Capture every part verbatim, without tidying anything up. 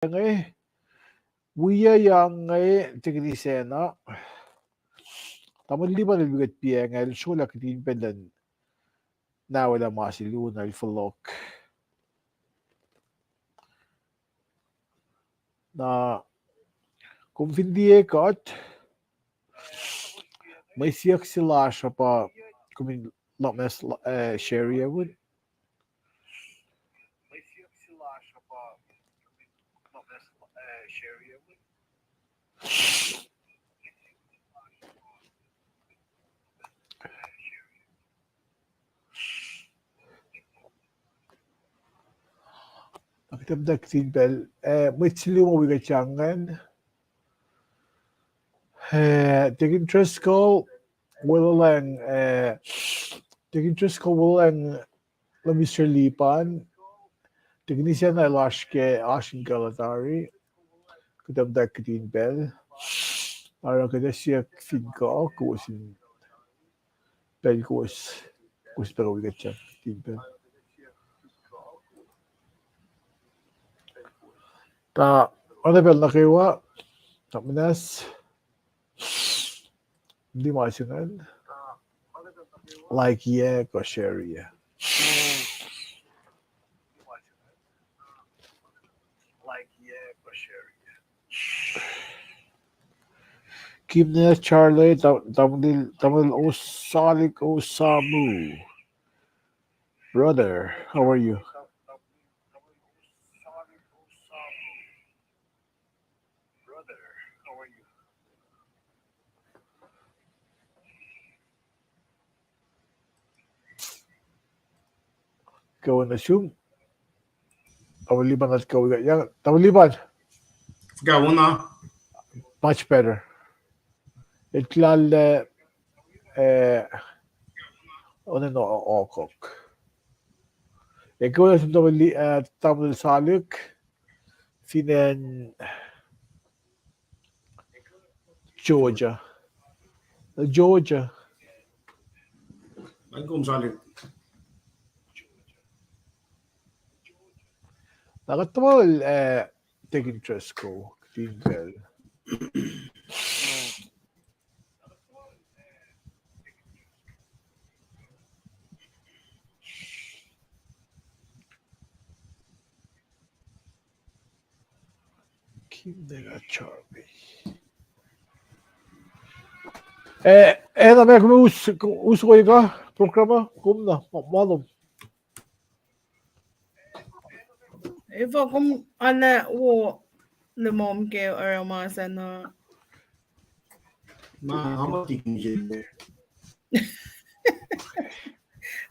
inge, wiyac inge, tikin isacna. Tamuhlwel Lipan el wi kuht piacng ah, el srolah kihtin pacl an, na welah ma se luo na el fohlohk. Na, kom fin liye kuht, mwe siyuck se lasr uh pa, kom in lohm as, eh, share-i win. Kuht ac muhta kihtin pacl, eh, mwet se luo ma wi kuht ingacn. Eh, Deacon Driscoll, Weluhlwacng, eh, Deacon Driscoll, Weluhlwacng, Mister Lipan, Deacon Isacna el oasr ke, oasr in kuh lah tari. Kuht ac muhta kihtin pacl. Oruh kuht ac siyuck fin kuh, kowos in pacl kowos, kowos pac wi kuht kihtin pacl. Tuh, oacna pacl nuh kwewa, tuh muhnahs, di ma se ingacn, like-iyac kuh share-iyac. Kimne Charlie, Tam-, Tamuhlwel, Tamuhlwel Osalik Osamu. Brother, how are you? Kuh in nuh sum. Tamuhlwel Lipan, let's go. We got young Tamuhlwel Lipan. Got one now. Much better. It lal, eh, on and off. Ekuh nuh sum Tamuhlwel Li-, eh, Tamuhlwel Salik. Fin acn Georgia. Georgia. Welcome, Salik. Na kuht tuhmwacl, eh, Deacon Driscoll, kihtin pacl. Kimne Charlie. Eh, eh, na ma kom us, us koi kuh program uh, kom na, ma, ma lom. Efuh kom arlac wo lomom ke oruh ma sacna? Ma, ma tikin se.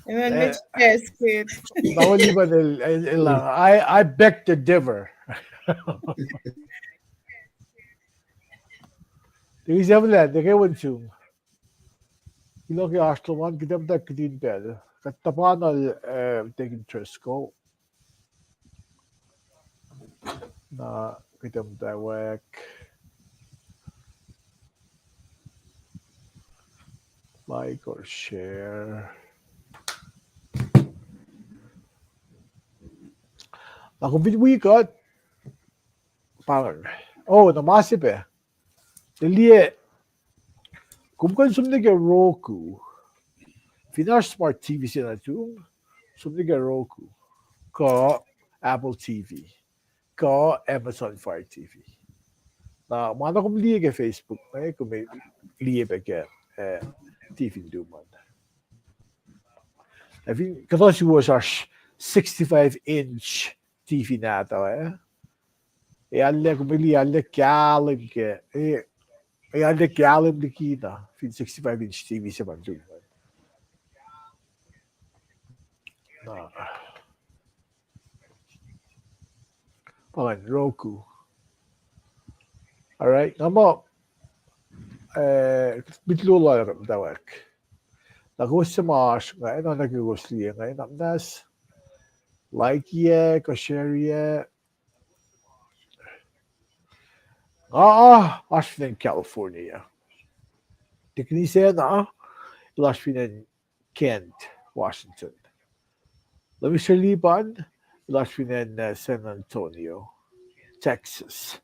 And then, eh, which basket? Tamuhlwel Lipan el, el, el, I, I beg to differ. Tikin se ma lah, tikin win sum. Kuloh ke oasr lom an, kuht ac muhta kihtin pacl. Kuht tuhpan, eh, Deacon Driscoll. Na kuht ac muhtwacwacack. Like or share. Na kom fin wi kuht. Pahng. Oh, na ma se pac. Tuh liye, kom kuh in som nuh ke Roku. Fin oasr smart T V se nuh tum, som nuh ke Roku, kuh Apple T V, kuh Amazon Fire T V. Na ma na kom liye ke Facebook, eh, kom liye pac ke, eh, T V in tum an. Na fin kuhtuh suwos oasr sixty-five inch T V nahtuh, eh? Ac arlac, kom liye arlac kahlwem ke, eh, ac arlac kahlwem liki na, fin sixty-five inch T V se ma tum. Na. Pahng Roku. All right, nga muh, eh, bit luo la muhtwacwacack. Na kowos suc ma oasr inge, na nuh ke kowos liye inge, na muhnahs like-iyac, kuh share-iyac. Nga, ah, oasr fin acn California. Tikin Isacna, el oasr fin acn Kent, Washington. Lal Mister Lipan, el oasr fin acn, uh, San Antonio. Texas.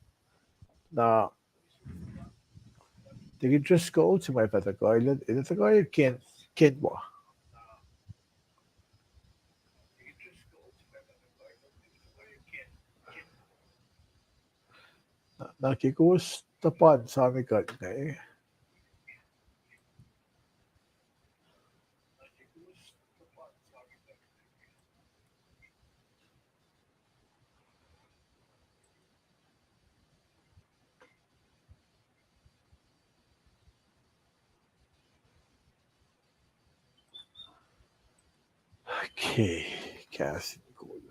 Na, Deacon Driscoll, se ma fah tuhkuh, el, el tuhkuh Ken, Kenwa. Na, na ke kowos tuhpan sami kuht inge. Okay, kahs in kol.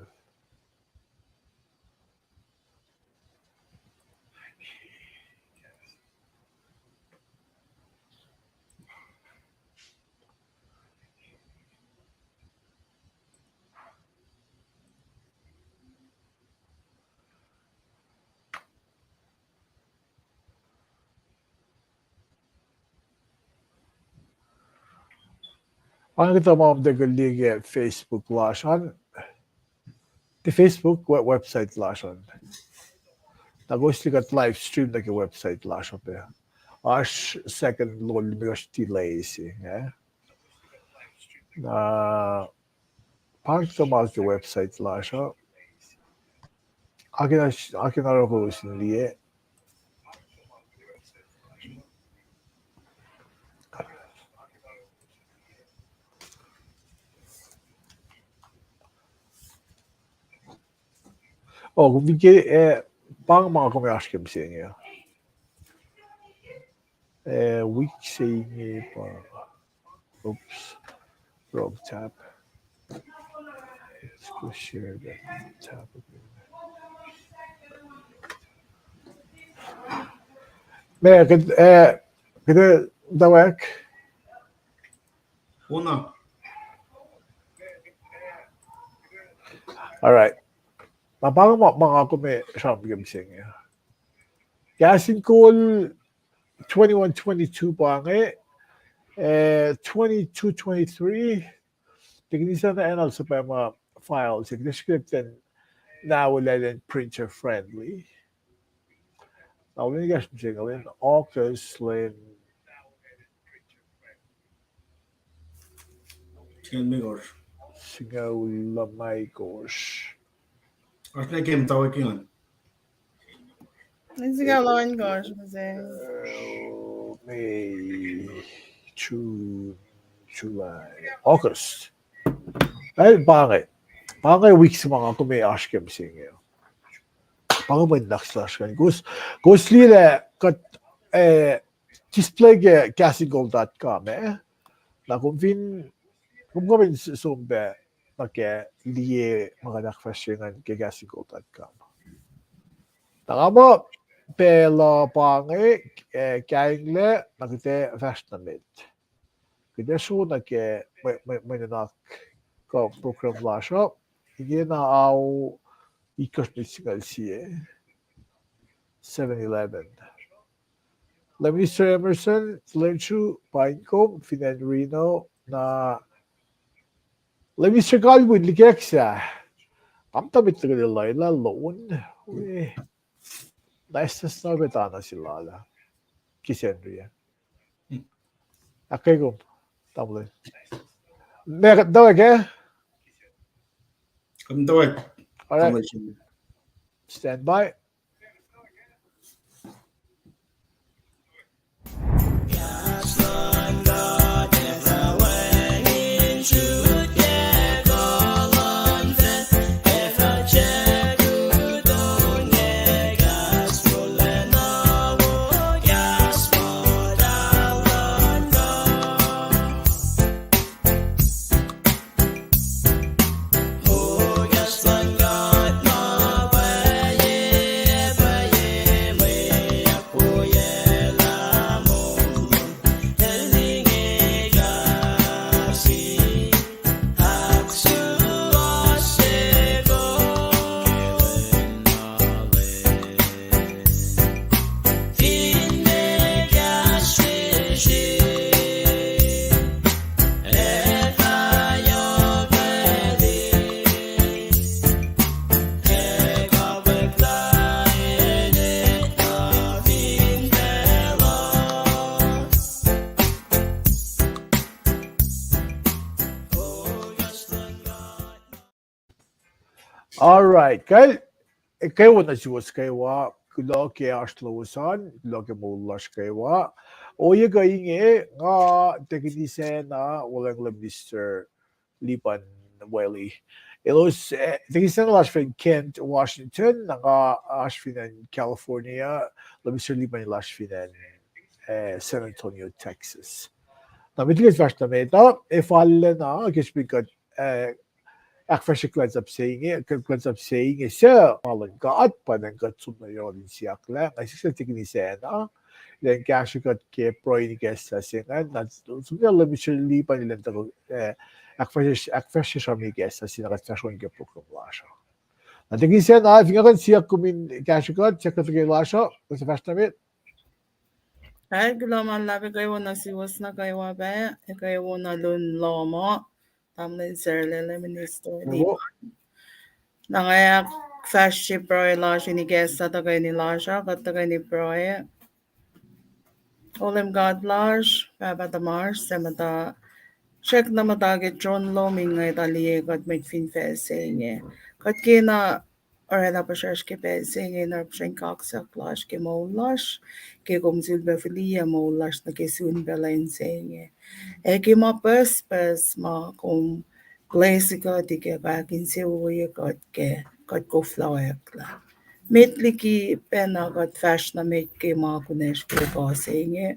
Ange tuh ma kom tiac liye ke Facebook lasr an. Tiac Facebook, we-, website lasr an. Na kowos liye kuht live stream nuh ke website lasr an pac. Oasr second lollimekohsr delay se, eh? Na, pa inge ma ke website lasr uh. Akena, akena oruh kowos in liye. Oh, kom fin ke, eh, pa inge ma kom oasr ke mihsenge. Eh, wik se inge pa. Oops. Wrong tab. Let's go share that tab again. Meac, kuht, eh, kuht, eh, tawek? Una. All right. Na pa inge ma, ma nga kom ac sramsram ke mihsenge. Kahs in kol twenty-one twenty-two pa inge, eh, twenty-two twenty-three, Technician Anal Sapama file se, kuht srihke ten na olalen printer friendly. Na olin gas mihsenge lwen August lwen singucul limekohsr. Singucul limekohsr. Oasr na ke muhtwacwacack an. Singucul limekohsr, mihsenge. Eh, May, June, July, August. Eh, pa inge. Pa inge wik se ma nga kom ac oasr ke mihsenge. Pa inge mwe nuhnak se lasr an. Kowos, kowos liye lah kuht, eh, display ke kahs in kol dot com, eh? Na kom fin, kom, kom in s-, som pac nuh ke liye ma kuht ahkfahsrye ingacn ke kahs in kol dot com. Na nga muh pacl uh pa inge, eh, kainglac, na kuht ac fahsr nuh met. Kuht ac sro nuh ke mwe, mwe, mwe nuhnak kuh program lasr uh. Ingena ao itkohsr minit singucul sie, seven eleven. Lay Minister Emerson, lwen sru, paing kom fin acn Reno, na Lay Minister Calvin, likek sa. Kam tuh met lihkele lwelah lon. Nice na snow bet ana silala. Kihsen ria. Ahkkweye kom, tamuhlwel. Meac, kuht tawek, eh? Kuht tawek. All right. Stand by. All right, kal, kwewa nuh suwos kwewa, kuloh ke oasr lowos an, kuloh ke moul lasr kwewa. Ohiyac kuh inge, nga technician ah, wolacna Minister Lipan Welly. Elos, eh, technician lasr fin Kent, Washington, na nga oasr fin acn California, Minister Lipan lasr fin acn, eh, San Antonio, Texas. Na met liki kuht fahsr nuh met uh, ac fal lacna ke srihpen kuht, eh, ahkfahsrye kuhlwacnsap se inge, kuhlwacnsap se inge suc ma luhn God, pa ingacn kuht som nuh yohrohl in siyuck lah, nga siyuck sel technician ah, elan kahsrwe kuht ke pruhe in ikacslah se ingacn, na som nuh yohrohl Minister Lipan elan tuhkuh, eh, ahkfahsrye, ahkfahsrye sramsram ikacslah se na kuht fahsr on ke program lasr uh. Na technician ah, fin nga kuh in siyuck kom in kahsrwe kuht, siyuck kuht ke lasr uh, kuht fahsr nuh met. Ac kuloh ma luhlahp kwewa nuh suwos nuh kwewa pac, ac kwewa nuh lun lohm uh, tamuhlwel Sarlele, Minister Lipan. Na nga ahkfahsrye pruhe lasr in ikacslah tuhkweni lasr uh, kuht tuhkweni pruhe. O Leum God lasr, Pahpah tuhmasr, suc muhta srackna muhta ke tron lom in ngwetlah liye kuht mwet fin facl se inge. Kuht kena oraclah puhsracsr ke pacl se inge in oruh puhsren kaksak lasr ke moul lasr, ke kom sulpac fihliyac moul lasr nuh ke sun pacl se inge. Ac ke ma pucspucs ma kom bless kuht ke, kahk insewowo kuht ke, kuht koflah oacklah. Met liki pacna kuht fahsr nuh met ke ma kunacsr ke kuh se inge,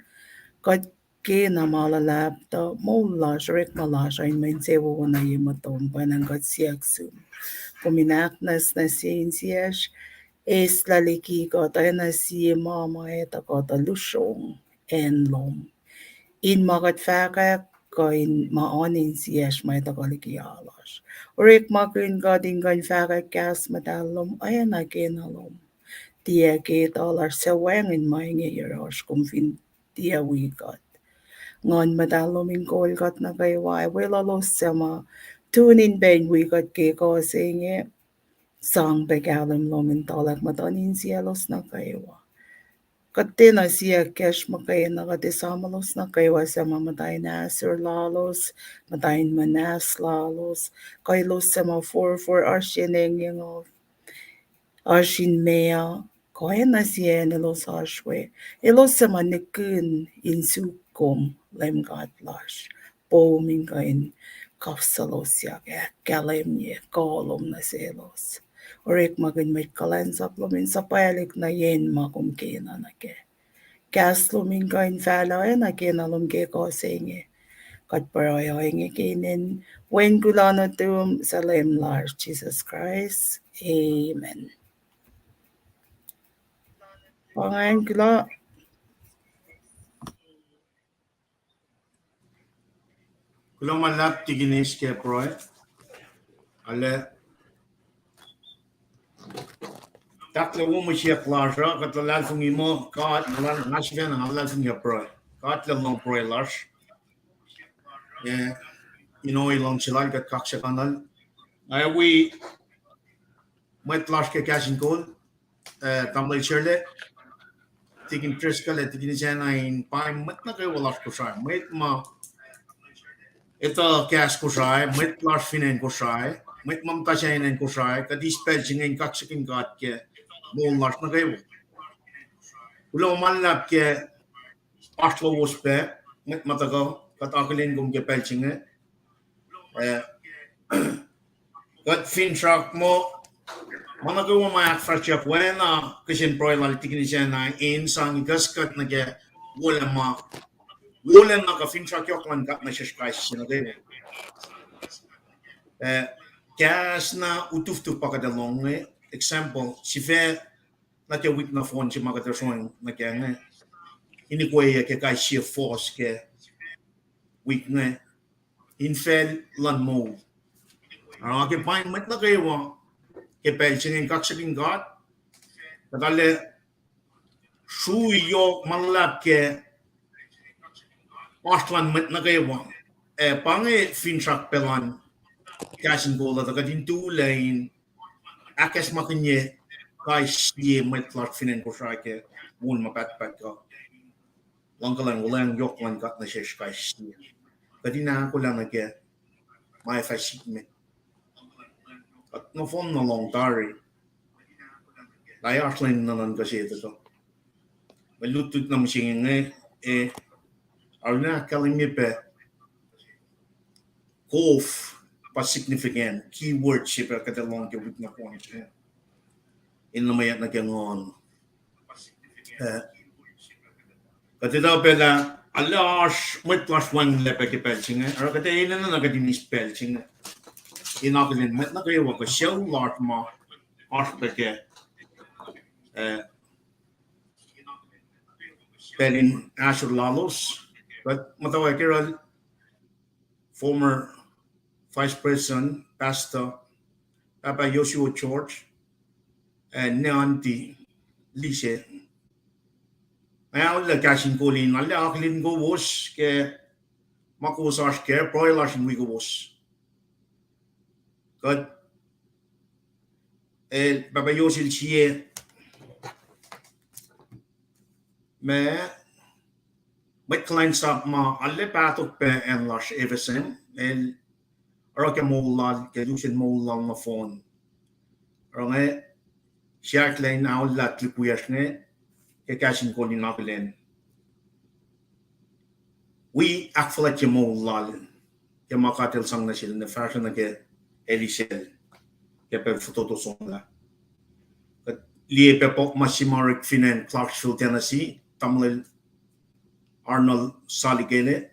kuht kena ma luhlahp tuh moul lasr, orekma lasr uh in mwe insewowo nuh ye motom, pwacnwacng kuht siyuck sum kom in ahknwacsnwacsye insiyacsr, eslah liki kuht oacna sie ma ma etuh kuht uh lusrong acn lom in ma kuht fahkwack, kuh in ma oan insiyacsr ma etuh kuht liki alasr. Orekmakihn kuht in kuh in fahkwack kahs muhtahl lom oacna kena lom. Tiac ke etuh lasr suc wacngihn ma inge yohrohsr kom fin tiac wi kuht. Nguhn muhtahl lom in kol kuht nuh kwewa, ac weluhlos suc ma tune in pac in wi kuht ke kuh se inge, sang pac kahlwem lom in tuhlac muhtuhn insiyaclos nuh kwewa. Kuht tiacna siyuck kacsr muhkwena, kuht esamuhlos nuh kwewa suc ma muhta in ahsor lalos, muhta in muhnahs lalos, kuh elos suc ma forfor oasr yen engyeng uh, oasr in meoa, kuh oacna sie acn elos oasr we, elos suc ma nihkihn in suk kom, Leum God lasr, poum in kuh in kafsolosyuck, ahkkahlwemye kuh lom nuh selos. Orekmakihn mwet kuhlwacnsap lom in suhpwaclihk nuh yen ma kom kena nuh kac. Kahs lom in kuh in fahlah oacna kena lom ke kuh se inge. Kuht pruhe ohinge ke inen Wen kuloh nuhtum, suc Leum lasr, Jisus Kraist. Amen. Pa ingacn kuloh. Kuloh ma luhlahp Tikinis ke pruhe. Arlac tahklac wo mwe siyuck lasr uh, kuht luhlahlfongi muh God, nga sifacna nga luhlahlfongi pruhe. God El lohng pruhe lasr. Eh, in ohiyac luhngse Lal kuht kaksakihnuhl. Nga wi mwet lasr ke Kahs in Kol, eh, tamuhlwel Sarlele, Tikin Driscoll, ac Tikin Sacna in paing mwet nuh kwewa lasr Kosrae, mwet ma etuh kahs Kosrae, mwet lasr fin acn Kosrae, mwet ma muhta sahyacn acn Kosrae, kuht eis pacl se inge in kaksakihn God ke moul lasr nuh kwewa. Kuloh ma luhlahp ke oasr lowos pac, mwet ma tuhkuh, kuht akihlen kom ke pacl se inge. Eh, kuht finsrak muh ma nuh kwewa ma ahkfahsryeyuck oacna kihsen pruhe lal Tikin Sacna in sang ikackkuht nuh ke wolacna, wolacna kuh finsrak yohk luhn God nuh sesr kais sie nuh kwewa. Eh, kahs na utuftuh pa kuht ac lohng inge, example, sifac nuh ke wik nohfohn se ma kuht ac sroang nuh kac inge, in ikweyuc ke kais sie fohs ke wik inge, infacl luhn moul. Oruh ke paing mwet nuh kwewa ke pacl se inge in kaksakihn God, kuht arlac srui yohk ma luhlahp ke oasr luhn mwet nuh kwewa. Eh, pa inge finsrak pac luhn Kahs in Kol uh, tuh kuht in tulac in ahkacsmakihnye kais sie mwet lasr fin acn Kosrae ke moul ma pahtpaht uh. Luhngkuhlacng, wuhlweacng yohk luhn God nuh sesr kais sie. Kuht in ahkolah nuh ke ma ac fah sikme. nohfohn na lohng tari. Na oasr lwen nuhnuhnkuh se tuhkuh. Mwe lutlut na mihsenge inge, eh, arulacna ahkkahlwemye pac kof pa significant keywords se pac kuht ac lohng ke wik nohfohn se. In nuh mwe nuh ke nguhn. Eh, kuht etuh pac lah arlac oasr mwet lasr wacngihnlac pac ke pacl se inge, oruh kuht enenuh na kuht in eis pacl se inge in akihlen mwet nuh kwewa kuh sucu lasr ma oasr pac ke, eh, pacl in ahsor lalos, kuht muhtwacwacack oruh former vice president, pastor, Pahpah Joshua George, ac ne aunty Lise. Nga aolla kahs in kol in arlac akihlen kowos ke ma kowos oasr kac, pruhe lasr in wi kowos. Kuht, el, Pahpah Joshua el sie ma mwet kuhlwacnsap ma arlac pahtok pac acn lasr FSM, el oruh ke moul lal, ke lusen moul lal nohfohn. Oruh inge, siyuck lah in aolla tuhlihk wiyacsr inge ke kahs in kol in akihlen wi ahkfuhlwactye moul lal ke ma God El sang nuh sel, na fahsruh nuh ke elisel ke pacl fototo somlah. Kuht liye pac puk ma se ma orek fin acn Clarksville, Tennessee, tamuhlwel Arnold Salikele,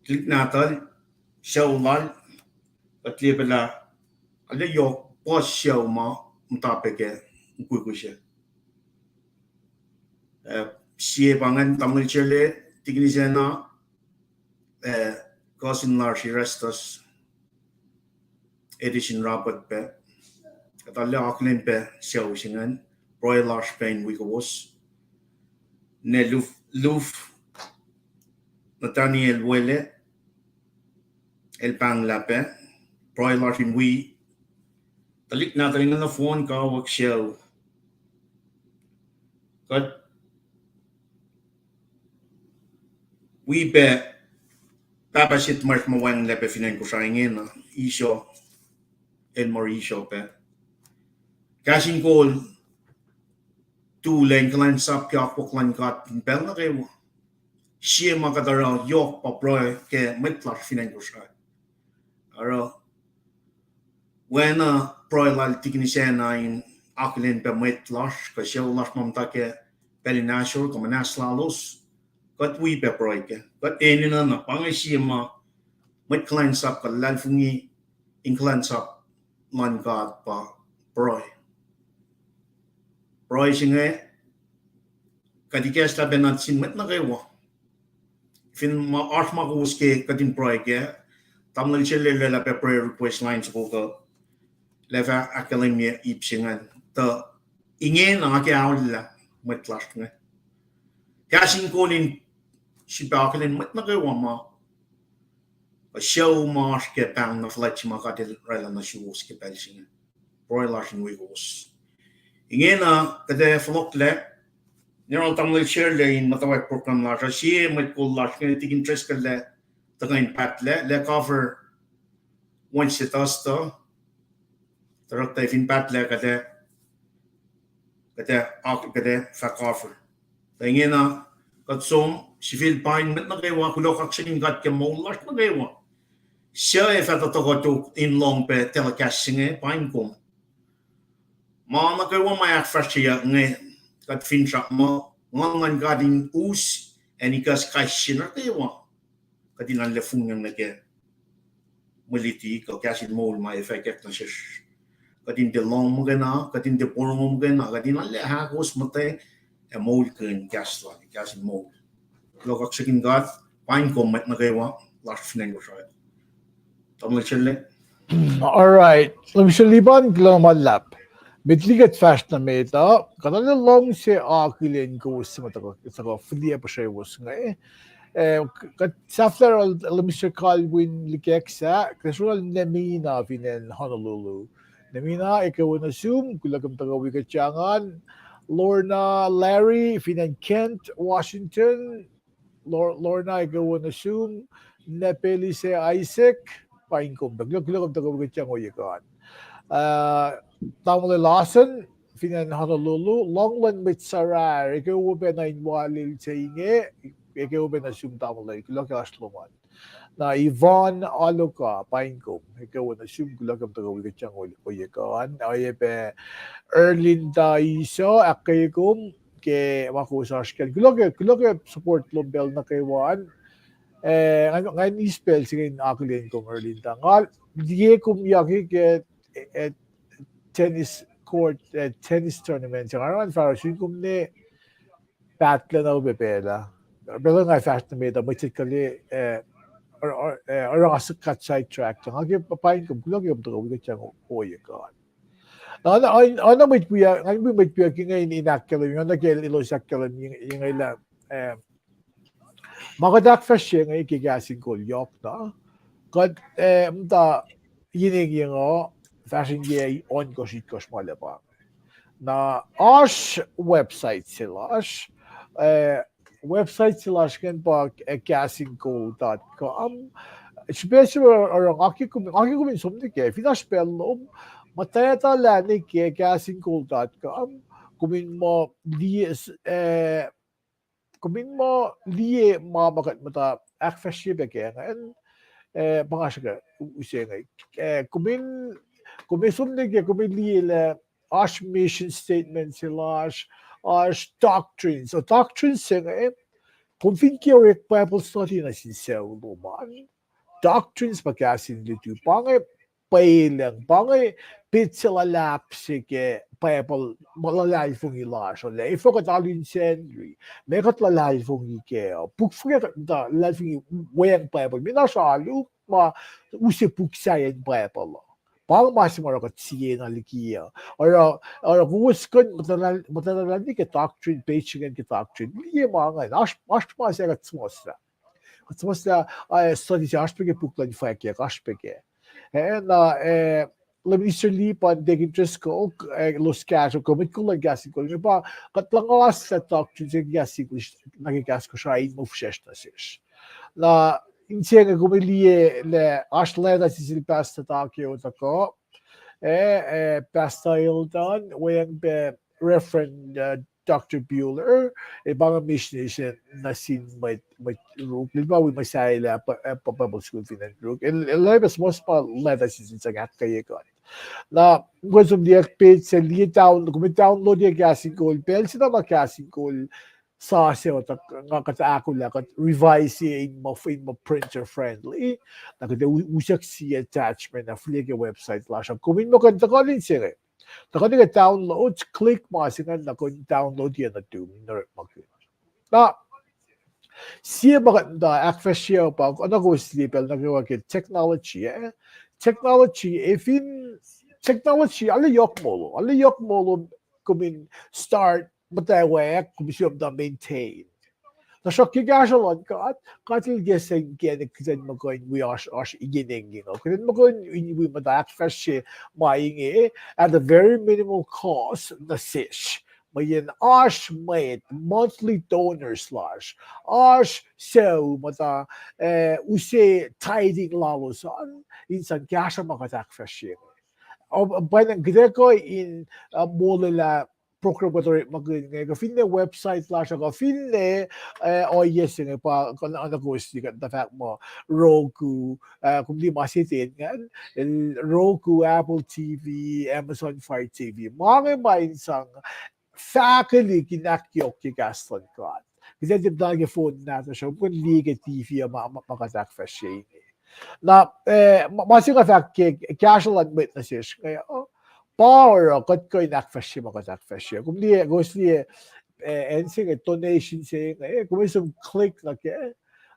tuhlihk nahtuhl, sucu lal, kuht liye pac lah arlac yohk puhs sucu ma muhta pac ke mukwikwi se. Eh, sie pa ingacn, tamuhlwel Sele, Tikinis Anna, eh, cousin lasr Erastus, Edison Robert pac. Kuht arlac akihlen pac sucu se ingacn, pruhe lasr pac in wi kowos. Ne Luf, Luf, Nathaniel Wele, el pahnglah pac, pruhe lasr in wi tuhlihk nahtuhl inge nohfohn, kawuck sucu. Kuht wi pac pahpah se tuhmasr ma wacngihnlac pac fin acn Kosrae ingena, Iso, Elmer Iso pac. Kahs in kol tuh lah in kuhlwacnsap ke akwuck luhn God in pacl nuh kwewa. Sie ma kuht oruh yohk pa pruhe ke mwet lasr fin acn Kosrae. Oruh oacna pruhe lal Tikinis Anna in akihlen pac mwet lasr kuh sucu lasr ma muhta ke pacl in ahsor kuh muhnahs lalos, kuht wi pac pruhe kac. Kuht enenuh na pa inge sie ma mwet kuhlwacnsap kuh luhlahlfongi in kuhlwacnsap luhn God pa pruhe. Pruhe se inge kuht ikacslah pac nuh sin mwet nuh kwewa. Fin ma oasr ma kowos ke kuht in pruhe kac, tamuhlwel Sele lwelah pac prayer request line soko kuh lah fah ahkkahlwemye ip se ingacn. Tuh ingena ke aolla mwet lasr inge. Kahs in kol in sifilpac akihlen mwet nuh kwewa ma sucu ma oasr ke pahng na fuhlwact se ma God El oraclah nuh suwos ke pacl se inge. Pruhe lasr in wi kowos. Ingena kuht ac fohlohklac, nero tamuhlwel Sele in muhtwacwacack program lasr uh, sie mwet kol lasr inge, Tikin Driscoll, tuhkuh in pahtlac, lah cover Wednesday, Thursday, tuhsruhktuh fin pahtlac kuht ac, kuht ac, kuht ac fah cover. Tuh ingena kuht som sifil paing mwet nuh kwewa, kuloh kaksakihn God ke moul lasr nuh kwewa. Suc ac fah tuhkuh tok in lohng pac telecast se inge, paing kom. Ma nuh kwewa ma ahkfahsryeyuck inge, kuht finsrak muh Nguhn luhn God in us ac ikacs kais sie nuh kwewa. Kuht in arlac fungiyacng nuh ke mwe luti kuh kahs in moul ma ac fahkwack nuh sesr. Kuht in tiac lohng muhkwena, kuht in tiac porongo muhkwena, kuht in arlac ahkos muhtweng ac moulkihn kahs lal, kahs in moul. Kuloh kaksakihn God, paing kom mwet nuh kwewa lasr fin acn Kosrae. Tamuhlwel Sele. All right. Lemisil Liban, kuloh ma luhlahp. Met liki kuht fahsr nuh met uh, kuht arlac luhngse akihlen kowos suc ma tuhkuh fihliyac puhsrewos inge. Eh, kuht sahflah Lemisil Calvin Likeksa, kuht srolah Nemina fin acn Honolulu. Nemina, ekuh wo nuh sum, kuloh kom tuhkuh wi kuht sahngweng. Lorna Larry fin acn Kent, Washington. Lor-, Lorna, ekuh wo nuh sum. Nepelise Isaac, paing kom pac. Kuloh, kuloh kom tuhkuh wi kuht sahngweng ohiyac an. Ah, tamuhlwel Asen, fin acn Honolulu, lohng luhn mwet Sarar, eke wo pac nuh in walil se inge, eke wo pac nuh sum tamuhlwel, kuloh ke oasr lom an. Na Yvonne Aloka, paing kom, eke wo nuh sum, kuloh ke muhta wi kuht sang ohiyac kuh an, oacyacpac Erlinda Iso, ahkkweye kom ke ma kowos oasr kacl. Kuloh ke, kuloh ke support lom pacl nuh kwewa an. Eh, ngan, ngan eis pacl se inge in akihlen kom Erlinda. Nga liye kom yohk ke, eh, tennis court, eh, tennis tournament. Nga oruh ngan fahsr sun kom ne pahtlac na upac pacl ah. Pacl nga fahsr nuh met ah, mwet se kuh le, eh, oruh, oruh, eh, oruh nga suk kuht side track. Nga ke paing kom, kuloh ke kom tuhkuh wi kuht sang ohiyac kuh an. Na, na, na, na mwet wiyuck, ngan wi mwet wiyuck inge in, in ahkkahlwemye, na ke elos ahkkahlwemye inge lah, eh, ma kuht ahkfahsrye inge ke Kahs in Kol yohk na. Kuht, eh, muhta yen engyeng uh, fahsr in yac ohnkohsr itkohsr ma luhlahp. Na oasr website se lasr, eh, website se lasr ingacn pa, eh, kahsinkol dot com. Srihpac se oruh nga ke kom, nga ke kom in som nuh kac, fin oasr pacl lom, muhtwacta lah nuh ke kahsinkol dot com, kom in muh liye, eh, kom in muh liye ma ma kuht muhta ahkfahsrye pac ke ingacn, eh, pa nga srihke use inge. Eh, kom in, kom in som nuh ke, kom in liye lah oasr mission statement se lasr, oasr doctrines. So doctrines se inge, kom fin ke orek Bible study nuh sin sucu lom an, doctrines pa kahs in lutu, pa inge pwelucng, pa inge petsac luhlahp se ke Bible, ma luhlahlfongi lasr uh, lah efuh kuht alu in Sacnri, meac kuht luhlahlfongi kac uh, puk fuhkah kuht muhta luhlahlfongi weacng Bible, meac oasr alu ma use puk sahyacn Bible uh. Pa inge ma se ma oruh kuht siena liki uh. Oruh, oruh kowos kuh in muhtwacta lah nuh ke doctrine, page se ingacn ke doctrine, liye ma ingacn, oasr, oasr ma se kuht suhmuhslah. Kuht suhmuhslah, ah, study se oasr pac ke puk luhn Fwackyuck, oasr pac ke. Eh, na, eh, Leum Easterly pa Deacon Driscoll, eh, elos kahsruh, kuh mwet kol luhn Kahs in Kol inge pa, kuht luhngaslah doctrine se ke kahs English, na ke kahs Kosrae in muh fihsracsr nuh sesr. Na, inse inge kom liye lah oasr leta se sel Pastor Takeo Tako, eh, eh, Pastor Eldon, weacng pac Reverend, uh, Doctor Buehler, el pa inge misineri se nuh sin mwet, mwet Ruk, el pa wi muhsahllah, eh, Bible School fin acn Ruk. El, el oacyacpac suhmuhslah leta se in sang ahkkweye kuht. Na, kom som liye page se, liye down-, kom download-ye Kahs in Kol, pacl se na ma Kahs in Kol sasuc uh, tuh nga kuht ahkolah, kuht revise-ye in muh, in muh printer friendly. Na kuht u-, usuk sie attachment na fihliyac ke website lasr uh. Kom in muh kuh in tuhkuh nuh inse inge, tuhkuh nuh ke download, click ma se ingacn na kom download-ye nuhtum in orekmakihn. Na, sie ma kuht muhta ahkfahsrye uh pa, na kowos liye pacl nuh kwewa ke technology, eh? Technology, eh, fin, technology, arlac yohk molo, arlac yohk molo kom in start muhtwacwacack, kom sifilpac muhta maintain. Tuhsruhk ke kahsruh luhn God, God El ikacslah inkacnek kuht in muh kuh in wi oasr, oasr yen engyeng uh. Kuht in muh kuh in wi muhta ahkfahsrye ma inge at a very minimal cost nuh sesr. Mweyen oasr mwet, monthly donors lasr, oasr sucu muhta, eh, use tithing lalos an in sang kahsruh ma kuht ahkfahsrye inge. O, pwacnwacng kuht ac kuh in, uh, molwelah program kuht orekmakihn inge, kuh finne website lasr uh, kuh finne, eh, ohiyac se inge pa, kuh na, na kowos liye kuht muhta fahk muh Roku, eh, kom liye ma se ten ingacn, el Roku, Apple T V, Amazon Fire T V. Ma inge ma in sang fahkwelihk in ahkyohkye kahs luhn God. Kuht ac tiac muhta ke phone nahtuhsr uh, kom kuh in liye ke T V uh ma, ma, ma kuht ahkfahsrye inge. Na, eh, ma, ma se nga fahk ke kahsruh luhn mwet nuh sesr inge, uh, pa oruh kuht kuh in ahkfahsrye ma kuht ahkfahsrye. Kom liye, kowos liye, eh, acn se inge, donation se inge, eh, kom som click nuh ke.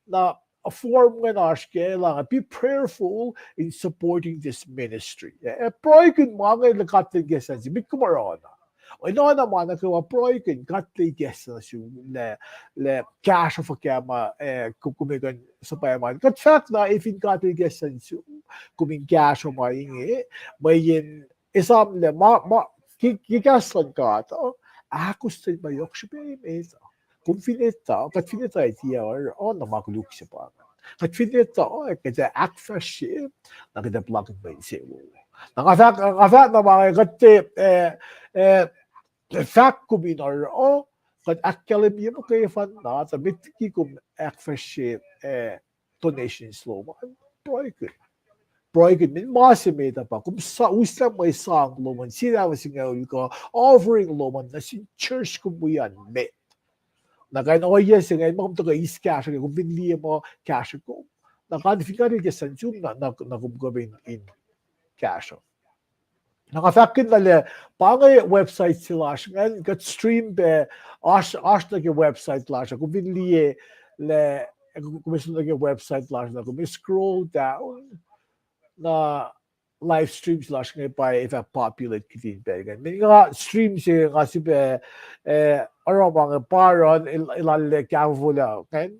Na, form ingacn oasr ke, lah inge, be prayerful in supporting this ministry. Eh, pruhekihn ma inge lah God El ikacslah nuh sum, met kom oruh na. Oacna ma nuh kwewa, pruhekihn God El ikacslah nuh sum lah, lah kahsruh fuhkah ma, eh, kom, kom kuh in suhpwacma an. Kuht fahk na, ac fin God El ikacslah nuh sum, kom in kahsruh ma inge, mweyen esam lah ma, ma, ke, ke kahs luhn God uh, ahkostwen pa yohk srihpac emet uh. Kom fin etuh, kuht fin etuh, tiac oruh na ma koluk se pa. Kuht fin etuh, kuht ac ahkfahsrye, na kuht ac puhlakihn mwe insewowo. Na nga fahk, nga fahk na ma inge kuht tiac, eh, eh, fahk kom in oruh, kuht ahkkahlwemye muhkwena, tuh met liki kom ahkfahsrye, eh, donations lom an, pruhekihn. Pruhekihn, mweyen ma se met uh pa kom uslah mwe sang lom an, sie nahtuhsr inge uh kuh offering lom an nuh sin church kom wi an met. Na kain ohiyac se inge ma kom tuhkuh eis kahsruh ke, kom fin liye muh kahsruh kom, na kain fin kain ke sang sum na, na, na kom kuh in, in kahsruh. Na nga fahkkihn na lah pa inge website se lasr ingacn, kuht stream pac, oasr, oasr nuh ke website lasr uh, kom fin liye lah, kom som nuh ke website lasr na kom scroll down, na live stream se lasr inge pa ac fah populate kihtin pacl ingacn. Mweyen nga stream se nga sifilpac, eh, oruh ma inge pa oruh, el, el arlac kahfofo lah ingacn,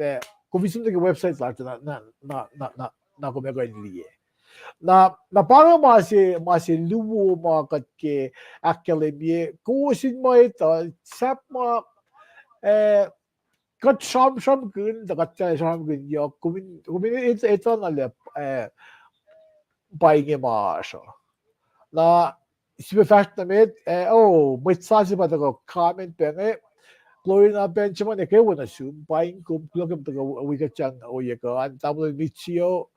eh, kom fin som nuh ke website lasr na, na, na, na, na, na kom ac kuh in liye. Na, na pa inge ma se, ma se luo ma kuht ke ahkkahlwemye, kowos in muh etuh, sahp ma, eh, kuht sramsramkihn, tuh kuht tiac sramsramkihn yohk, kom in, kom in et-, etuh na lah, eh, pa inge ma oasr uh. Na, sifilpac fahsr nuh met, eh, oh, mwet sasuc pa tuhkuh comment pac inge, Gloria Benjamin, ekuh wo nuh sum, paing kom, kuloh kom tuhkuh wi kuht sang ohiyac kuh an, tamuhlwel Mitchio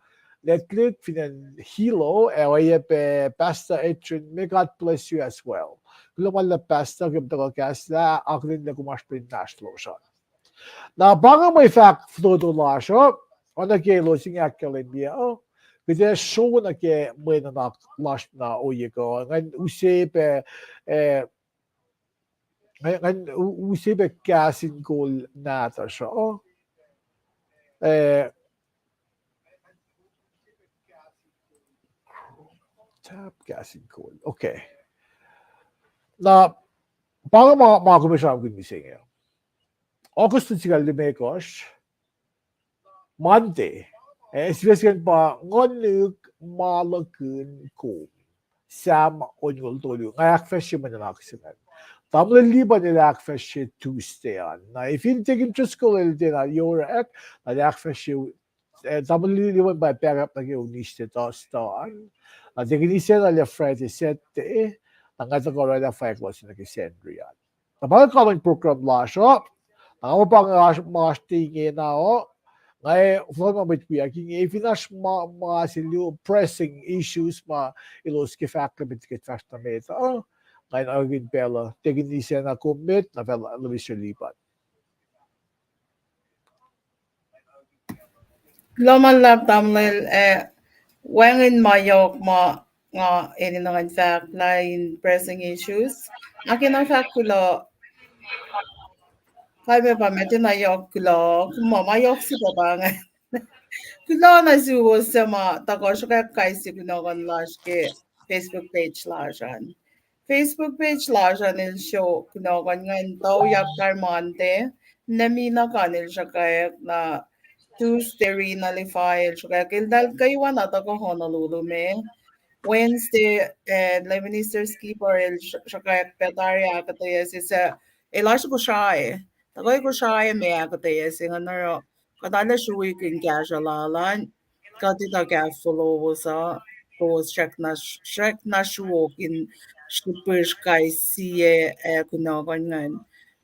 Letlik, fin acn Hilo, ac oacyacpac Pastor Adrian, may God bless you as well. Kuloh ma luhlahp Pastor, kom tuhkuh kahslah, akihlen lah kom oasr pac inmahsrlosr an. Na pa inge mwe fahk fototo lasr uh, oacna ke elos inge ahkkahlwemye uh, kuht ac sro nuh ke mwe nuhnak lasr na ohiyac kuh, ngan use pac, eh, ngan, ngan u-, use pac Kahs in Kol nahtuhsr uh. Eh, tab Kahs in Kol. Okay. Na, pa inge ma, ma kom ac sramsramkihn mihsenge. August in singucul limekohsr, Monday. Eh, sifacna pa Nguhnihk Ma Luhkihn Kom, Sam onngoul tolu. Nga ahkfahsrye mwe nuhnak se ingacn. Tamuhlwel Liban el ahkfahsrye Tuesday an. Na efin Deacon Driscoll el tiacna yorek, na el ahkfahsrye, eh, tamuhlwel Liban pa packup nuh ke Wednesday, Thursday an. Na Deacon Isacna el Friday, Saturday, na nga tuhkuh oraclah fahk lac se nuh ke Sacnri an. Na pa inge kahlwem program lasr uh, na nga muh pa inge oasr ma oasr te ingena uh, nga fohlohk ma mwet wiyuck inge, fin oasr ma, ma se luo pressing issues ma elos ke fahk lah met ke fahsr nuh met uh, nga in orekmakihn pacl uh, Deacon Isacna kom met, na fahk Mister Liban. Kuloh ma luhlahp tamuhlwel, eh, wacngihn ma yohk ma nga enenuh in fahk lah in pressing issues. Nga kena fahk kuloh, kalmac pa met na yohk kuloh, ma, ma yohk sifilpac pa inge. Kuloh nuh suwos suc ma tuhkuh sruhkwack kais sie kunohkohn lasr ke Facebook page lasr an. Facebook page lasr an el show kunohkohn ingacn, tuyak tari Monday, Nemina Khan el sruhkwack, na Tuesday Rina Lifai el sruhkwack, eltahl kwewana tuhkuh Honolulu me. Wednesday, eh, Lay Minister Skipper el sr-, sruhkwack pac tari ahkuhtweyac se, el oasr Kosrae. Tuhkuh Kosrae me ahkuhtweyac se ingacn oruh kuht arlac sruikihn kahsruh lal an, kuht etuh kaf fohlohwos uh, kowos srackna, srackna sruok in srihpihsr kais sie, eh, kunohkohn ingacn.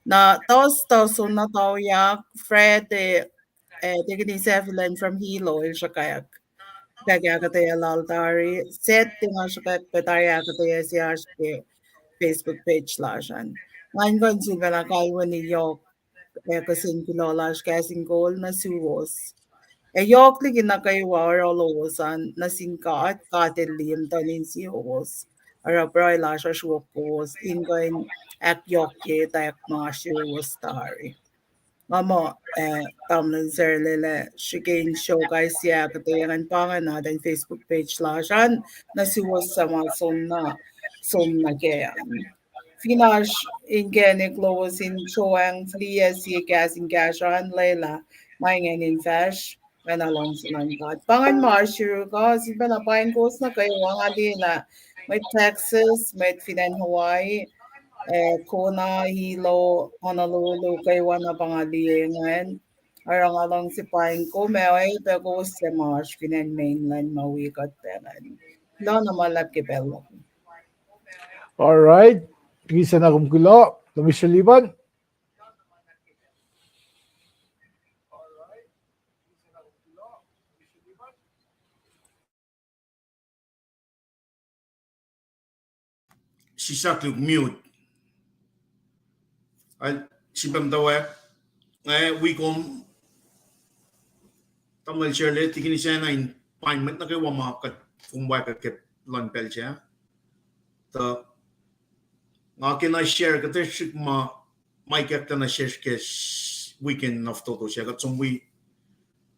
Na Thursday soenna tuyak, Friday, eh, Deacon Isacna from Hilo el sruhkwack pac ahkuhtweyac lal tari, Saturday nga sruhkwack pac tari ahkuhtweyac se oasr ke Facebook page lasr an. Ngan kuh in sulpacna kalweni yohk, eh, kihsen kuloh lasr Kahs in Kol nuh suwos. Ac yohk liki nuh kwewa oruh lowos an nuh sin God, God El liye muhtuhn insiyowos. Oruh pruhe lasr uh sruok kowos in kuh in ahkyohkye tuyak ma oasr yuruwos tari. Nga muh, eh, tamuhlwel Sarlele srihke in sruok kais sie ahkuhtweyac ingacn pa ingacn, na tuh in Facebook page lasr an nuh suwos suc ma som na, som nuh kac an. Fin oasr inkacnek lowos in sroacng fihliyac sie kahs in kahsruh an, lwelah ma ingacn in fahsr, lwelah luhngse luhn God. Pa ingacn ma oasr yuruk uh, sifilpacna paing kowos nuh kwewa, nga liye lah mwet Texas, mwet fin acn Hawaii, eh, Kona, Hilo, Honolulu, kwewana pa nga liye ingacn. Oruh nga luhngse paing kom ac oacyacpac kowos suc ma oasr fin acn mainland ma wi kuht pac ingacn. Lana ma luhlahp ke pacl luhk. All right. Kisa na kom kuloh, Mister Liban. Sisaklu mute. Al, sipem tawek. Nga wi kom, tamuhlwel Sherle, tikini sacna in pain mwet nuh kwewa ma kuht kom wacngihn ke luhn pacl sac. Tuh nga kena share kuhtuh srihk ma, ma ikacklah nuh sesr ke s-, weekend na fototo sac, kuht som wi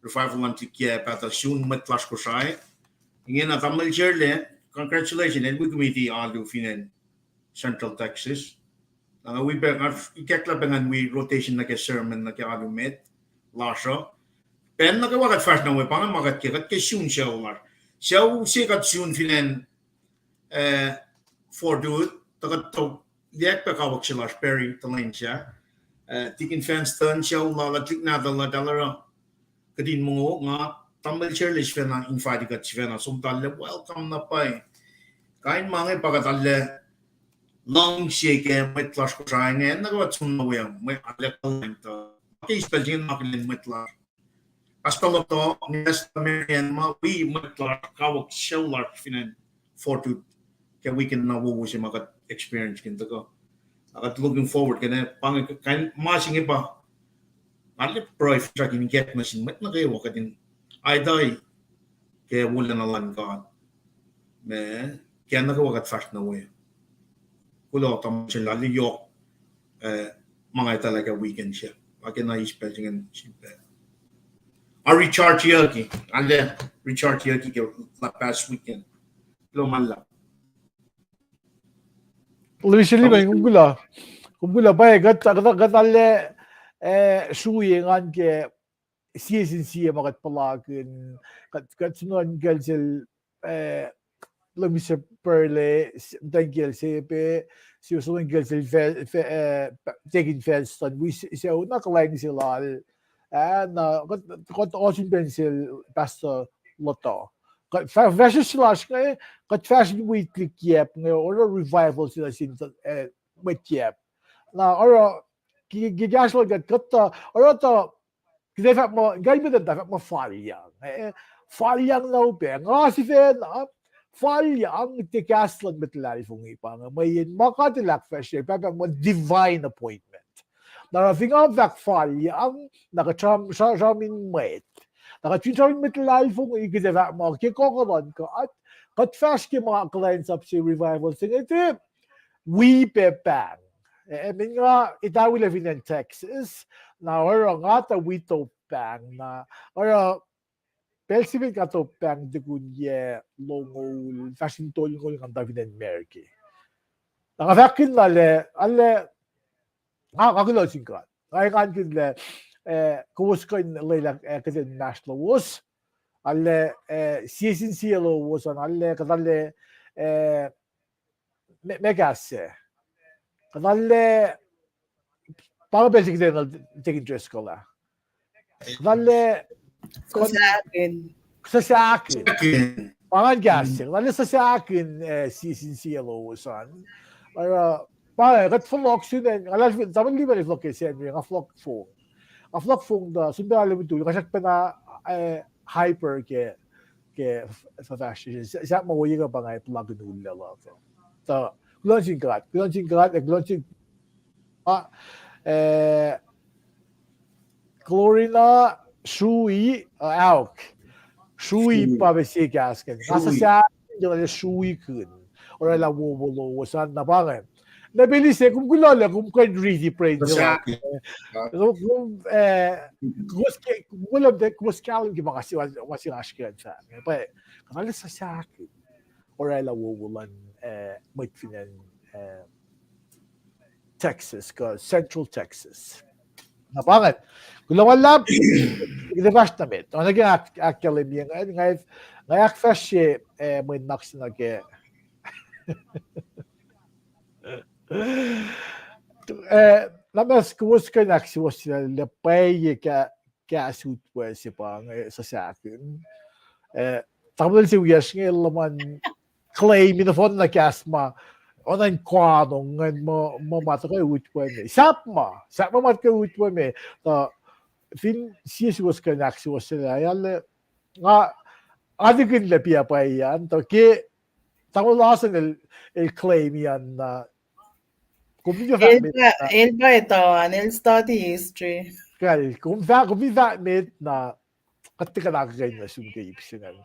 revival luhn Tikyac pahtuh sun mwet lasr Kosrae. Ingena tamuhlwel Sherle, congratulations, el wi committee alu fin acn Central Texas. Na nga wi pac, nga ikacklah pac ngan wi rotation nuh ke sermon nuh ke alu met lasr uh. Pacl nuh kwewa kuht fahsr nuh we pa inge ma kuht ke, kuht ke sun sucu lasr. Sucu se kuht sun fin acn, eh, Fort Hood, tuh kuht tok liyacack pac kawuck se lasr Perry Talent sac. Eh, Tikin Fenston, sucu lal uh, Tikin Adela, Dalara, kuhtin mongo, nga tamuhlwel Sherle sifacna invite kuht sifacna som tahl lah welcome na pwacye. Kain ma inge pa kuht arlac luhngse ke mwet lasr Kosrae inge, na kuht som nuh we, mwe arlac kuhlwacng tuh. Ke eis pacl se inge akihlen mwet lasr Pastor Loto, Pastor Marian, ma wi mwet lasr kawuck sucu lasr fin acn Fort Hood ke weekend na wowo se ma kuht experience kihn tuhkuh. Na kuht looking forward ke na pa inge, kain ma se inge pa arlac pruhe fihsrakin ikack nuh sin mwet nuh kwewa kuht in aituhi ke wolacna luhn God. Ma, ke nuh kwewa kuht fahsr nuh we. Kuloh tamuhlwel Sherle, arlac yohk, eh, ma nga etuh lah ke weekend se. Nga kena eis pacl se ingacn sifilpac. Nga rechargeyucki, arlac rechargeyucki ke la past weekend. Kuloh ma luhlahp. Lewis Liban, kom kuloh. Kom kuloh, pwacye, kuht, kuht, kuht arlac, eh, srui engan ke sie sin sie ma kuht puhlakihn, kuht, kuht sun nuh kacl sel, eh, Mister Purley, s-, muhtwacn kiyacl Sepe, sie sun nuh kacl sel Fe-, Fe-, eh, Pa-, Tikin Fenston, wi s-, sucu na kuhlwacng se lal, ah, na kuht, kuht ohsun pacl sel Pastor Loto. Kuht fah-, fahsr se lasr inge, kuht fahsr in wi tuhlihk Yap inge, oruh revival se nuh sin, eh, mwet Yap. Na oruh, ke, ke kahsruh kuht, kuht, uh, oruh tuh, kuht ac fahk muh, kalmetan tuh fahk muh falyang, eh, falyang na upac. Nga sifacna, falyang tiac kahs luhn mwet luhlahlfongi pa inge, mweyen ma God El ahkfahsrye, pa, pa muh divine appointment. Na oruh fin nga fahk falyang, na kuht sram, sra-, sram in mwet. Na kuht fin sram in mwet luhlahlfongi, kuht ac fahk muh ke kuh luhn God, kuht fahsr ke ma kuhlwacnsap se revival se inge tiac wi pac pahng. Eh, eh, mweyen nga etuh wi lah fin acn Texas, na oruh nga tuh wi top pahng, na oruh pacl se met nga top pahng tukun yac longoul, fahsr in tolngoul nga muhta fin acn America. Na nga fahkkihn lah, arlac, nga, nga kuloh sin God. Nga engankihn lah, eh, kowos kuh in lwelah, eh, kuht in inmahsrlowos. Arlac, eh, sie sin sie lowos an, arlac, kuht arlac, eh, me, me kahs se. Kuht arlac, pa inge pacl se kuht enenuh Tikin Driscoll ah. Kuht arlac, suhsahkihn. Suhsahkihn. Pa inge kahs se. Kuht arlac suhsahkihn, eh, sie sin sie lowos an. Oruh, pa inge, kuht fohlohk sun acn, nga luhlahlfongi, tamuhlwel Liban el fohlohk ke Sacnri, nga fohlohk fong. Nga fohlohk fong tuh, sun pacna lwen mutul, nga srackpacna, eh, hyper ke, ke f-, f-, fahsr, s-, sahp ma ohiyac inge pa nga puhlakihn ullac luhk uh. Tuh, kuloh nuh sin God, kuloh nuh sin God, ac kuloh nuh sin, ah, eh, Glorina, srui, uh, aok. Srui pa pac sie kahs ingacn. Nga suhsahkihn, nga sruikihn. Orwaclah wowo lowos an na pa inge. Na pacl se kom kuloh lah kom kuh in riti praise the Lord. Kom, eh, kowos ke, kom kuloh, kowos kahlwem ke ma nga se, ma se nga srihke in fahk. Pa, kuht arlac suhsahkihn. Orwaclah wowo luhn, eh, mwet fin acn, eh, Texas, kuh Central Texas. Na pa inge, kuloh ma luhlahp, kuht ac fahsr nuh met. Oacna ke ahk-, ahkkahlwemye inge, nga, nga ahkfahsrye, eh, mwe nuhnak se nuh ke. Eh, na mas kowos kuh in ahksuwohsyelah pwacye kahs, kahs utwe se pa inge suhsahkihn. Eh, tamuhlwel se wiyacsr inge el luhman claim in nohfohnna kahs ma oacna in koano ingacn ma, ma ma tuhkuh utwe me. Sahp ma, sahp ma ma tuhkuh utwe me. Tuh fin sie suwos kuh in ahksuwohsyelah, nga, nga tikinlah piac pwacye an, tuh ke tamuhlwel Larson el, el claim an na, kom fin fahk met na, el pa etuh an, el study history. Kal, kom fahk, kom fin fahk met na, kuht tiac kuh in ahkkweye nuh sum ke ip se ingacn.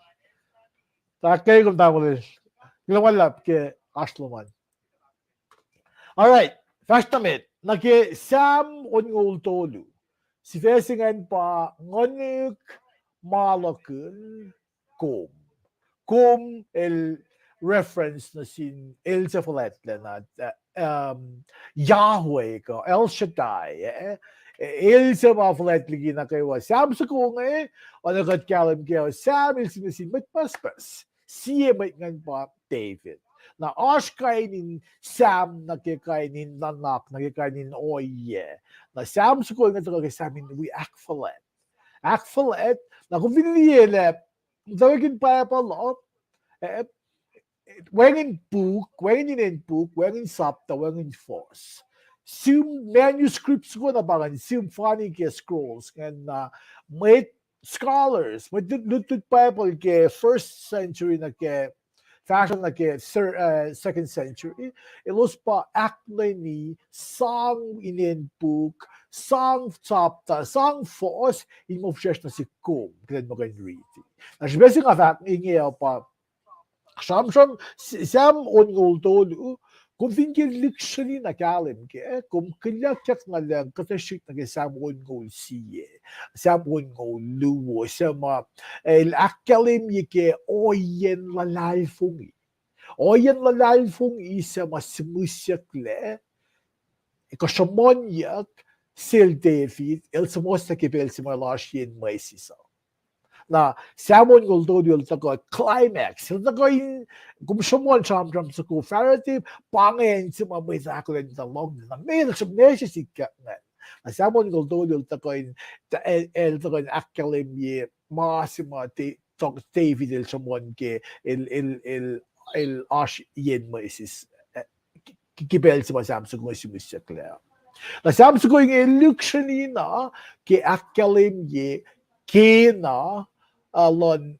Tuh ahkkweye kom tamuhlwel. Kuloh ma luhlahp ke oasr lom an. All right, fahsr nuh met nuh ke Sam onngoul tolu. Sifac se ingacn pa nguhnihk ma luhkihn kom. Kom el reference nuh sin el suc fuhlwactlacna, uh, um, Yahweh kuh El Shaddai, eh? El suc ma fuhlwact liki nuh kwewa. Sam soko inge, oacna kuht kahlwem kac, Sam el sie nuh sin mwet pucspucs. Sie mwet ingacn pa David. Na oasr kain in Sam nuh ke kain in nuhnak, nuh ke kain in ohiyac. Na Sam soko inge tuhkuh ke Sam in wi ahkfuhlwact. Ahkfuhlwact, na kom fin liye lah, tuh wacngihn Bible uh, eh, wacngihn puk, wacngihn inen puk, wacngihn sapta, wacngihn fuhs. Sihm manuscript soko na pa ingacn, sihm Phoenicia scrolls ingacn, na mwet scholars, mwet lutlut Bible ke first century nuh ke, fahsruh nuh ke thir-, uh, second century, elos pa ahknweni sang inen puk, sang sapta, sang fuhs, in ma fihsracsr nuh sihk kom, kuht in muh kuh in riti. Na srihpac se nga fahk inge uh pa, sramsram, Sam onngoul tolu, kom fin ke lihksreni na kahlwem kac, kom kuhlyuckyak na lah kuhtuh srihk nuh ke Sam onngoul sie, Sam onngoul luo, suc ma el ahkkahlwemye ke ohiyacn luhlahlfongi. Ohiyacn luhlahlfongi suc ma sihmihsyucklac, kuh sruhmuhnyuck sel David, el suhmuhslah ke pacl se ma el oasr yen mwesis uh. Na Sam onngoul tolu el tuhkuh climax, el tuhkuh in, kom sruhmuhn sramsram soko fahsruh, pa ingacn se ma mwet ahkolah in tuh lohng, na meac el sruhmuhn, meac se sikyak ingacn. Na Sam onngoul tolu el tuhkuh in, el, el tuhkuh in ahkkahlwemye ma se ma David el sruhmuhn ke el, el, el, el oasr yen mwesis, eh, ke pacl se ma Sam soko inge sihmihsyucklac. Na Sam soko inge lihksreni na ke ahkkahlwemye kena, uh, luhn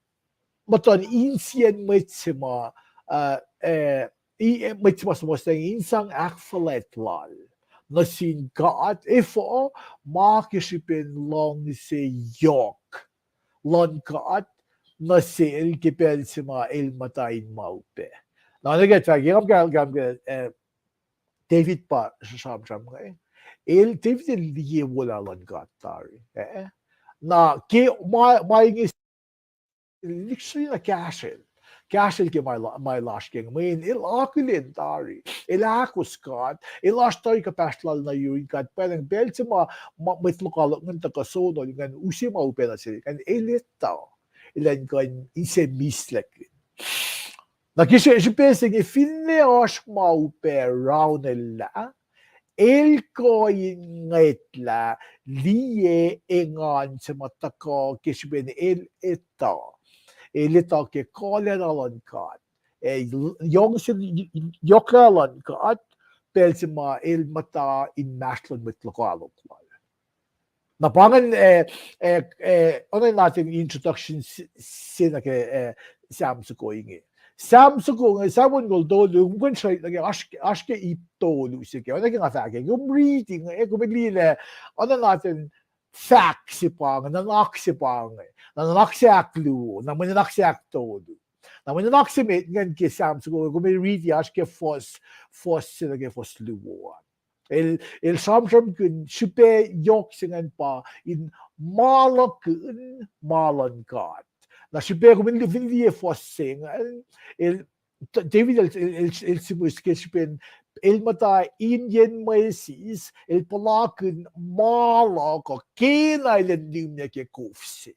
muhtuhn insiyacn mwet se ma, uh, mwet se ma suhmuhslah in sang ahkfuhlwact lal nuh sin God, efuh, ma ke srihpen luhngse yohk luhn God nuh sel ke pacl se ma el muhta in ma upac. Na nuh ke fahk, kam kahl, kam ke, eh, David pa sramsram inge. El, David el liye wolacna luhn God tari, eh? Na ke ma, ma inge lihksreni na kahsrwel. Kahsrwel ke ma el, ma el oasr ke inge. Mweyen el akihlen tari. El ahkos God. El oasr tari kuhpahsr lal nuh yurin God. Pwacnwacng pacl se ma, ma mwet lokoalok ingacn tuhkuh sonol ingacn use ma upac nuh sel ingacn, el etuh elan kuh in inse mislackihn. Na ke srihpac se inge finne oasr ma upac raunellah, el kuh in ngwetlah liye engan se ma tuhkuh ke srihpen el etuh. El etuh ke kuhlacna luhn God. Ac yohk se, yohklac luhn God, pacl se ma el muhta inmahsrlon mwet lokoalok lal. Na pa ingacn, eh, eh, eh, oacna nohfohn introduction se, se nuh ke, eh, Sam soko inge. Sam soko inge, Sam onngoul tolu, kom kuh in srwackna ke oasr, oasr ke ip tolu se ke, oacna ke nga fahk ke, kom riti inge, kom liye lah, oacna nohfohn fahk se pa inge, nuhnak se pa inge, na nuhnak se ahkluo, na mwe nuhnak se ahktolu. Na mwe nuhnak se met ingacn ke Sam soko, kom riti oasr ke fuhs, fuhs se nuh ke fuhs luo an. El, el sramsramkihn srihpac yohk se ingacn pa in ma luhkihn ma luhn God. Na srihpac kom fin liye fuhs se ingacn, el, David el, el, el, el sihmihs ke srihpen el muhta in yen mwesis, el puhlakihn ma luhk uh kena elan nimlac ke kof se.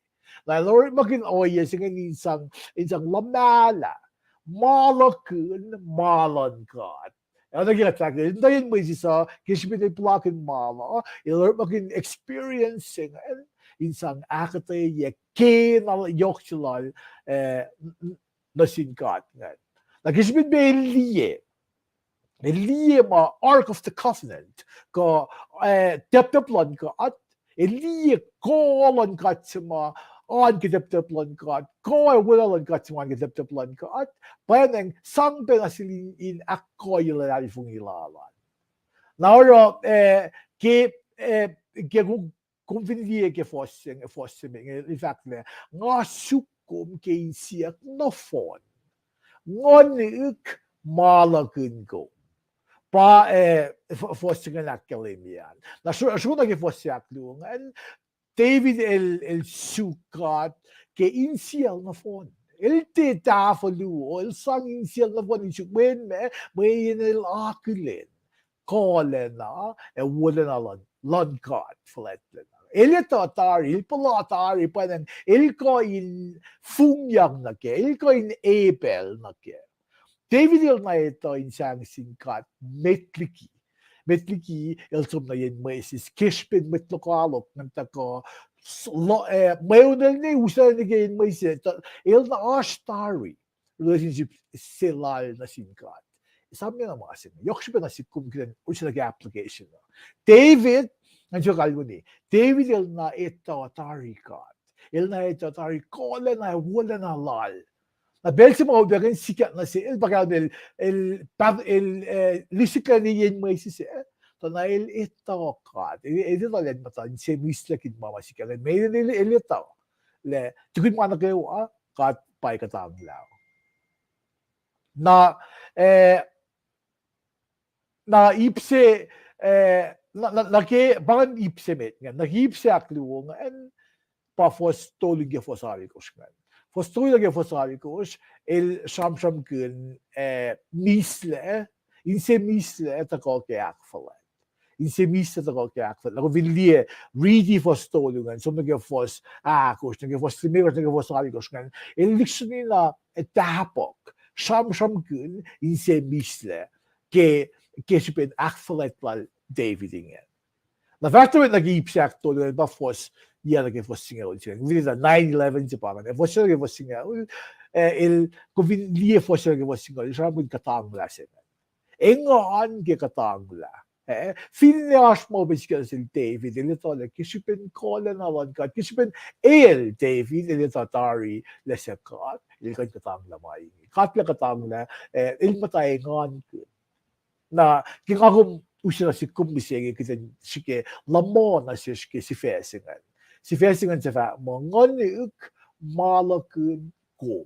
Na el orekmakihn ohiyac se ingacn in sang, in sang luhmahlah ma luhkihn ma luhn God. Oacna ke kuht fahk, el muhta yen mwesis uh ke srihpen el puhlakihn ma luhk, el orekmakihn experience se ingacn in sang ahkuhtweyac kena yohk se lal, eh, nuh sin God ingacn. Na ke srihpen pa el liye, el liye ma Ark of the Covenant, kuh, eh, taptap luhn God, el liye kuh luhn God se ma oan ke taptap luhn God, kuh ac wolacna luhn God se ma oan ke taptap luhn God, pwacnwacng sang pacna sel in, in ahkkoye luhlahlfongi lal an. Na oruh, eh, ke, eh, ke kom, kom fin liye ke fuhs se, fuhs se me, el fahk lah, nga suk kom ke insiyuck nohfohn. Nguhnihk ma luhkihn kom. Pa, eh, f-, fuhs se ingacn ahkkahlwemye an. Na sru-, sruhna ke fuhs se ahkluo ingacn, David el, el suk God ke insiyacl nohfohn. El tiac tahfuh luo, el sang insiyacl nohfohn in suk mweyen ma, mweyen el akihlen kuh lacna ac wolacna luhn, luhn God fuhlwactlacna. El etuh tari, el puhla tari, pwacnwacng el kuh in fongyang nuh kac, el kuh in epacl nuh kac. David el na etuh in sang sin God met liki, met liki el som nuh yen mwesis, ke srihpen mwet lokoalok ingacn tuhkuh s-, lo-, eh, mweun el ne uslah nuh ke yen mwesis, tuh el na oasr tari relationship se lal nuh sin God. Esam na ma se inge, yohk srihpac nuh sik kom kuh in use nuh ke application uh. David, ngan sifil kalweni, David el na etuh tari God. El na etuh tari kuh lacna ac wolacna lal. Na pacl se ma upac ingacn sikyak nuh sel, el pa kalmac el, el, pa-, el, eh, lihsrihk lal yen mwesis, eh, tuh na el etuh God. El, el etuh lah el muhta inse mihslac ke ma ma sikyak ingacn. Mweyen el, el etuh lah tukun ma nuh kwewa, God pa kuhtanglah. Na, eh, na ip se, eh, na, na, na ke, pa ingacn ip se met ingacn, na ke ip se ahkluo ingacn, pa fuhs tolu ke fuhs alkosr ingacn. Fuhs tolu ke fuhs alkosr, el sramsramkihn, eh, mihslac, inse mihslac tuhkuh ke ahkfuhlwact. Inse mihslac tuhkuh ke ahkfuhlwact. Na kom fin liye, riti fuhs tolu ingacn, som nuh ke fuhs ahkosr, nuh ke fuhs limekohsr, nuh ke fuhs alkosr ingacn, el lihksreni na, eh, tahpuhk, sramsramkihn inse mihslac ke, ke srihpen ahkfuhlwact lal David ingacn. Na fahsr nuh met nuh ke ip se ahktolu ingacn pa fuhs yac nuh ke fuhs singucul se ingacn. Kom fin liye nine eleven se pa ingacn. Fuhs yac nuh ke fuhs singucul, eh, el, kom fin liye fuhs yac nuh ke fuhs singucul, el sramsramkihn kuhtanglah se ingacn. Engan ke kuhtanglah. Eh, finne oasr ma upac sikyak nuh sel David, el etuh lah ke srihpen kuh lacna luhn God, ke srihpen el David, el etuh tari lah suc God, el kuh in kuhtanglah ma inge. God lah kuhtanglah, eh, el muhta engankihn. Na ke nga kom use nuh sik kom mihsenge, kuht in srihke luhman nuh sesr ke sifac se ingacn. Sifac se ingacn suc fahk muh nguhnihk ma luhkihn kom.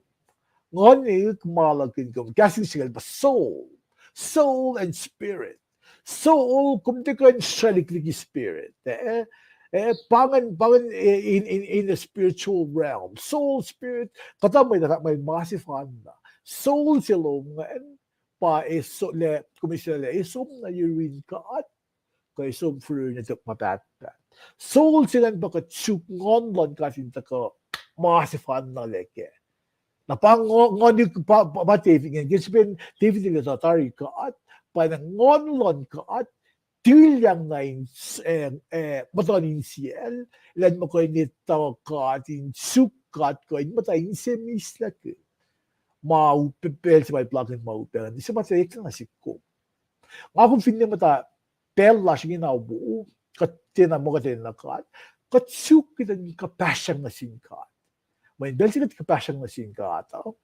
Nguhnihk ma luhkihn kom. Kahs English se ingacn pa soul. Soul and spirit. Soul, kom tiac kuh in srwaclihk liki spirit. Eh, eh, pa ingacn, pa ingacn, eh, in, in, in a spiritual realm. Soul, spirit, kuhtuh mwet uh fahk muh ma sefanna. Soul se lom ingacn, pa e so-, lah, kom eis lah, e som nuh yurin God, kuh e som firir nuh tok ma pahtpaht. Soul se ingacn pa kuht suk nguhn luhn God in tuhkuh ma sefanna lac kac. Na pa nguh-, nguhnihk pa, pa, pa David ingacn, ke srihpen David el etuh tari God, pa na nguhn luhn God, tilyang na in, eh, eh, muhtuhn insiyacl, elan muh kuh in etuh God, in suk God, kuh in muhta inse mihslac ke ma upac, pacl se ma el puhlakihn ma upac ingacn, se ma tuh eklac nuh sik kom. Nga kom finne muhta pacl lasr ingena wo, kuht tiacna muh kuht enenuh God, kuht suk kuht in kuhpahsryang nuh sin God. Mweyen pacl se kuht kuhpahsryang nuh sin God uh,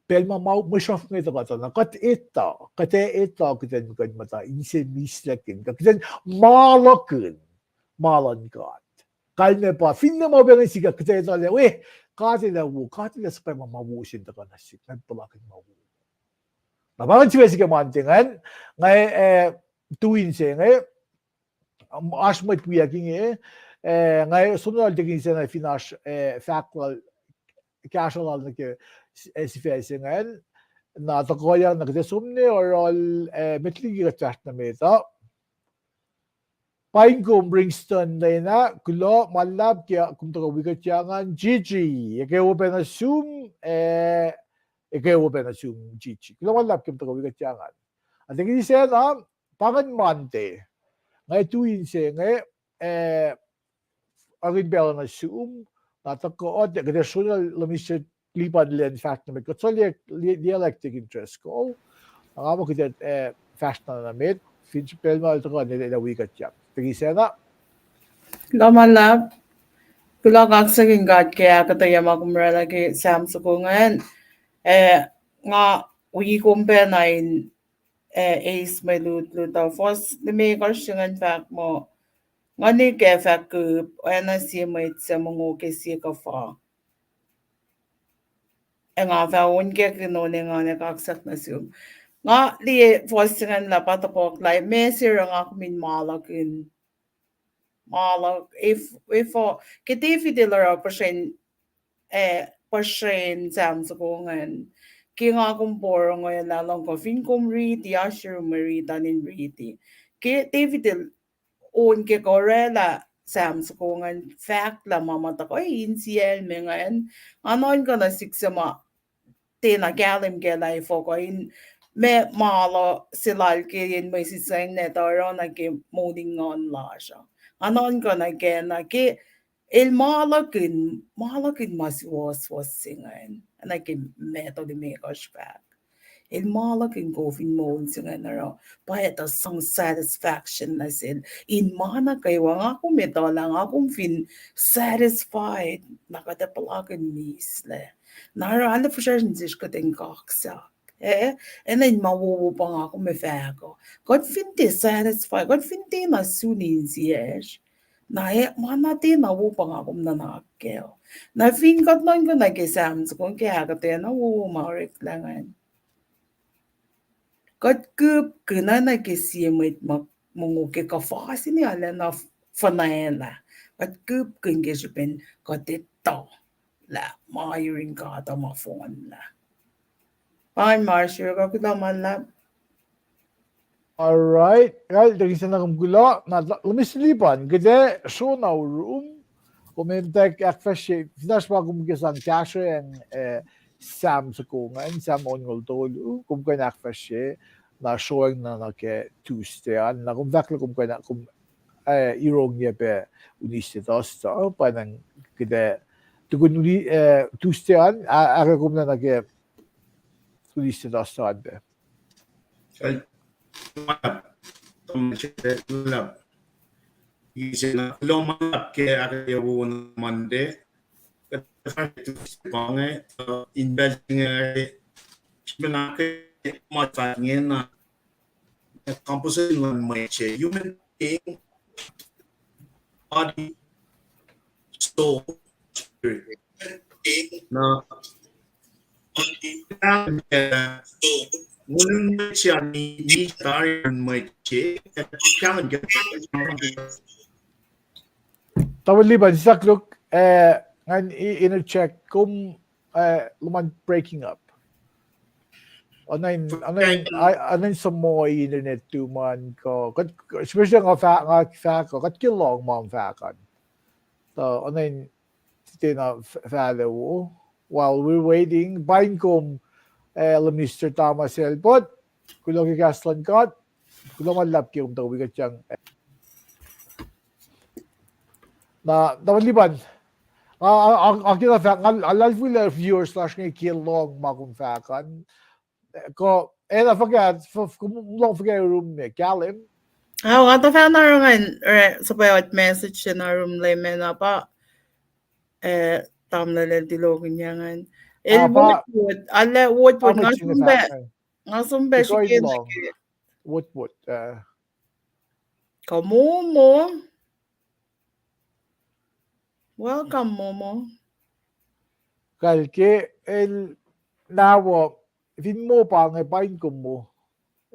pacl ma ma mwe sruhf inge tuhkuh tuh na kuht etuh, kuht ac etuh kuht in kuh in muhta inse mihslac ke, kuht in ma luhkihn ma luhn God. Kalmac pa finne ma upac ingacn sikyak, kuht ac etuh lah, we, God el ac wo, God el ac suhpwacma ma wo se in tuhkuh nuh sik, kuht puhlakihn ma wo. Na pa ingacn sifac se ke Monday ingacn, nga, eh, tu inse inge, um, oasr mwet wiyuck inge, eh, nga som na lal tekin se na fin oasr, eh, fahk lal, kahsruh lal nuh ke, eh, sifac se ingacn, na tuhkuhyang na kuht ac som nuh yohrohl, eh, met liki kuht fahsr nuh met uh. Paing kom Bringston Lena, kuloh ma luhlahp ke kom tuhkuh wi kuht ingacn, Gigi, eke wo pac nuh sum, eh, eke wo pac nuh sum, Gigi. Kuloh ma luhlahp ke kom tuhkuh wi kuht ingacn. Ac tekin sacna, pa ingacn Monday. Nga tu inse inge, eh, akihlen pacl nuh sum, na tuhkuh, kuht ac srolah lomiser lipan lwen fahsr nuh met. Kuht soliyuck li-, liye lah Deacon Driscoll. Nga muh kuht, eh, fahsr na nuh met, fin pacl ma el tuhkuh, el ac wi kuht yang. Deacon Sena. Kuloh ma luhlahp. Kuloh kaksakihn God ke ahkuhtweyac ma kom oraclah ke Sam soko ingacn. Eh, nga wi kom pacna in, eh, eis mwe lutlut uh. Fuhs limekohsr se ingacn fahk muh, nga nuh ke fahk ke, oacna sie mwet suc mongo ke sie kuhfa. Ac nga fah onkakihn on engan ac kaksak nuh sum. Nga liye fuhs se ingacn lah pa tohkohk lah meac se oruh nga kom in ma luhkihn ma luhk, if, if, uh, ke David el oruh puhsren, eh, puhsren Sam soko ingacn. Ke nga kom porongo lah luhngkuh fin kom riti, oasr yurum mwe rit an in riti. Ke David el on ke kuh oraclah Sam soko ingacn fahk lah ma ma tuhkuh insiyacl me ingacn. Nga nuhnkuh na sik se ma tiacna kahlwem kac lah efuh kuh in ma, ma luhk se lal ke yen mwe sisacng nwe tuh oruh nuh ke moul in nguhn lasr uh. Nga nuhnkuh nuh kac na ke el ma luhkihn, ma luhkihn ma suwohswohs se ingacn. Nuh ke Matthew limekohsr fahk, el ma luhkihn kof in moul se ingacn oruh pa etuh sang satisfaction nuh sel in ma nuh kwewa. Nga kom etuh lah nga kom fin satisfied, na kuht ac puhlakihn mislac. Na oruh arlac fihsracsr in sesr kuht in kaksak. Eh, enenuh in ma wowo pa nga kom ac fahk uh. Kuht fin tiac satisfied, kuht fin tiac na sun insiyacsr, na e, ma na tiac na wo pa nga kom nuhnak kac uh. Na fin kuht nuhnkuh nuh ke Sam soko ke ahkuhtweyac na wowo ma oreklac ingacn, kuht kihpkihn na nuh ke sie mwet ma mongo ke kuhfa se inge arulacna fuhnuhlah. Kuht kihpkihn ke srihpen kuht etuh lah ma yurin God uh ma fohnlah. Pa inge ma srihk uh, kuloh ma luhlahp. All right. Well, thank you, Sena, kom kuloh. Na, let me see, lipan. Kuht ac sro na orum. Kom in tak ahkfahsrye, fin oasr ma kom ke sang kahsruh, eh, Sam soko ingacn, Sam onngoul tolu, kom kuh in ahkfahsrye, na sroang na nuh ke Tuesday an, na kom fahk lah kom kuh in, kom, eh, irongyacpac Wednesday, Thursday, pa na kuht ac tukun, eh, Tuesday an, a, ahkkweye kom na nuh ke Wednesday, Thursday an pac. Kuloh ma luhlahp. Ise na kuloh ma luhlahp ke ahkkweye wo Monday. Kuht fahk Tuesday pa inge, uh, in pacl se inge, srihpen ahkkweye ma fahk inge na, composition luhn mwet se, human being, body, soul, spirit. Na, Tamuhlwel Lipan, sislah luk, eh, ngan i-, interject, kom, eh, luhman breaking up. Oacna in, oacna in, a-, oacna in suhmuh internet tuhmom an kuh, kuht, especially nga fah-, nga fahk, kuht ke lohng ma fahk an. So, oacna in tiacna f-, fahla wo. While we're waiting, paing kom, eh, Mister Thomas Elbot, kuloh ke kahs luhn God, kuloh ma luhlahp ke kom tuhkuh wi kuht yang. Na, na Lipan, a, a, a, a, kena fahk, nga, a, luhlahlfongi lah viewers lasr inge ke lohng ma kom fahk an. Kuh, eh, na fuhkah, f-, f-, kom lohng fuhkah room me, kahlwem? Oh, nga tuh fahna oruh ngan, re, suhpwacot message se na room le me na pa, eh, tamuhlwel el tilokin yang an. El ah, pa, wot, wot, ale wot, wot, nga sumbe, nga sumbe sike lohng. Wot, wot, eh. Kuh Momo. Welcome, Momo. Kal ke el na wo, fin mo pa inge paing kom mo.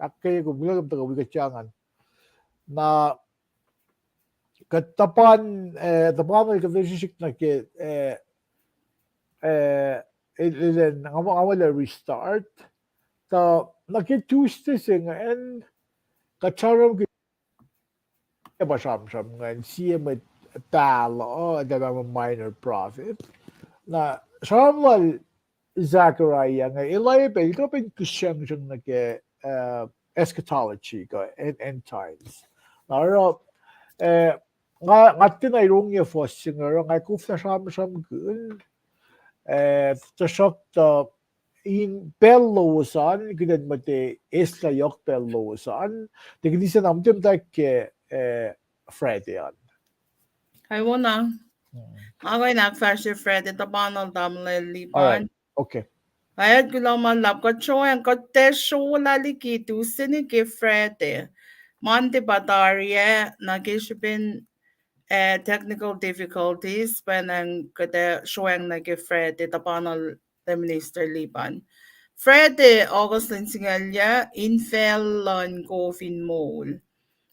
Ahkkweye kom, kuloh kom tuhkuh wi kuht yang an. Na kuht tuhpan, eh, tuhpan el kuht srihsrihk nuh ke, eh, eh, el, el, el, nga, nga muh lah restart. Tuh, nuh ke Tuesday se ingacn, kuht sramsram ke, pa sramsram ingacn, sie mwet pahluh, uh, eltahl pa Minor Prophet. Na, sramsram lal Zechariah inge, el oacyacpac, el kuh pac in kihsrangsrang nuh ke, uh, eschatology kuh end, end times. Na oruh, uh, nga, nga tiacna irongyuc fuhs se inge oruh nga koflah sramsramkihn. Eh, tuhsruhktuh in pacl lowos an, kuht in muhta eslac yohk pacl lowos an, tuh kuht in sang muhta ke, eh, Friday an. Ai wona. Nga kuh in ahkfahsrye Friday, tuh pa na tamuhlwel Lipan. Ac kuloh ma luhlahp, kuht sroang, kuht tiac srolah liki Tuesday nuh ke Friday. Monday pa tari ah, na ke srihpen, eh, technical difficulties, pwacnwacng kuht ac sroang nuh ke Friday, tuh pa na Minister Lipan. Friday, August lwen singucul yac, infacl luhn kof in moul.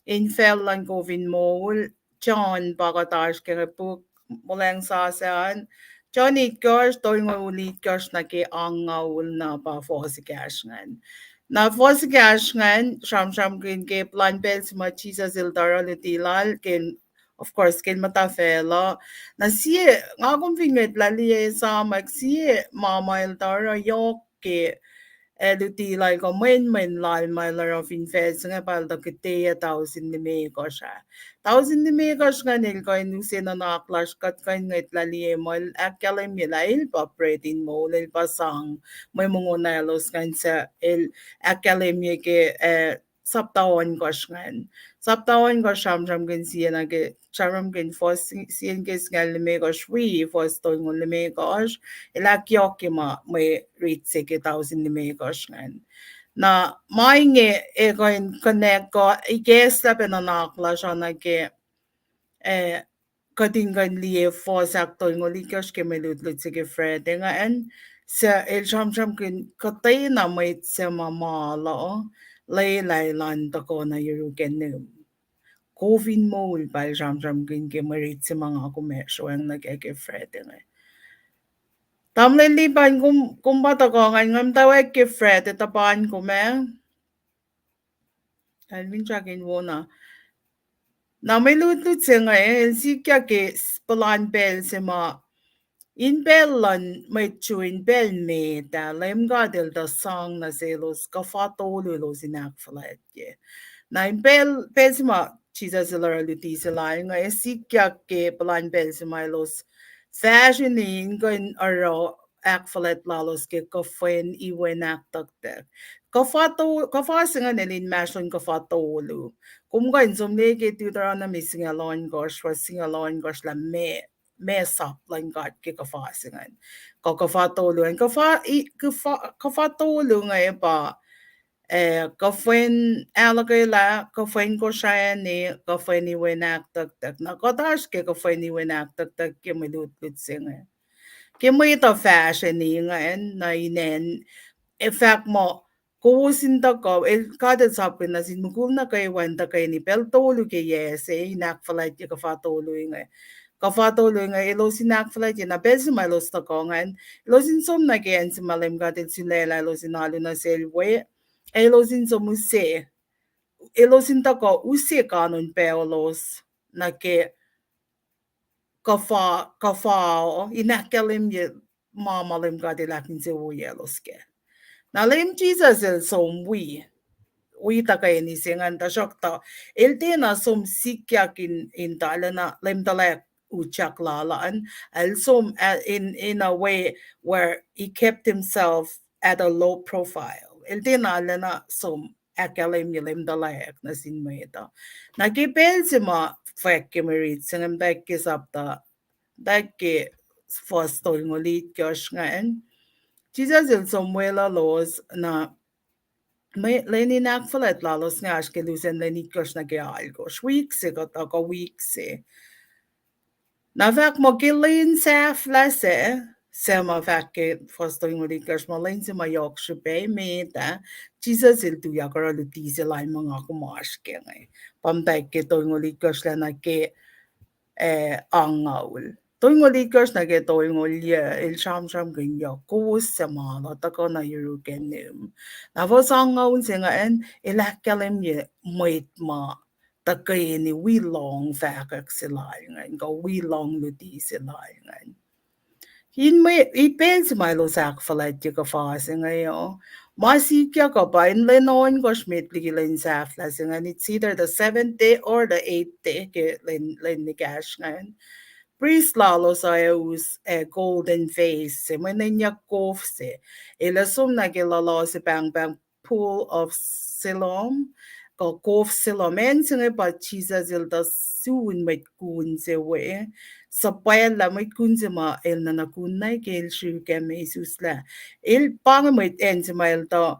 Infacl luhn kof in moul, John pa kuht oasr ke puk Molwelah Sasuc an, John itkohsr, tolngoul itkohsr nuh ke angngaul na pa fuhs ekahsr ingacn. Na fuhs ekahsr ingacn, sramsramkihn ke plwacn pacl se ma Jisus el tuh oruh luti lal, ke, of course, ke el muhta facluh. Na sie, nga kom fin ngwetlah liye esamwack, sie ma ma el tuh oruh yohk ke, eh, luti lal kuh mwenmwen lal ma el oruh fin facl se inge pa el tuh kihteyuc tausin limekohsr ah. Tausin limekohsr ingacn el kuh in use nuhnak lasr, kuht kuh in ngwetlah liye muh el ahkkahlwemye lah el pa bread in moul, el pa sang mwe mongo nahtuhlos ingacn suc el ahkkahlwemye ke, eh, sapta ohnkohsr ingacn. Sapta ohnkohsr sramsramkihn sie nuh ke, sramsramkihn fuhs sie nuh ke singucul limekohsr wi fuhs tolngoul limekohsr, el ahkyohkye ma mwe rit se ke tausin limekohsr ingacn. Na ma inge ac kuh in connect kuh ikacslah pac nuhnak lasr uh nuh ke, eh, kuht in kuh in liye fuhs ahktolngoul itkohsr ke mwe lutlut se ke Friday ingacn, suc el sramsramkihn kuhtwena mwet suc ma mal uh, lwelah elan tuhkuh nuh yuruk ac nihm. Kof in moul pa el sramsramkihn ke mwe rit se ma nga kom ac sroang nuh ke ke Friday inge. Tamuhlwel Lipan, kom, kom pa tuhkuh ingacn, nga muhtwacwacack ke Friday, tuh pa kom ac Alvin Jakin wona. Na mwe lutlut se inge, el sikyak ke s-, puhlan pacl se ma, in pacl luhn mwet Jew in pacl met ah, Leum God el tuh sang nuh selos kuhfa tolu elos in ahkfuhlwactye. Na in pacl, pacl se ma Jisus el oruh luti se lal inge, sikyak ke puhlan pacl se ma elos fahsrweni in kuh in oruh ahkfuhlwact lalos ke kuhfwen iwen ahktucktuck. Kuhfa to-, kuhfa se ingacn el inmahsrlon kuhfa tolu. Kom kuh in som liye ke Deuteronomy singucul ohnkohsr, fuhs singucul ohnkohsr lah meac, meac sap luhn God ke kuhfa se ingacn. Kuh kuhfa tolu ingacn. Kuhfa, i-, kuhfa, kuhfa tolu inge pa, eh, kuhfwen ahluhkwelah, kuhfwen kosrani, kuhfwen iwen ahktucktuck. Na kuht oasr ke kuhfwen iwen ahktucktuck ke mwe lutlut se inge. Ke mwet uh fahsrweni ingacn, na inen, ac fahk muh, kowos in tuhkuh, el, God el sapkihn nuh sin mukul nuh kwewa in tuhkweni pacl tolu ke yac se, in ahkfuhlwactye kuhfa tolu inge. Kuhfa tolu inge, elos in ahkfuhlwactye, na pacl se ma elos tuhkuh ingacn, elos in som nuh ke acn se ma Leum God el sulaclah elos in alu nuh sel we, ac elos in som use, elos in tuhkuh use kanon paholos nuh ke kuhfa, kuhfa uh, in ahkkahlwemye ma ma Leum God el ahkinsewowoyelos kac. Na Leum Jisus el som wi, wi tuhkweni se ingacn, tuhsruhktuh el tiacna som sikyak in, in tuh lacna Leum tuhlac utyak lal an, el som, uh, in, in a way where he kept himself at a low profile. El tiacna lacna som ahkkahlwemye Leum tuhlac nuh sin mwet uh. Na ke pacl se ma fwack ke mwe rit se inge, muhtwacwacack ke sapta, muhtwacwacack ke fuhs tolngoul itkohsr ingacn, Jisus el som weluhlos na mwe lwen in ahkfuhlwact lalos inge oasr ke lusen lwen itkohsr nuh ke alkohsr. Wik se kuhtuh kuh wik se. Na fahk muh ke lwen sahflah se, suc ma fahk ke fuhs tolngoul itkohsr muh lwen se ma yohk srihpac met ah, Jisus el tuyak oruh luti se lal ma nga kom oasr ke inge. Pa muhtwacwacack ke tolngoul itkohsr lah nuh ke, eh, angngaul. Tolngoul itkohsr nuh ke tolngoul yac, el sramsramkihn yohk, kowos suc ma la tuhkuh nuh yuruk ac nihm. Na fuhs angngaul se ingacn, el ahkkahlwemye mwet ma tuhkweni wi lohng fahkwack se lal ingacn, kuh wi lohng luti se lal ingacn. In mwe, in pacl se ma elos ahkfuhlwactye kuhfa se inge uh, ma sikyak uh pa in lwen ohnkohsr met liki lwen sahflah se ingacn, it's either the seventh day or the eighth day ke lwen, lwen ekahsr ingacn. prist lalos uh ac us, eh, golden vase se, mwe nwenyuck kof se. El ac som nuh ke luhluh se pahngpahng Pool of Siloam, kuh kof Siloam. Acn se inge pa Jisus el tuh sun mwet kun se we, suhpwacllah mwet kun se ma el nuhnuhkunna ke el srihk ac me isuslah. El pa inge mwet acn se ma el tuh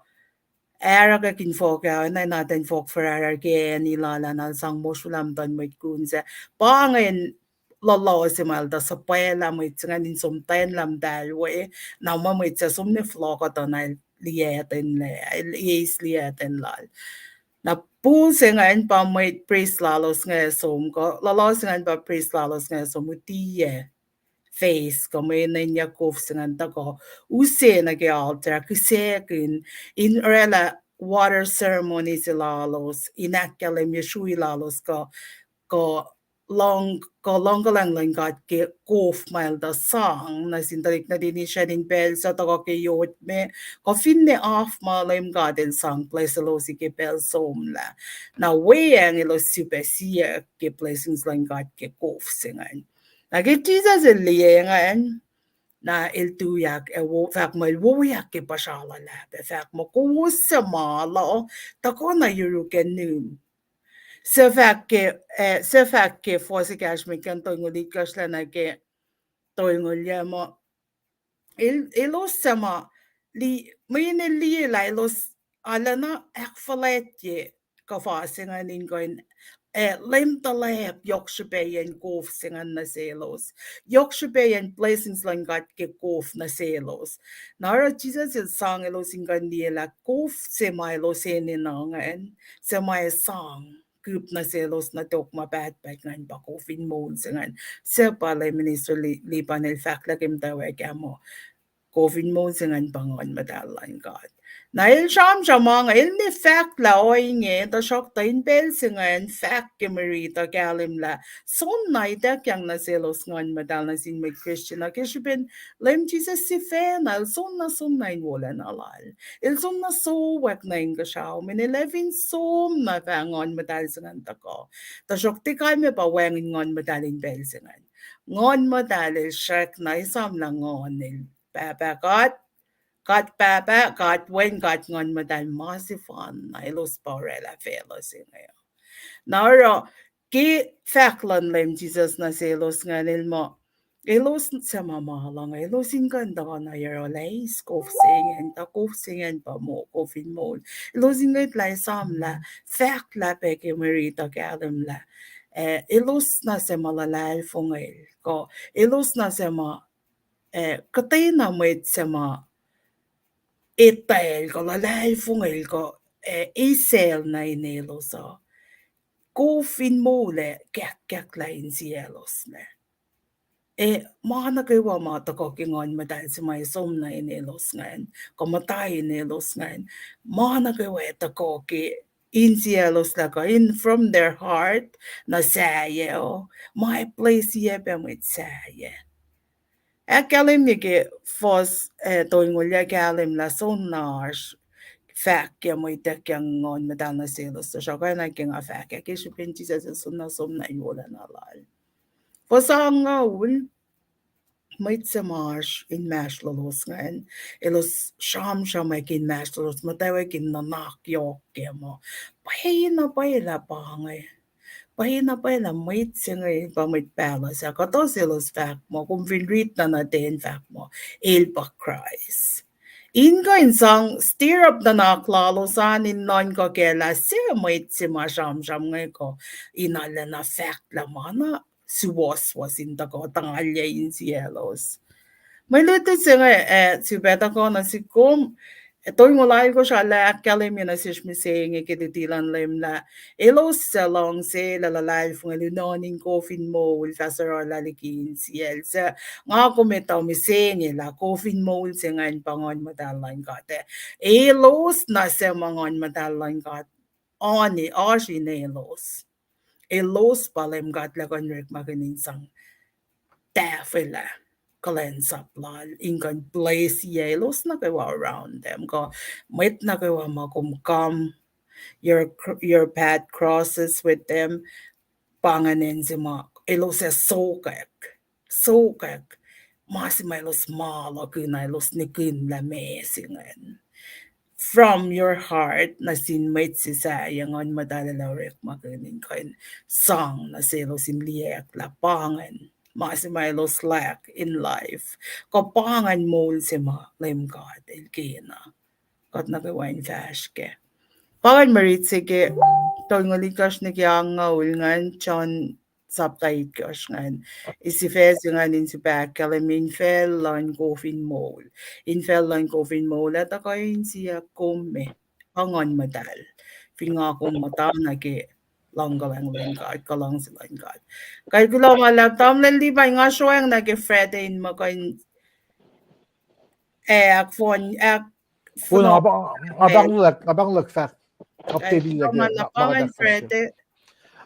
aragak in fohk ah, na, na ten fohk fahsrahsr ke acn lal ah, na el sang mosrlah muhtuhn mwet kun sac. Pa inge luhluh se ma el tuh suhpwacllah mwet se ingacn in som tacn lah muhtahl we, na ma mwet sac som ne fohlohkuh tuh na el liyaten lah, el eis liyaten lal. Na pool se ingacn pa mwet prist lalos inge som, kuh luhluh se ingacn pa prist lalos inge som utiyac vase kuh mwe nwenyuck kof se ingacn tuhkuh use nuh ke altar, kihsackuhn in oraclah water ceremony se lalos, in ahkkahlwemye srui lalos kuh, kuh luhng, kuh luhngkuhlacng luhn God ke kof ma el tuh sang nuh sin tuhlihk nuhtin Israel in pacl suc tuhkuh ke yot me, kuh finne af ma Leum God el sang bless elos ke pacl somlah. Na weacng elos sifilpac siyuck ke blessings luhn God ke kof se ingacn. Na ke Jisus el liye ingacn, na el tuyak ac wo-, fahk muh el wowoyak ke puhsra luhlahp ac fahk muh, kowos suc ma luh, tuhkuh na yuruk ac nim. Suc fahk ke, eh, suc fahk ke fuhs ekahsr met kuh tolngoul itkohsr lah nuh ke tolngoul yac muh, el, elos suc ma, li-, mweyen el liye lah elos arulacna ahkfuhlwactye kuhfa se ingacn in kuh in, eh, Leum tuhlahp yohk srihpaciyacn kof se ingacn nuh selos. Yohk srihpaciyacn blessings luhn God ke kof nuh selos. Na oruh Jisus el sang elos in kuh in liye lah kof se ma elos enenuh ingacn, suc ma ac sang kihp nuh selos nuh tok ma pahtpaht ingacn pa kof in moul se ingacn. Suc pa Leum Minister Li-, Lipan el fahklah ke muhtwacwacack ah muh, kof in moul se ingacn pa Nguhn Muhtahl luhn God. Na el sramsram ma inge, el ne fahklah ohinge, tuhsruhktuh in pacl se ingacn fahk ke mwe riti uh kahlwem lah soenna ituckyang nuh selos Nguhn Muhtahl nuh sin mwet Christian uh ke srihpen Leum Jisus sifacna el soenna somna in wolacna lal. El soenna sowack nuh inkuhsrao, mweyen el ac fin som na fah Nguhn Muhtahl se ingacn tuhkuh. Tuhsruhk tiac kalmac pa wacngihn Nguhn Muhtahl in pacl se ingacn. Nguhn Muhtahl el srackna esam lah Nguhn el Pahpah God, God Pahpah, God Wen, God Nguhn Muhtahl ma sefanna, elos pa oraclah facluh se inge. Na oruh ke fahk luhn Leum Jisus nuh selos ingacn el muh, elos suc ma ma luhng, elos in kuh in tuhkuh na yohrohl ac eis kof se ingacn, tuh kof se ingacn pa moul, kof in moul. Elos in kuh in lah esam lah, fahk lah pac ke mwe riti uh kahlwem lah, eh, elos na suc ma luhlahlfongel, kuh elos na suc ma, eh, kuhtwena mwet suc ma etwacl kuh luhlahlfongel kuh, eh, eisacl nuh in elos uh, kof in moul ac kahkkahklah insiyaclos lac. Eh, ma nuh kwewa ma tuhkuh ke Nguhn Muhtahl se ma som nuh in elos ingacn, kuh muhta in elos ingacn, ma nuh kwewa tuhkuh ke insiyaclos lah kuh in from their heart, nuh sahyac uh, ma ac bless-iyac pac mwet sahyac. Ahkkahlwemye ke fuhs, eh, tolngoul ah kahlwem lah soenna oasr fahk ke mwe ituckyang Nguhn Muhtahl nuh selos, tuhsruhk oacna ke nga fahk ah ke srihpen Jisus el soenna som na in wolacna lal. Fuhs angngaul, mwet suc ma oasr inmahsrlolos ingacn, elos sramsram ke inmahsrlolos, muhtwacwacack in nuhnak yohk ke muh, pwacyena pwacye lah pa inge. Pwacyena pwacye lah mwet se inge pa mwet pahluh sac, kuhtuh selos fahk muh, kom fin rit na nuh ten fahk muh, el pa Kraist. In kuh in sang stir up nuhnak lalos an in nuhnkuh kac lah suc mwet se ma sramsram inge kuh in arulacna fahk lah ma na suwohswohs in tuhkuh tuhngalyac insiyaclos. Mwe lutlut se inge, eh, sifilpac tuhkuh nuh sihk kom, eh, tolngoul alkosr ah lah ahkkahlwemye nuh sesr mihsenge ke luti luhn Leum lah elos suc luhngse lah luhlahlfongel, nuhnuhnkuh in kof in moul fah suruhlah liki insiyacl. Suc nga kom etuh mihsenge lah kof in moul se ingacn pa Nguhn Muhtahl luhn God ah. Elos na suc ma Nguhn Muhtahl luhn God oasr in elos. Elos pa Leum God El kuh in orekmakihn in sang tahfwelah kuhlwacnsap lal in kuh in bless-iyac elos nuh kwewa around them, kuh mwet nuh kwewa ma kom come your, your path crosses with them, pa ingacn se ma elos ac sokwack. sokwack ma se ma elos ma luhkihn, elos nihkihn lah meac se ingacn. From your heart, nuh sin mwet se sahyac, Nguhn Muhtahl el orekmakihn in kuh in sang nuh selos in liyeack lah pa ingacn ma se ma elos lack in life, kuh pa ingacn moul se ma Leum God el kena kuht nuh kwewa in fahsr kac. Pa ingacn mwe rit se ke tolngoul itkohsr nuh ke angngaul ingacn, John sapta itkohsr ingacn. Isifac se ingacn in sifil ahkkahlwemye infacl luhn kof in moul. Infacl luhn kof in moul ac tuhkuh in siyuck kom me, pa Nguhn Muhtahl, fin nga kom muhta nuh ke luhngkuhlwacng luhn God, kuh luhngse luhn God. Kuh kuloh ma luhlahp, tamuhlwel Lipan, nga sroacng nuh ke Friday in muh kuh in ac ahkfohn, ahk, Pun nga pahng, nga pahng luhk, nga pahng luhk fahk. Update liki ma, ma kuht ahkfahsrye.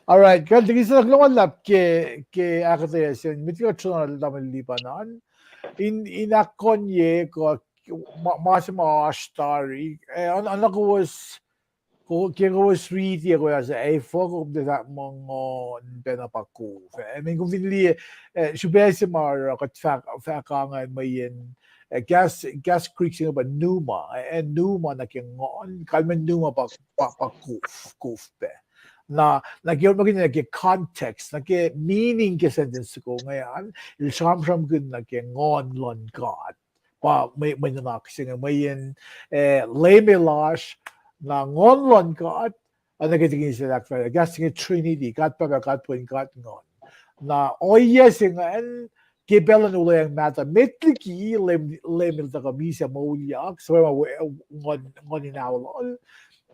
All right, kuht liki se kuloh ma luhlahp ke, ke ahkuhtweyac se met kuht srolah tamuhlwel Lipan an. In, in ahkkonye kuh ma, ma se ma oasr tari, eh, an, an kowos, ke kowos riti ac kowos ac fuck up the fact ma Nguhn pacna pa kof. I mean, kom fin liye, eh, srihpac se ma oruh kuht fahk, fahk ange mweyen, eh, kahs, kahs Greek se inge pa pneuma, eh, pneuma nuh ke nguhn, kalmac pneuma pa, pa, pa kof, kof pac. Na, nuh ke, nuh ke context, nuh ke meaning ke sentence soko inge an, el sramsramkihn nuh ke nguhn luhn God. Pa mwe, mwe nuhnak se inge, mweyen, eh, Leum lasr, na Nguhn luhn God, ac nuh ke tikin se ahkfahsrye, kahs se inge Trinity, God Pahpah, God Pweng, God Nguhn. Na ohiyac se ingacn, ke pacl in olweacng mahtuh, met liki Leum, Leum el tuhkuh misac moulyak, so ma we, nguhn, nguhn in aolol.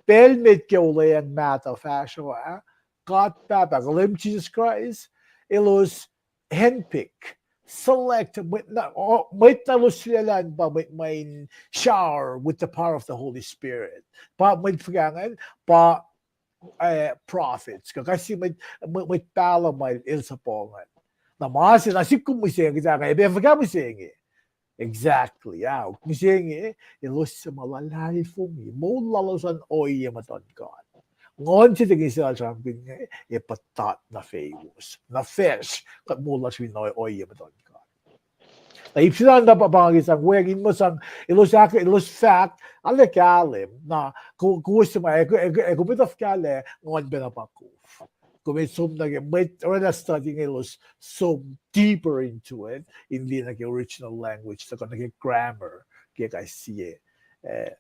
Pacl met ke olweacng mahtuh fahsruh ah, God Pahpah, kuh Leum Jisus Kraist, elos handpick, select, mwet na, o, mwet na elos sulaclah in pa mwet ma in shower with the power of the Holy Spirit. Pa mwet fuhkah ingacn, pa, eh, prophets, kuh kais sie mwet, mwet, mwet pahluh ma el suhpwacr ingacn. Na ma se, na sik kom mihsenge, kuht ac, epac fuhkah mihsenge? Exactly, ah, mihsenge, elos suc ma luhlahlfongi, moul lalos an ohiyac muhtuhn God. Nguhn se tikin se lal sramsramkihn inge, ac puhtat nuh fewos, nuh facsr, kuht moul lasr fin ohiyac muhtuhn God. Na ip se na pa, pa inge sang weacng in muh sang, elos ahk, elos fahk, arlac kahlwem, na, ko, kowos suc ma, ac, ac, ac kom etuh fuhkah lah Nguhn pacna pa kof. Kom ac som nuh ke, mwet oraclah study inge elos som deeper into it, in liye nuh ke original language, tuhkuh nuh ke grammar, ke kais sie, eh,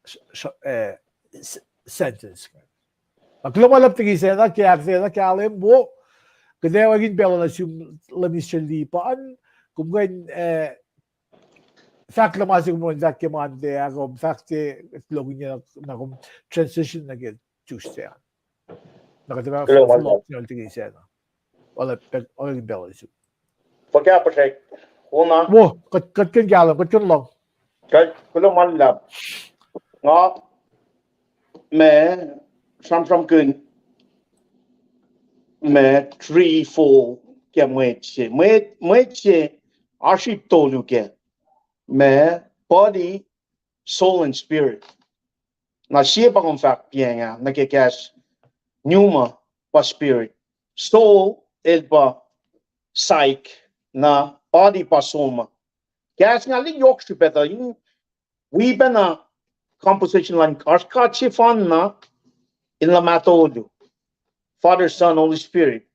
s-, s-, eh, s-, sentence. Kuloh ma luhlahp tikin sacna, ke ahkuhtweyac na kahlwem wo, kuht ac wacngihn pacl uh nuh sum, Leum Mister Lipan, kom kuh in, eh, fahk lah ma se kom fahk ke Monday ah, kom fahk ke, lokinye na kom transition nuh ke Tuesday ah. Na kuht ac fahk, kuloh ma luhlahp, tikin sacna. Ola, ola in pacl uh nuh sum. Fuhkah puhsrek, Ona? Wo, kuht, kuht kuh in kahlwem, kuht kuh in lohng. Kuht, kuloh ma luhlahp. Nga, ma, sramsramkihn, ma, three fold ke mwet se. Mwet, mwet se, oasr ip tolu kac. Ma, body, soul and spirit. Na sie pa kom fahk piacng ah, nuh ke kahs pneuma pa spirit. Soul, el pa psyche, na body pa soma. Kahs nga liki yohk srihpac tuh in wi pacna composition luhn oasr God sefanna in luhmah tolu. Father, Son, Holy Spirit.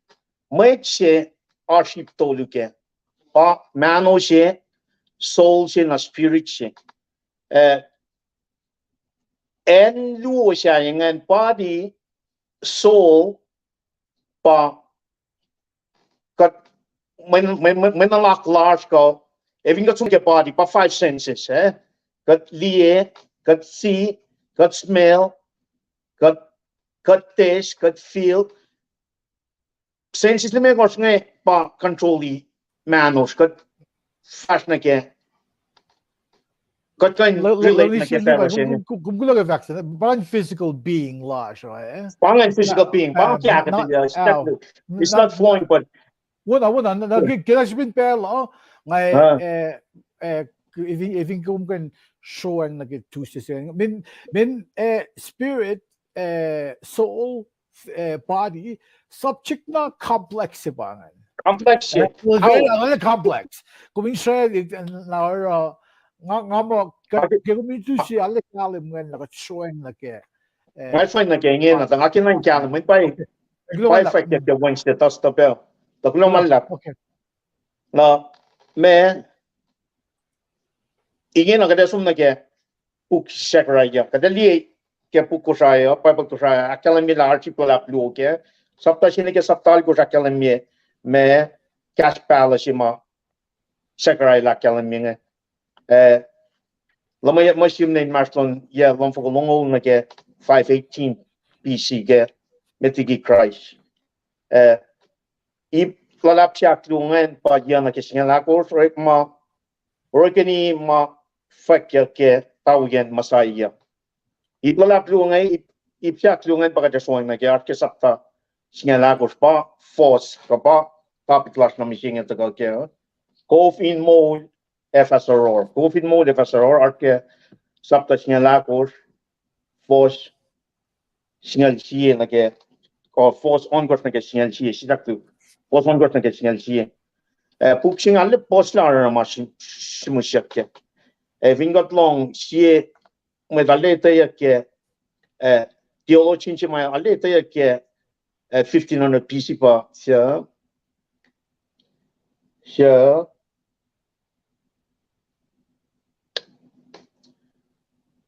Mwet se oasr ip tolu kac. Pa mahno se, soul se, na spirit se. Eh, acn luo sahyac ingacn, body, soul, pa kuht, mwe, mwe, mwe, mwe nuhnak lasr kuh, ac fin kuht som ke body, pa five senses, eh? Kuht liye, kuht see, kuht smell, kuht, kuht taste, kuht feel. Senses limekohsr inge pa control-i mahnosr, kuht fahsr nuh kac. Kuht kuh in relate nuh ke fahsr se inge. Kom kuloh ke fahk se, pa ingacn physical being lasr, eh? Pa ingacn physical being, pa ingacn, it's not flowing, but wona, wona, na, na, ke, ke na srihpen pacl uh, nga, eh, eh, eh, fin, fin kom kuh in sroacng nuh ke Tuesday se, min, min, eh, spirit, eh, soul, eh, body, subject na complex se pa ingacn. Complex se. Well, it's very, uh, complex. Kom in srwacl, uh, na oruh, nga, nga muh, ke, ke kom in tu se, arlac kahlwem ingacn lah kuht sroang nuh ke, eh, nga sroang nuh ke inge, na, nga ke na in kahlwem, mweyen pa, pa fwack ke Wednesday, Thursday pacl. Tuh kuloh ma luhlahp. Na, ma, inge na kuht ac som nuh ke puk Zechariah. Kuht ac liye ke puk Kosrae uh, Bible Kosrae uh, ahkkahlwemye lah oasr ip luhlahp luo kac. Sapta se nuh ke sapta alkosr ahkkahlwemye ma kahs pahluh se ma Zechariah el ahkkahlwemye inge. Eh, luhmweyuck mwe sim nuh inmahsrlon yac lumfoko longoul nuh ke five eighteen B C ke met liki Kraist. Eh, ip luhlahp se ahkluo ingacn pa yac nuh ke singucul ahkosr, orekma, orekeni ma fwackyuck ke tawiyacn Messiah. Ip luhlahp luo inge, ip, ip se ahkluo ingacn pa kuht ac sroang nuh ke, oasr ke sapta singucul ahkosr, pa fohs, kuh pa topic lasr nuh mihsenge tuhkuh kac. Kof in moul ac fah soror. Kof in moul ac fah soror, oasr ke sapta singucul ahkosr, fohs singucul sie nuh ke, kuh fohs ohnkohsr nuh ke singucul sie, sisaktu, fohs ohnkohsr nuh ke singucul sie. Eh, puk se inge arlac puhslah oruh ma sihmihsyuck kac. Eh, fin kuht lohng sie mwet arlac etweyuck ke, eh, theologian se ma arlac etweyuck ke, eh, fifteen hundred B C pa, se, se,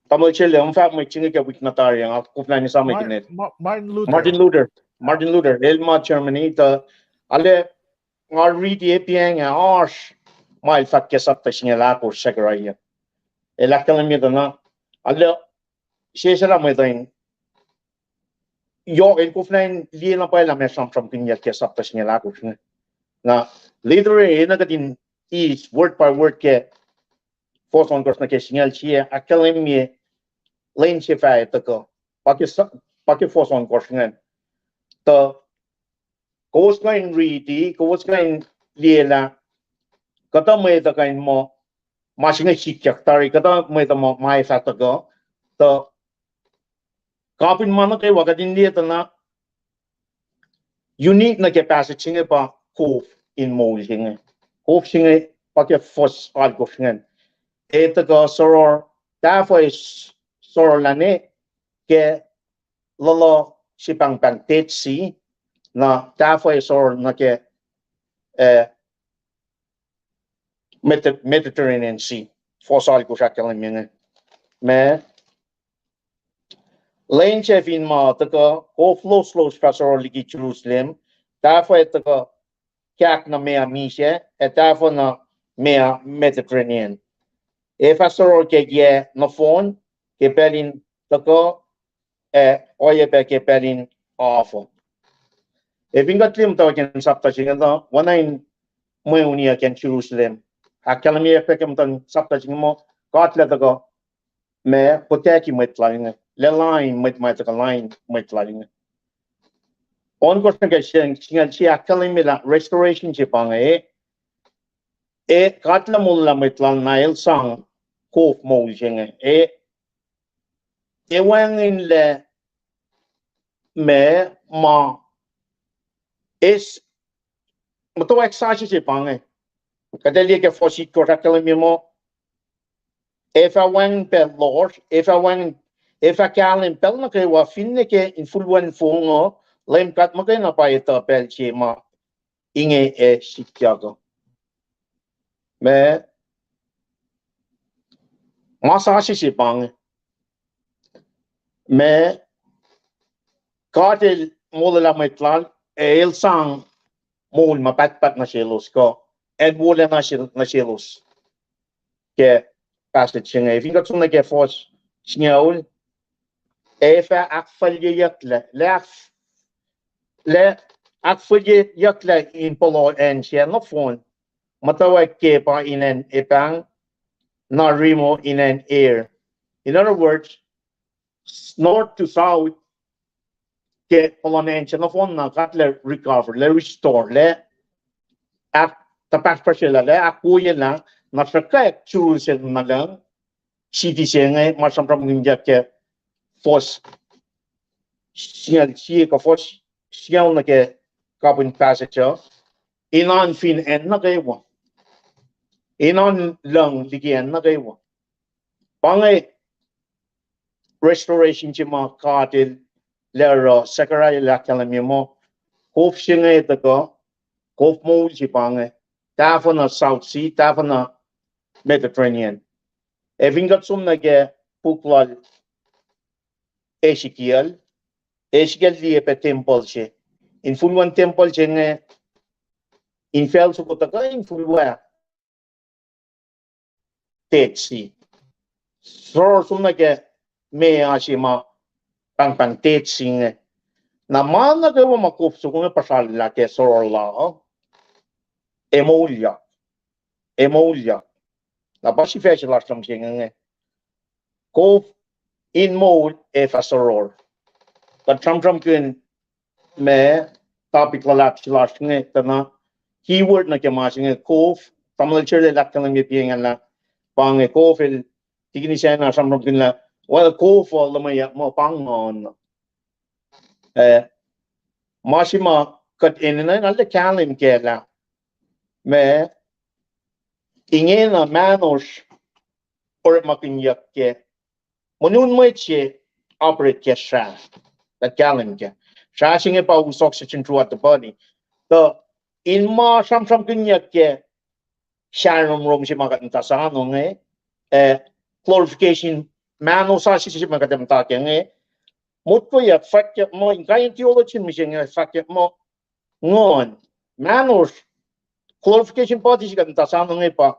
tamuhlwel Sele, om fahk mwet se inge ke wik na tari, nga koflah in esam mwet inge. Martin Luther. Martin Luther. El ma Germany, tuh arlac nga riti epiang ah oasr ma el fahk ke sapta singucul ahkosr Zechariah. El ahkkahlwemye tuh na, arlac sesr lah mwet uh in, yohk el koflah in liye na pwacye lah meac sramsramkihnyuck ke sapta singucul ahkosr inge. Na, literally, enenuh kuht in eis word by word ke fohs ohnkohsr nuh ke singucul sie, ahkkahlwemye lwen se fah tuhkuh, pa ke, pa ke fohs ohnkohsr ingacn. Tuh kowos kuh in riti, kowos kuh in liye lah kuhtuh mwet uh kuh in muh ma se inge sikyak tari, kuhtuh mwet uh muh ma ac fah tuhkuh. Tuh kapihn ma nuh kwewa kuht in liye tuh na unique nuh ke passage se inge pa kof in moul se inge. Kof se inge pa ke fohs alkosr ingacn. Ac tuhkuh soror, tahfuh ac sororlah ne ke luhluh se pahngpahng Dead Sea, na tahfuh ac soror nuh ke, eh, Medi-, Mediterranean Sea, fohs alkosr ahkkahlwemye inge. Ma, lwen se fin ma tuhkuh, kof loslos fah soror liki Jerusalem, tahfuh ac tuhkuh kahk nuh meoa misac, ac tahfuh nuh meoa Mediterranean. Ac fah soror ke yac nohfohn, ke pacl in tuhkuh, ac oacyacpac ke pacl in ofo. Ac fin kuht liye muhtwacwacack in sapta se inge tuh, oacna in mweuni uh ke Jerusalem. Ahkkahlwemyeyuck pac ke muhtuhn sapta se inge muh, God El ac tuhkuh ma protect-i mwet Lal inge, lac lain mwet ma tuhkuh lain mwet Lal inge. Ohnkohsr nuh ke singucul sie ahkkahlwemye lah restoration se pa inge, ac God El ac molwelah mwet Lal na El sang kof moul se inge, ac ac wacngihnlac ma, ma, eis, muhtwacwacack sasuc se pa inge. Kuht ac liye ke fohs itkohsr ahkkahlwemye muh, ac fah wacngihn pacl lohsr, ac fah wacngihn, ac fah kahlwem pacl nuh kwewa finne ke infulwen fong uh, Leum God muhkwena pa etuh pacl se ma inge ac sikyak uh. Ma, ma sasuc se pa inge, ma God El molwelah mwet Lal, ac El sang moul ma pahtpaht nuh selos kuh, ac wolacna nuh selos ke passage se inge. Fin kuht som nuh ke fohs singucul, ac fah ahkfalyeyucklac, lac ahk-, lac ahkfalyeyucklac in pohloh acn sac nohfohn, muhtwacwacack ke pa in acn epang, na rimo in acn er. In other words, north to south, ke puhlan acn se nohfohn na God El recover, El restore, El ahk-, tuhpahsrpahsrwelah, El ahkwoyelah, na sruhkwack Jerusalem na lucng, city se inge, ma sramsramkihnyuck ke fohs singucul sie kuh fohs singucul nuh ke kapihn passage uh. in oan fin acn nuh kwewa, in oan lucng liki acn nuh kwewa. Pa inge restoration se ma God El, lah oruh Zechariah el ahkkahlwemye muh, kof se inge tuhkuh, kof moul se pa inge, tahfuh nuh South Sea, tahfuh nuh Mediterranean. Ac fin kuht som nuh ke puk lal Ezekiel, Ezekiel liye pac tempuhl se. Infulwacn tempuhl se inge, infacl soko tuhkuh infulwac Dead Sea. Soror som nuh ke meoa se ma pahngpahng Dead Sea inge. Na ma nuh kwewa ma kof soko inge puhsrallah ke soror la uh, ac moulyak. Ac moulyak. Na pa sifac se lasr luhn se inge. Kof in moul ac fah soror. Kuht sramsramkihn ma topic luhlahp se lasr inge, tuh na keyword nuh ke ma se inge kof, tamuhlwel Sherle el ahkkahlwemye piacngahn lah, pa inge kof el, tikini sacna sramsramkihn lah, well, kof uh luhmweyuck muh pa nguhn. Eh, ma se ma kuht enenuh in arlac kahlwem kac lah, ma ingena mahnosr orekmakihnyuck ke, monun mwet se operate ke srah. Kuht kahlwem kac. Srah se inge pa us oxygen throughout the body. Tuh in ma sramsramkihnyuck ke sahramrom se ma kuht muhta sano inge, eh, glorification, mahno sasuc se ma kuht muhta ke inge, motkoyuck, fwackyuck muh, in kain theology mihsenge fwackyuck muh, nguhn, mahnosr, glorification party se kuht muhta sano inge pa,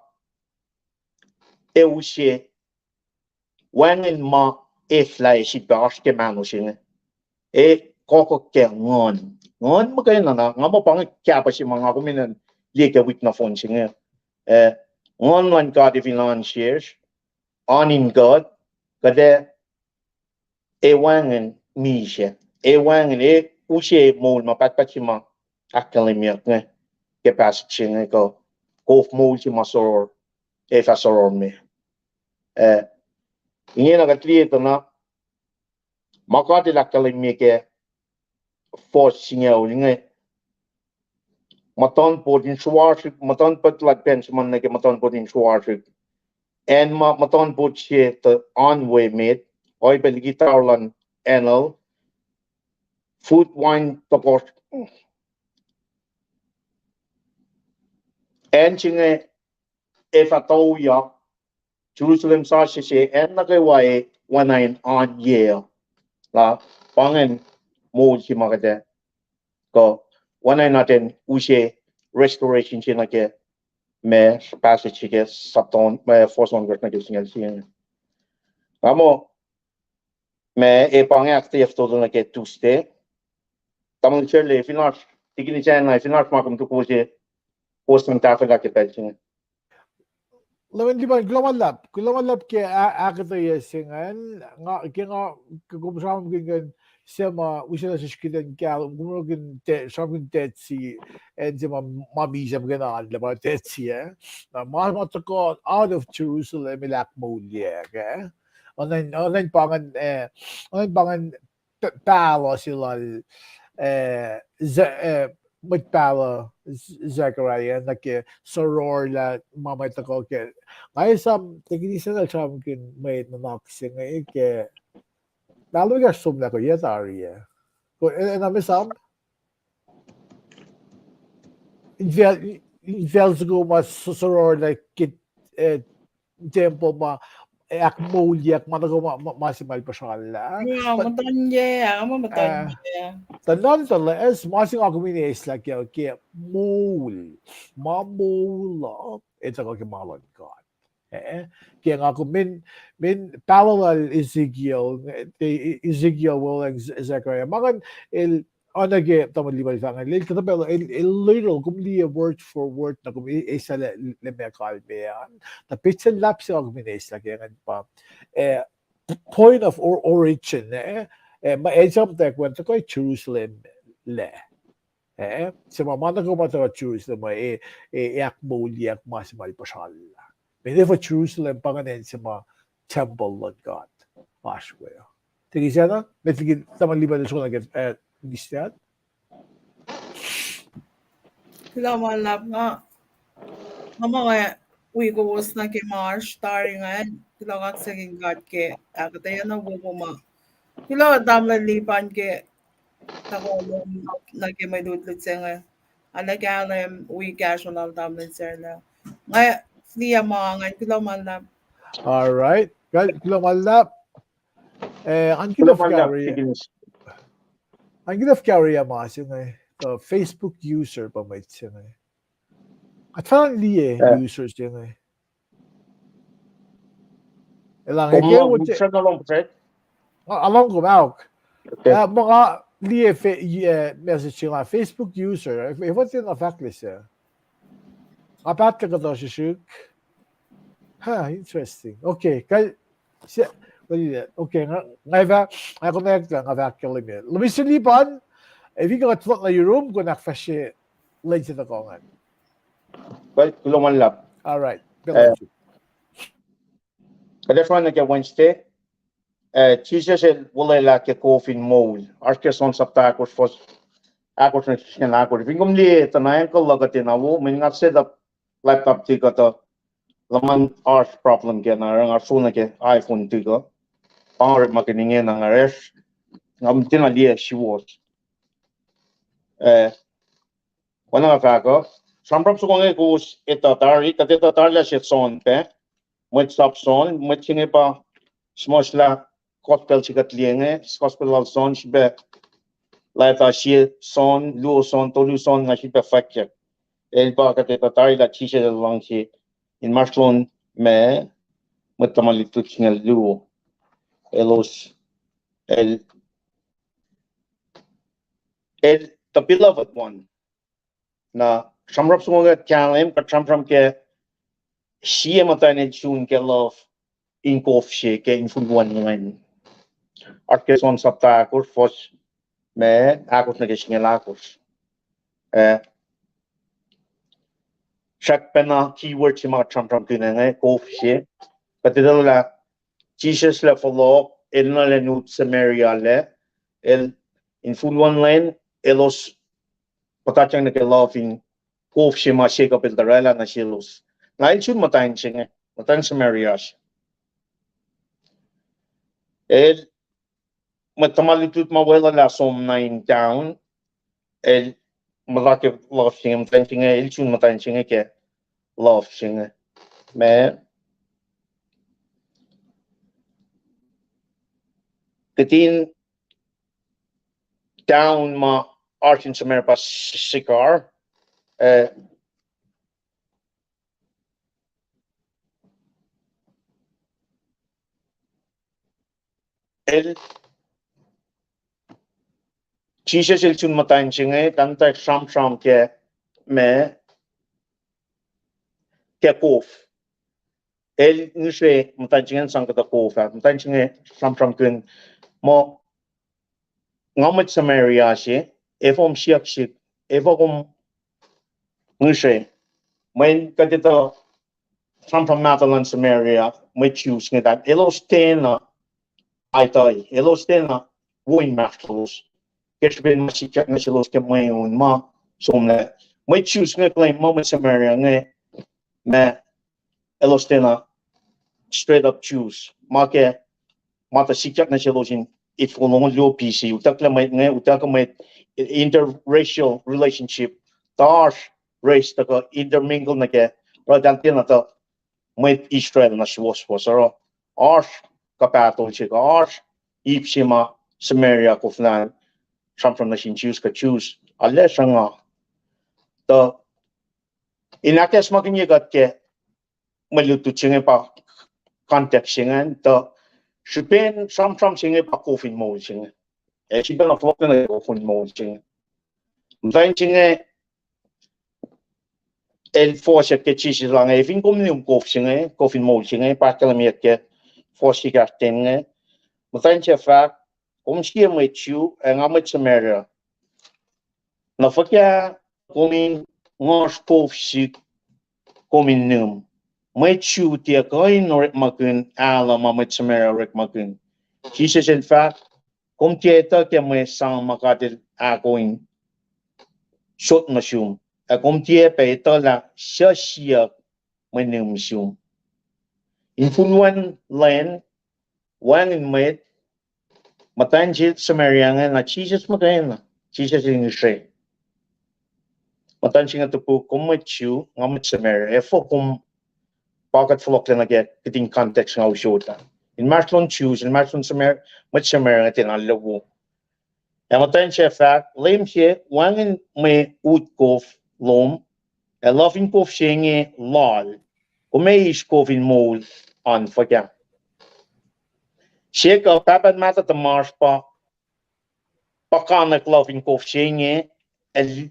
ac use wacngihn ma eflah ac sifilpac oasr ke mahnosr inge. Ac kohkohk ke nguhn. Nguhn muhkwena na, nga muh pa inge kahpah se ma nga kom in liye ke wik nohfohn se inge. Eh, nguhn luhn God ac fin oan sesr, oan in God, kuht ac ac wacngihn misac, ac wacngihn, ac use moul ma pahtpaht se ma ahkkahlwemyeyuck inge ke passage se inge kuh, kof moul se ma soror, ac fah soror me. Eh, ingena kuht liye tuh na, ma God El ahkkahlwemye ke fuhs singucul inge, muhtuhnpot in sruasrik, muhtuhnpot lal Benjamin nuh ke muhtuhnpot in sruasrik. Acn ma muhtuhnpot se tuh oan we met, oacyacpac liki tower luhn Anel, food, wine, tohkohsr. Acn se inge ac fah touyak, Jerusalem sasuc se, acn nuh kwewa ac oacna in oan yac uh. Na pa ingacn moul se ma kuht ac kuh, oacna in atacn use restoration se nuh ke ma passage se ke sapta, ma fuhs ohnkohsr nuh ke singucul sie inge. Nga muh ma ac pa inge ahkuhtweyac fototo nuh ke Tuesday. Tamuhlwel Sherle, fin oasr, tikini sacna, fin oasr ma kom tuh kowos, kowos sang tahfwelah ke pacl se inge. Leman Liban, kuloh ma luhlahp, kuloh ma luhlahp ke a-, ahkuhtweyac se ingacn, nga, ke nga, ke kom sramsramkihn ingacn, se ma use nuh sesr kihtin kahlwem, kom sramsramkihn te-, sramsramkihn Dead Sea, acn se ma, ma misac muhkwena oan lah pa Dead Sea, eh? Na ma, ma tuhkuh out of Jerusalem el ahkmoulyak, eh? Oacna in, oacna in pa ingacn, eh, oacna in pa ingacn p-, pahluh se lal, eh, Ze-, eh, mwet pahluh Z-, Zechariah nuh ke soror lah ma ma tuhkuh ke. Nga esam tikini sacna el sramsramkihn mwe nuhnak se inge ke, na lom ekahsr somlah kuh yac tari ah. Ko, eh, na me esam? Infacl, infacl soko ma s-, soror lah ke, eh, tempuhl ma, eh, ahkmoulyak, ma nuh kwewa ma, ma, ma se ma el puhsrallah. Nga muhtuhn yac, nga muhtuhn yac. Tuh nonetheless, ma se nga kom in eislah ke, ke moul, ma moul uh, ac tuhkuh ke ma luhn God. Eh, ke nga kom min, min pahluh lal Ezekiel, eh, Ezekiel, Will, and Z-, Zechariah. Ma ingacn el, oacna ke tamuhlwel Liban el fahk ingacn, el kuhtuh pacl, el, el literal, kom liye word for word, na kom e-, eislah lah, lah meac kalmac an. Na petsac luhlahp se nga kom in eislah ke ingacn pa, eh, point of or-, origin, eh, eh, ma el sang muhtwacwacack tuhkuh Jerusalem lac. Eh, se ma ma nuh kwewa ma tuhkuh Jerusalem, eh, eh, ahkmoulyak ma se ma el puhsrallah. Meac, efuh Jerusalem pa ingacn se ma tempuhl luhn God lasr we uh. Tikin sacna, met liki tamuhlwel Liban el soko nuh ke, eh, minister. Kuloh ma luhlahp. Nga, nga muh nga wi kowos nuh ke ma oasr tari ingacn, kuloh kaksakihn God ke ahkuhtweyac na wowo ma. Kuloh tamuhlwel Lipan ke tuhkuh lom nuh ke mwe lutlut se inge. Arlac kahlwem wi kahsruh lal tamuhlwel Sarla. Nga fihliyac ma ingacn, kuloh ma luhlahp. All right. Kuloh ma luhlahp. Eh, an kuloh ma luhlahp, Deaconess. An kuloh fuhkah orekma se inge, uh, Facebook user pa mwet se inge. Kuht fin liye user se inge. Elan kom eke wo, srek along, srek. Along kom ahok. Ah, ma nga liye message se inge, Facebook user. Efuh tiacna fahk liki se? Nga paht kuhtuh srihsrihk. Ha, interesting. Okay, kal, se, okay, nga, nga fah, nga konwacack, nga fah ahkkahlwemye. Lom Mister Lipan, if you got float na your room, kom ahkfahsrye lwen se tuhkuh ingacn. Kuloh ma luhlahp. All right. Kuht ac sruhna ke Wednesday. Eh, Jisus el olwelah ke kof in moul. Oasr ke John sapta ahkosr, fuhs ahkosr nuh ke ahkosr. Fin kom liye tuh na angle luhk uh tiacna wo, mweyen nga set up laptop tikuh tuh luhman oasr problem ke na, nga sruhna ke iPhone tikuh. Pa orekmakihn ingena nga resr, nga tiacna liye suwohs. Eh, oacna nga fahk uh, sramsram soko inge kowos etuh tari, kuht etuh tari lah se John pac, mwet sap John, mwet se inge pa suhmuhslah gospel se kuht liye inge, gospel lal John, srihpac leta sie John, luo John, tolu John, na srihpac fwackyuck. El pa kuht etuh tari lah Jisus el luhngse inmahsrlon ma mwet tuhma lutlut singucul luo. Elos, el, el, the beloved one. Na sramsram soko inge kuht kahlwem, kuht sramsram ke sie muhtwacn el sun ke love in kof se ke infulwen lwen. Oasr ke John sapta ahkosr, fuhs ma ahkosr nuh ke singucul ahkosr. Eh, srackpacna keyword se ma kuht sramsramkihn inge, kof se. Kuht etuh lah Jisus el fohlohk, el nuh lacn ut Samaria lac, el infulwen lwen, elos puhtatyang nuh ke love in kof se ma Jacob el tuh oraclah nuh selos. Na el sun muhtwacn se inge, muhtwacn Samaria se. El, mwet tuhma lutlut ma weluhl ah som na in town, el muhta ke love se inge, muhtwacn se inge, el sun muhtwacn se inge ke love se inge. Ma, kihtin town ma oasr in Samaria pa Sychar, eh, el, Jisus el sun muhtwacn se inge, tahmtahel sramsram ke, ma, ke kof. El ngihsre muhtwacn se inge sang kuhtuh kof ah, muhtwacn se inge sramsramkihn muh, nga mwet Samaria se, efuh kom siyuck sihk, efuh kom ngihsre? Mweyen kuht etuh sramsram mahtuh luhn Samaria, mwet Jews inge, elos tiacna aituh, elos tiacna wo inmahsrlolos ke srihpen ma sikyak nuh selos ke mweun ma somlah. Mwet Jews inge claim muh mwet Samaria inge, ma, elos tiacna straight up Jews. Ma ke, ma tuh sikyak nuh selos in eight four longoul luo B C, utucklac mwet inge, utuckuh mwet, interracial relationship, tuh oasr race tuhkuh intermingle nuh ke, oruh eltahl tiacna tuh mwet Israel na suwohswohs, oruh oasr kuhpahsr se kuh oasr ip se ma Samaria koflah sramsram nuh sin Jews kuh Jews arlac sruhnga. Tuh in ahkacsmakihnye kuht ke mwe lutlut se inge pa context se ingacn, tuh srihpen sramsram se inge pa kof in moul se inge. Ac srihpac na fohlohk nuh ke kof in moul se inge. Muhtwacn se inge el fohsack ke Jisus lah inge, fin kom nihm kof se inge, kof in moul se inge, pa ahkkahlwemyeyuck ke fuhs ekahsr ten inge. Muhtwacn se fahk, kom sie mwet Jew, ac nga mwet Samaria. Na fuhkah kom in ngohsr kof sihk kom in nihm? Mwet Jew tiac kuh in orekmakihn alu ma mwet Samaria orekmakihn. Jisus el fahk, kom tiac etuh ke mwe sang ma God el ahko in sot nuh sum. ac kom tiac pac etuh lah suc siyuck mwe nihm sum. Infulwen lwen, wacngihn mwet, muhtwacn se Samaria ingacn, na Jisus muhkwena, Jisus el ngihsre. Muhtwacn se inge topuk, kom mwet Jew, nga mwet Samaria, efuh kom pa kuht fohlohklac nuh ke kihtin context nga usot ah? Inmahsrlon Jews, inmahsrlon Samar-, mwet Samaria inge tiacna luo. Ac muhtwacn sac fahk, Leum se, wacngihn mwe ut kof lom, ac luhf in kof se inge loal, kom ac eis kof in moul an fuhkah? Jacob, pahpah mahtuh tuhmasr pa, pa kanak luhf in kof se inge, ac li-,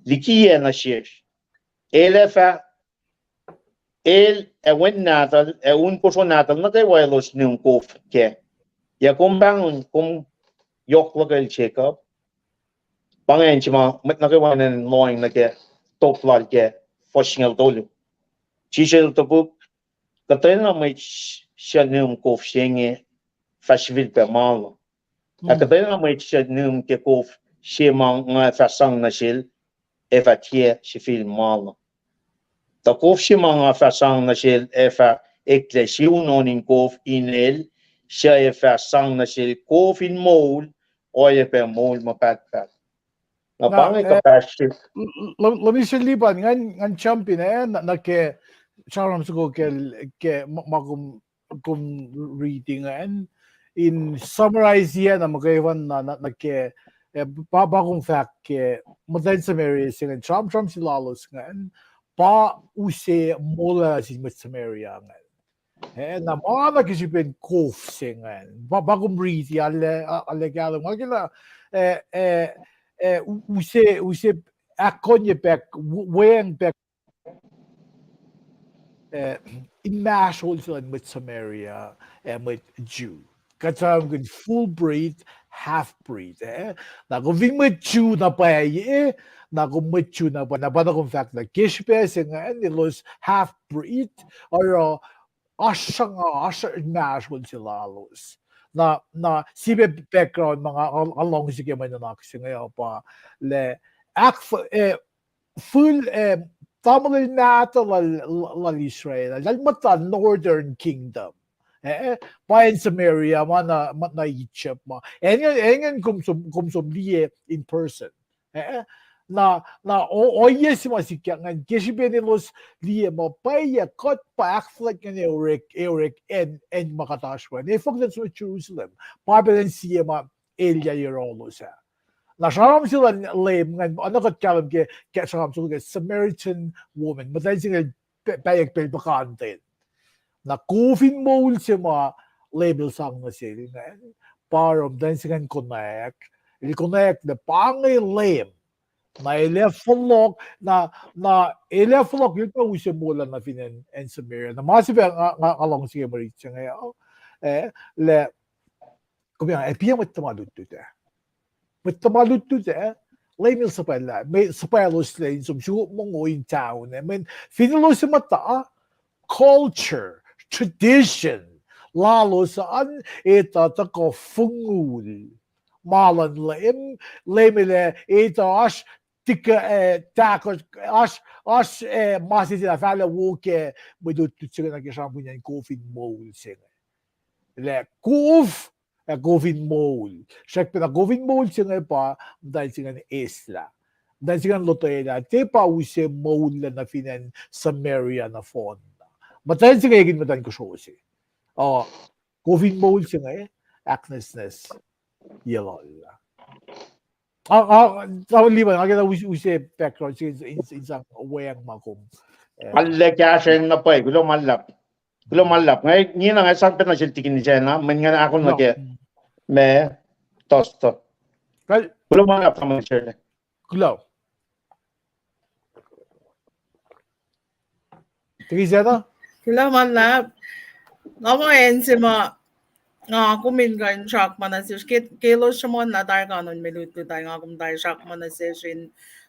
likiyac nuh sesr. El ac fah, el ac wen nahtuhl ac un kosro nahtuhl nuh kwewa elos nihm kof kac. Yac kom pahngon kom yohk luhkel Jacob? Pa ingacn se ma mwet nuh kwewa enenuh in lohacng nuh ke top lal ke fuhs singucul tolu. Jisus el topuk, kuhtwena mwet suc nihm kof se inge fah sifilpac malu. Ac kuhtwena mwet suc nihm ke kof se ma nga fah sang nuh sel, ac fah tiac sifil malu. Tuh kof se ma nga fah sang nuh sel ac fah eklac sie unohn in kof in el suc ac fah sang nuh sel kof in moul, oacyacpac moul ma pahtpaht. Na pa inge kuhpahsr se. Let me say, Liban, ngan, ngan jump in, eh, nuh, nuh ke sramsram soko ke, ke ma, ma kom, kom reading an, in summarize na muhkwena na, na, nuh ke, eh, pa, pa kom fahk ke muhtwacn Samaria se ingacn, sramsram se lalos ingacn pa use moul lal nuh sin mwet Samaria ingacn. Eh, na ma nuh ke srihpen kof se ingacn, pa, pa kom read, arlac, arlac kahlwem, nga ke lah, eh, eh, eh, u-, use, use ahkkonye pac, w-, weacng pac, eh, inmahsrol se luhn mwet Samaria ac mwet Jew. Kuht sramsramkihn full breed, half breed, eh? Na kom fin mwet Jew na pwacye, na kom mwet Jew na pwacye, na pa na kom fahk lah ke srihpac se ingacn elos half breed, oruh oasr sruhnga, oasr inmahsrol se lalos. Na, na sie pac background ma nga, nga, nga luhngse ke mwe nuhnak se inge uh pa lah ahkf-, eh, fihl, eh, tamuhlwel mahtuh lal, lal Israel, lal muhta Northern Kingdom. Eh, pa acn Samaria ma na, ma na Egypt ma. Acn, acn kom som, kom som liye in person. Eh, na, na o-, ohiyac se ma sikyak ingacn, ke srihpen elos liye ma pwacye, kuht pa ahkfuhlwact ingacn e orek, e orek acn, acn ma kuht oasr we. Ne fokten som Jerusalem. Pa pacl in sie ma elyah yohrohlos ah. Na sramsram se luhn Leum ingacn, oacna kuht kahlwem ke, ke sramsram soko ke Samaritan woman. Muhtwacn se inge pa-, pahyuck pacl puhkantwen. Na kof in moul se ma Leum el sang nuh sel ingacn, pa oruh muhtwacn se ingacn konwacack, el konwacack lah pa inge Leum. Na el ac fohlohk, na, na el ac fohlohk, el pa use moul lal nuh fin acn, acn Samaria. Na ma se pac nga, nga, nga luhngse ke mwe rit se inge, eh, lah, kom ac, ac piac mwet tuhma lutlut ah. Mwet tuhma lutlut ah, Leum el suhpwaclah, mwe suhpwacloslac in som suk mongo in town ah. Mweyen fin elos ac muhta, culture, tradition lalos an etuh tuhkuh fongul ma luhn Leum, Leum el ac etuh oasr tikuh, eh, tahkuh, oasr, oasr, eh, ma se se lah fahlah wo ke mwe lutlut se inge nuh ke sramsramkihnyacn kof in moul se inge. Lah kof, ac kof in moul. Srackpacna kof in moul se inge pa muhtwacn se ingacn eslah. Muhtwacn se ingacn lotwelah, tiac pa use moul lac nuh fin acn Samaria nohfohn. Muhtwacn se inge ekihn muhtwacn kosro se. Uh, kof in moul se inge ahknwacsnwacs ye lal. Ah, ah, ah, Liban, nga ke na use, use background se in, in, in sang weacng ma kom. Eh. Arlac kahsrweng na pwacye, kuloh ma luhlahp. Kuloh ma luhlahp. Nga, nina nga sang pacna sel tikin sacna, mweyen nga akon nuh ke, ma, tosto. Kuloh ma luhlahp, tamuhlwel Shirley. Kuloh. Tiki sacna? Kuloh ma luhlahp. Nga muh acn se ma, nga kom in kuh in srack ma nuh sesr, ke, ke elos sruhmuhn lah tari kanon mwe lutlut ah, nga kom tari srack ma nuh sesr in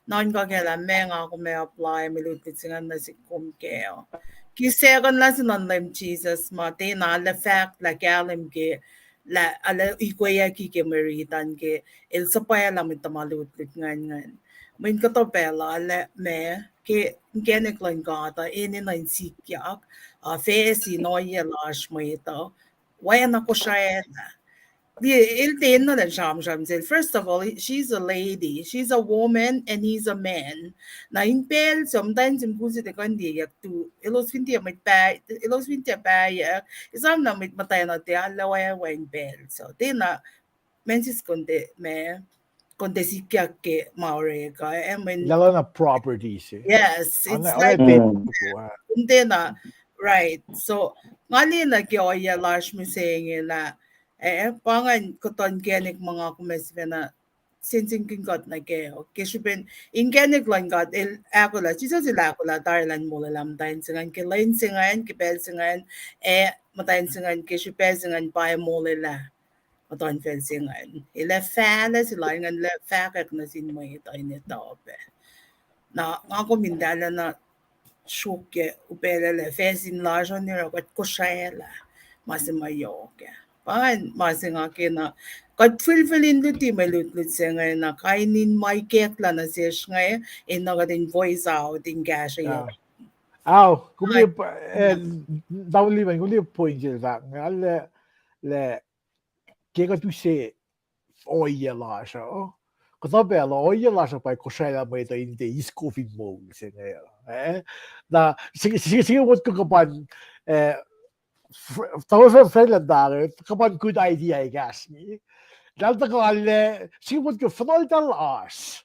nuhnkuh ke lah meac nga kom ac apply mwe lutlut se ingacn nuh sihk kom kac. Kihsackuhnlah se nuhn Leum Jisus ma tiacna arlac fahk lah kahlwem ke lah arlac ikweyucki ke mwe rit an ke el suhpwaclah mwet tuhma lutlut ingacn ingacn. Mweyen kuhtuh pacl ah lah ma ke inkacnek luhn God uh enenuh in sikyak, uh, facsin ohiyac lasr mwet uh, oacna Kosrae lah. Liye, el tiacna lah sramsram sel. First of all, she's a lady, she's a woman, and he's a man. Na in pacl se muhtwacn se mukul se tiac kuh in liyeyuck tu, elos fin tiac mwet pa, elos fin tiac pahyuck, esam na mwet muhtwacn uh tiac arlac wacngihn pacl se. Tiacna, mensis konte ma, konte sikyak ke ma orek uh, eh, mweyen, lalo na property se. Yes, it's like, konte na, right. So, nga liye na ke ohiyac lasr mihsenge lah, eh, pa ingacn kuhtuh inkacnek ma nga kom ac sifacna sensenkihn kuht nuh kac. Ke srihpen inkacnek luhn God, el ahkolah, Jisus el ahkolah tari elan molwelah muhtwacn se ingacn ke lwen se ingacn, ke pacl se ingacn, ac muhtwacn se ingacn ke srihpac se ingacn pa ac molwelah muhtuhnfacl se ingacn. El ac fahlac, se lal ingacn el ac fahkwack nuh sin mwet uh in etuh pac. Na nga kom in tala na sruokyac upaclac lah facsin lasr uh oruh kuht Kosrae lah ma se ma yohk ah. Pa ingacn ma se nga kena kuht fulfill in luti mwe lutlut se inge na kain in ma ikacklah nuh sesr inge, in na kuht in voice out in kahsrweyuck. Ao, kom liye, eh, tamuhlwel Liman, kom liye point se fahk inge, lah, lah ke kuht use ohiyac lasr uh, kuhtuh pacl uh ohiyac lasr uh pa kuh srwaclah mwet uh in tiac eis kof in moul se inge uh, eh? Na, se, se, se motko kuh pa, eh, f-, tamuhlwel Franklin tari, kuh pa good idea kahs inge. Eltahl tuhkuh lah, se motko fohnohltahl oasr.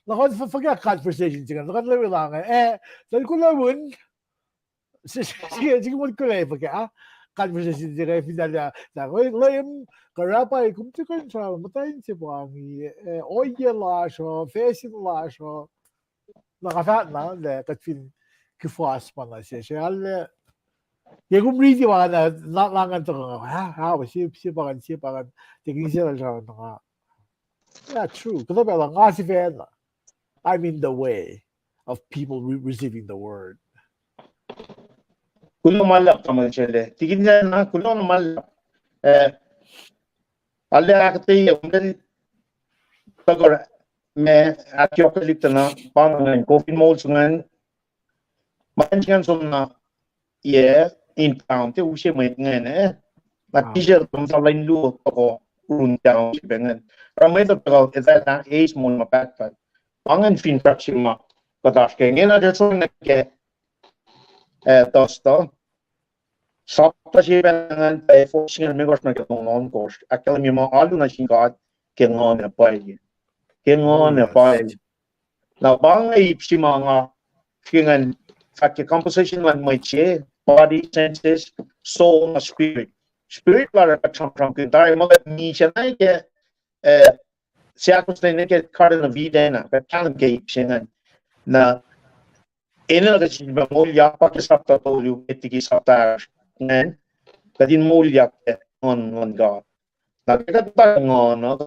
Na kuht f-, fuhkah conversation se inge, na kuht lewe lah inge, eh, eltahl kuh lewen, se, se, se, se motko lah fuhkah conversation se inge, fin lah, lah, lah, Leum, kuh Rabbi, kom tiac kuh in sramsram muhtwacn se pa inge, eh, ohiyac lasr uh, facsin lasr uh. Na nga fahk na lah kuht fin kufas ma nuh sesr, ah, lah, ke kom riti ma na, na, na ngan tuhkuh, ah, ah, se, se pa ingacn, se pa ingacn, tiac kihtin sramsram na nga. Yeah, true. Kuhtuh pacl uh nga sifacna, I'm in the way of people re-, receiving the word. Kuloh ma luhlahp, tamuhlwel Sele. Tikin Sele, kuloh ma luhlahp. Eh, arlac ahkuhtweyac, kom liye, tuhkuh ma ahkyohkye lihk tuh na, pa ingacn, kof in moul se ingacn, ma ingacn som na, yac, in town, tiac use mwet ingacn, eh? Na tisel tom sa lwen luo tuhkuh run town se pa ingacn. Oruh mwet uh tuhkuh etuh lah eis moul ma pahtpaht. Pa ingacn finsrak se ma kuht oasr ke inge. Na tiac som nuh ke, eh, Thursday, sapta se pa ingacn, pa four singucul limekohsr nuh ke longoul ohnkohsr, ahkkahlwemye muh alu nuh sin God ke nguhn ac pwacye. Ke nguhn ac pwacye. Na pa inge ip se ma nga, ke ingacn, fahk ke composition luhn mwet se, body, senses, soul, na spirit. Spirit la oruh kuht sramsramkihn tari ma kuht misac na ke, eh, seahkostwen nuh ke Garden of Eden ah, kuht kahlwem ke ip se ingacn. Na enenuh kuht sifilpac moulyak pa ke sapta tolu, met liki sapta ahkosr ingacn, kuht in moulyak ke nguhn luhn God. Na ke kuht muhta nguhn uh,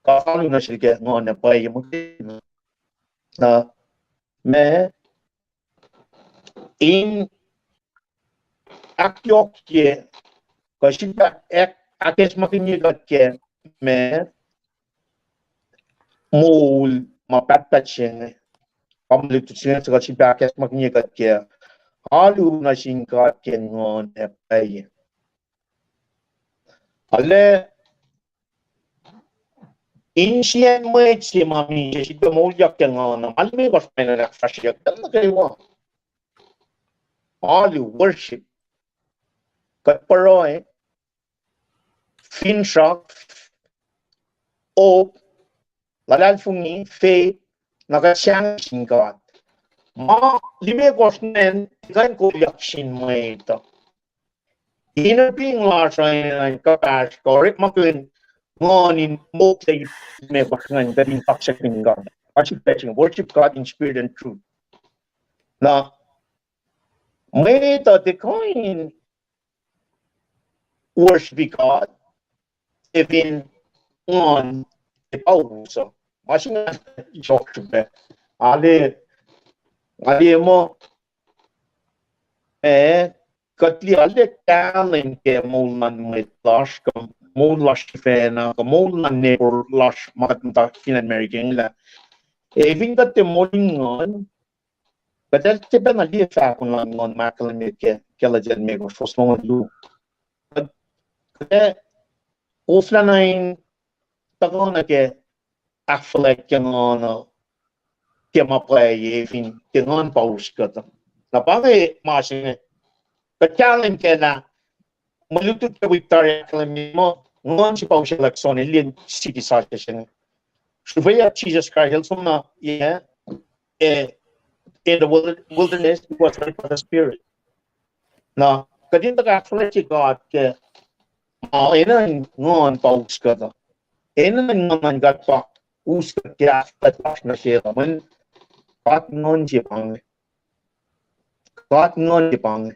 kuht alu nuh sel ke nguhn ac pwacye muhkwena. Na ma in ahkyohkye, kuh sifilpac ahk-, ahkacsmakihnye kuht ke ma moul ma pahtpaht se inge. Pa mwe lutlut se inge, kuh sifilpac ahkacsmakihnye kuht ke alu nuh sin God ke nguhn ac pwacye. Arlac, insiyacn mwet se ma misac sifilpac moulyak ke nguhn uh, ma limekohsr ma enenuh in ahkfahsryeyuck nuh kwewa. Alu, worship. Kuht pruhe, finsrak, hope, luhlahlfongi, faith, na kuht sahngweng sin God. Ma limekohsr ingacn kuh in kolyuck sin mwet uh. Inner being lasr uh enenuh in kuhpahsr kuh orekmakihn nguhn in mokle limekohsr ingacn kuht in kaksakihn God. Worship God in spirit and truth. Na mwet uh tiac kuh in worship God, ac fin nguhn ac pahusr uh. Ma se inge yohk srihpac. Arlac, arlac muh, eh, kuht liye arlac kahlwem ke moul luhn mwet lasr, kuh moul lasr sifacna, kuh moul luhn neighbor lasr ma kuht muhta fin acn America inge lah Ac fin kuht tiac moul in nguhn, kuht ac tiac pacna liye fahko luhn nguhn ma ahkkahlwemye ke Galatians limekohsr, fuhs longoul luo. Kuht, kuht ac koflah na in tuhkuh nuh ke ahkfuhlwact ke nguhn uh, ke ma pwacye fin ke nguhn pa us kuhtuh. Na pa inge ma se inge, kuht kahlwem kac lah mwe lutlut ke wik tari ahkkahlwemye muh nguhn se pa usrnguck soenna liki siti sasuc se inge. Srihpac Jisus Kraist el som na, yeah, eh, in the wilder-, wilderness, he was led by the Spirit. Na kuht in tuhkuh ahkfuhlwactye God ke ma enenuh in nguhn pa us kuhtuh. Enenuh in nguhn luhn God pa us kuht ke ahkfuhlwact lasr nuh sel uh, mweyen God nguhn se pa inge. God nguhn se pa inge.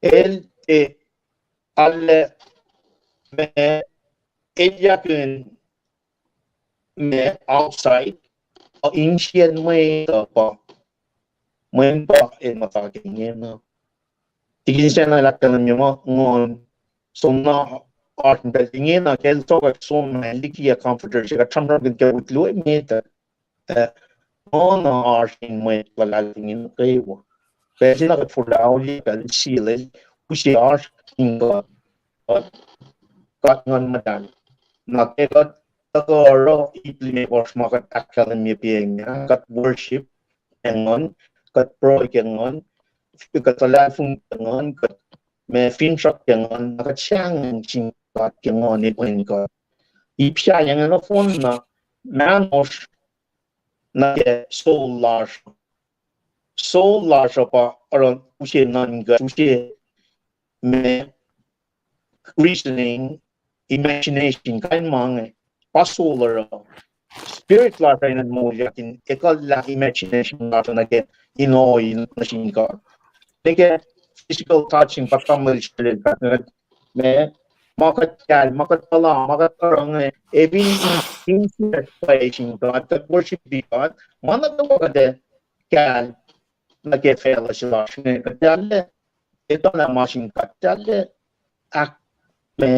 El tiac arlac ma elyahkihn ma outside, uh, insiyacn mwet uh pa, mweyen pa el muhta ke ingena. Tikin sacna el ahkkahlwemye muh nguhn, som na oasr in pacl ingena, ke el sokwack som na el liki comforter se, kuht sramsramkihn ke wik luo emet uh, eh, nguhn uh oasr in mwet luhlahlfongi nuh kwewa. Pacl se na kuht forlah auliyak, pacl se el use oasr in God, God, God Nguhn Muhtahl. Na ke kuht tuhkuh oruh ip limekohsr ma kuht ahkkahlwemye pa inge, kuht worship ke nguhn, kuht pruhe ke nguhn, kuht luhlahlfongi ke nguhn, kuht ma finsrak ke nguhn, na kuht sahngweng sin God ke nguhn, el wen God. Ip sahyac inge nohfohn na mahnosr nuh ke soul lasr. Soul lasr uh pa oruh use nuhnkuh, use ma reasoning, imagination, kain ma inge, pa soul oruh. Spirit lasr uh enenuh moulyak in ekuhllah imagination lasr uh nuh ke in ohi nuh sin God. Nuh ke physical touching, pa tamuhlwel Shelel, ma, ma kuht kahl, ma kuht puhla, ma kuht oruh inge, ac fin, fin kuht pwacye sin God, kuht worship God, ma nuh kwewa kuht ac kahl nuh ke facluh se lasr inge, kuht arlac etuh lah ma sin God arlac ahk, ma,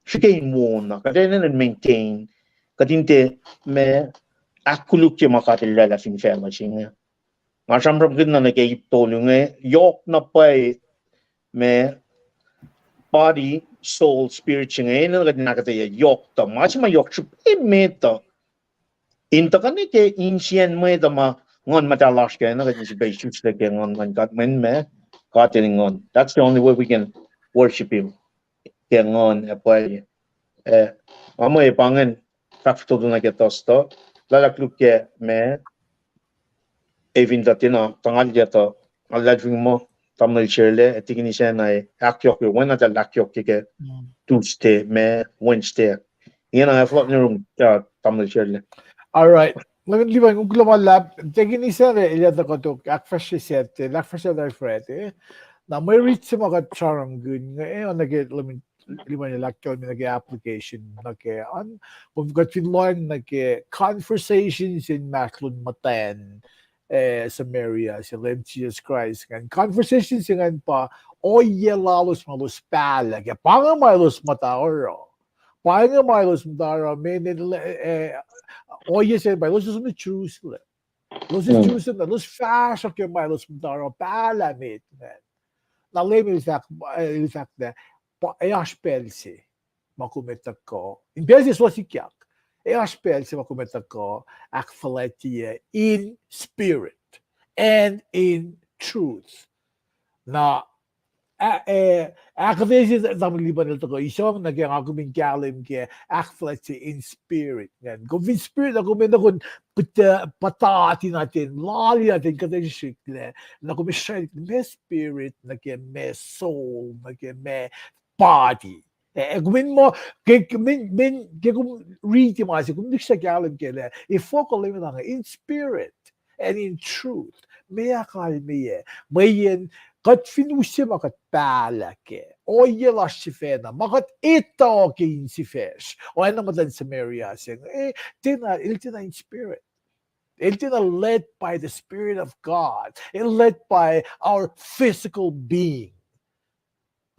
srihke in wona, kuht enenuh maintain, kuht in tiac, ma, ahkkolukye ma God El oraclah fin facluh se inge. Nga sramsramkihn na nuh ke ip tolu inge, yohk na pwacye, ma, body, soul, spirit se inge, enenuh kuht in ahkuhtweyac yohk tuh, ma se ma yohk srihpac emet uh. In tuhkuh nuh ke insiyacn mwet uh ma Nguhn Muhtahl lasr ke, enenuh kuht in srihpac isuslac ke nguhn luhn God, mweyen ma, God El nguhn. That's the only way we can worship Him. Ke nguhn ac pwacye. Eh, nga mwe pa ingacn, fahk fototo nuh ke Thursday, luhlahp luhk ke ma, ac fin tuh tiacna tuhngalyac tuh, nga luhlahlfongi muh tamuhlwel Shelel, ac tikin sacna ac ahkyohkye, wen na tuh ahkyohkye ke Tuesday, ma, Wednesday. Ingena ac fohlohk nuh yurum, uh, tamuhlwel Shelel. All right. Leman Liban, kuloh ma luhlahp, tikin sacna el ac tuhkuh tok ahkfahsrye Saturday, ahkfahsrye Friday. Na mwe rit se ma kuht sramsramkihn inge, eh, oacna ke Leman Liban el ahkkahlwemye nuh ke application nuh ke an, kom kuht fin lohacng nuh ke conversation se inmahsrlon muhtwacn, eh, Samaria se Leum Jisus Kraist ingacn. Conversation se ingacn pa ohiyac lalos ma elos pahlah kac. Pa inge ma elos muhta oruh. Pa inge ma elos muhta oruh, meac, eh, ohiyac se pa elos som nuh Jerusalem. Elos som nuh Jerusalem, elos fahsruh ke ma elos muhta oruh pahlah met ingacn. Na Leum el fahk, eh, el fahk lah, pa, ac oasr pacl se ma kom ac tuhkuh, in pacl se suc sikyak, ac oasr pacl se ma kom ac tuhkuh ahkfuhlwactye in spirit and in truth. Na, ah, eh, ahkuhtweyac se tamuhlwel Liban el tuhkuh isong nuh ke nga kom in kahlwem ke ahkfuhlwactye in spirit ingacn. Kom fin spirit na kom enenuh in puhtati na ten, lali na ten, kuhtuh srihklac, na kom srihklac ma spirit nuh ke ma soul nuh ke ma body. Eh, kom in muh, ke, ke, min, min, ke kom riti ma se, kom in srihklac kahlwem ke lah efuh kuh Leum enenuh in spirit and in truth. Meac kalmeyac, mweyen kuht fin use ma kuht pahlah kac, ohiyac lasr sifacna, ma kuht etuh ke insifacsr, oacna muhtwacn Samaria se inge, eh, tiacna, el tiacna in spirit. El tiacna led by the Spirit of God. El led by our physical being.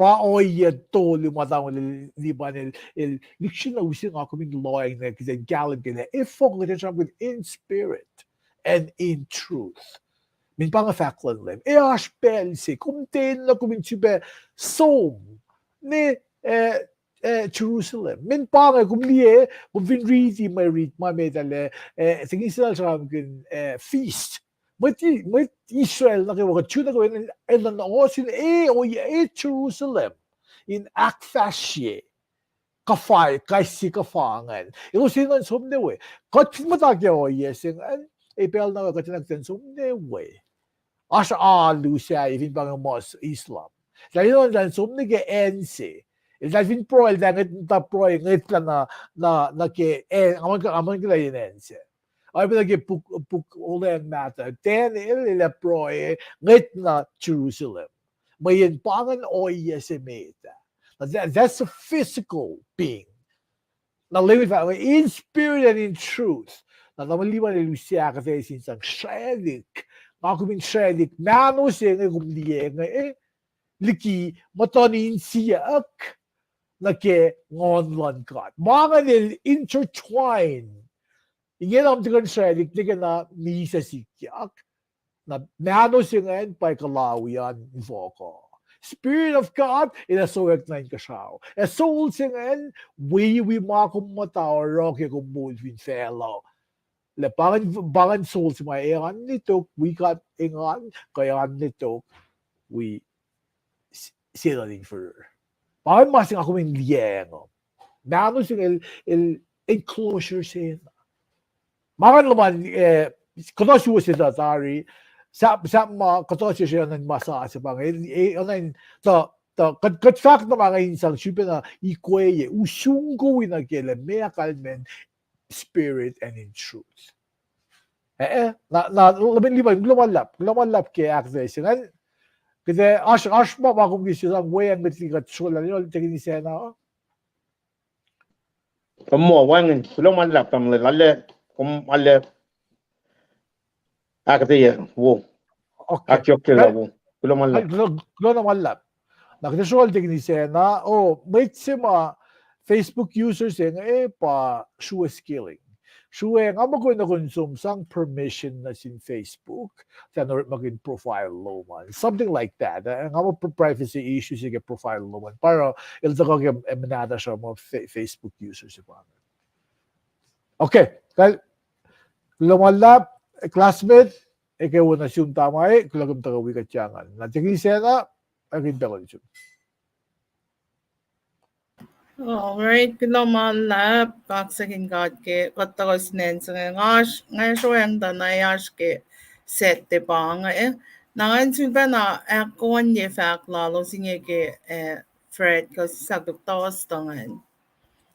pa ohiyac tolu ma tamuhlwel Liban el, el lihksreni use nga kom in lohacng na kuht in kahlwem ke lah efuh kuht in sramsramkihn in spirit and in truth. Min pa inge fahk luhn Leum. Ac oasr pacl se kom tiacna kom in sifilpac som ne, eh, eh, Jerusalem. Min pa inge kom liye, kom fin riti mwe rit ma met ah lah, eh, tekingsenal sramsramkihn, eh, feast. Mwet, mwet Israel nuh kwewa, kuht Jew nuh kwewa, elan ohsun, eh, ohiyac, eh, Jerusalem in ahkfahsrye kuhfa, kais sie kuhfa ingacn. Elos enenuh in som nuh we. Kuht fin muhta ke ohiyac se ingacn, ac pacl na kuht enenuh in som nuh we. Oasr alu sahyac fin pa inge mas Islam. Eltahl enenuh in som nuh ke acn se. Eltahl fin pruhe, eltahl ngwet, muhta pruhe ngwetlah na, na, nuh ke, eh, aman, aman ke lah in acn se. Oacyacpac nuh ke puk, puk olweacng mahtuh, Daniel el ac pruhe ngwetlah Jerusalem. Mweyen pa ingacn ohiyac se met ah. Now that, that's a physical being. Na Leum el fahk, in spirit and in truth. Na tamuhlwel Liban el use ahkuhtweyac sin sang sraclihk. Nga kom in sraclihk, mahno se inge kom liye inge, eh, liki muhtuhn insiyuck nuh ke nguhn luhn God. Ma ingacn el intertwine. Ingena kom tiac kuh in sraclihk, tiac kuh na misac sikyak. Na mahno se ingacn pa kuhlawi an infohk uh. Spirit of God, el ac sowack nuh inkuhsrao. Ac soul se ingacn, wi, wi ma kom muhta oruh ke kom moul fin facluh. Lah pa ingacn, pa ingacn soul se ma ac oan ne tok wi God engan, kuh ac oan ne tok wi s-, Setan in fihrihr. Pa ingacn ma se nga kom in liyacacng uh. Mahno se inge el, el enclosure se na. Ma ingacn luhman, eh, kuhtuh suwos etuh tari, sahp, sahp ma kuhtuh sesr enenuh in ma sasuc pa inge, eh, enenuh in, tuh, tuh, kuht, kuht fahk na ma inge in sang sifilpacna ikweyac, usung kowos nuh ke lah meac kalmacn spirit and in truth. Eh, eh, na, na, Liban, kuloh ma luhlahp, kuloh ma luhlahp ke ahkuhtweyac se ingacn. Kuht ac, oasr, oasr ma, ma kom ke sesr sang weacng met liki kuht srolah, tekini sacna. Kom muh wacngihn, kuloh ma luhlahp tamuhlwel, arlac, kom arlac ahkuhtweyac wo. Okay. Ahkyohkye lah wo. Kuloh ma luhlahp. Kuloh, kuloh na ma luhlahp. Na kuht ac srolah tekini sacna, oh, mwet se ma Facebook user se inge, eh, pa srue scaling. Srue nga muh kuh in nuh kom som sang permission nuh sin Facebook, tiacna orekmakihn profile lom an. Something like that. Eh, nga muh pri-, privacy issue se ke profile lom an. Pa oruh el tuhkuh ke, eh, muhnahtasr uh muh Fe-, Facebook user se pa inge. Okay, kal-, kuloh ma luhlahp, classmate, eke wo nuh sum tama, kuloh kom tuhkuh wi kuht ingacn. Na tekini sacna, ac kihn pacl uh nuh sum. All right, kuloh ma luhlahp, kaksakihn God ke kuht tuhkuh sin acn se inge. Nga, nga sroacng tuh na oasr ke Saturday pa inge. Na ngan sulpacna ahkkohnye fahk lalos inge ke, eh, Fred, kuh sahk Thursday ingacn.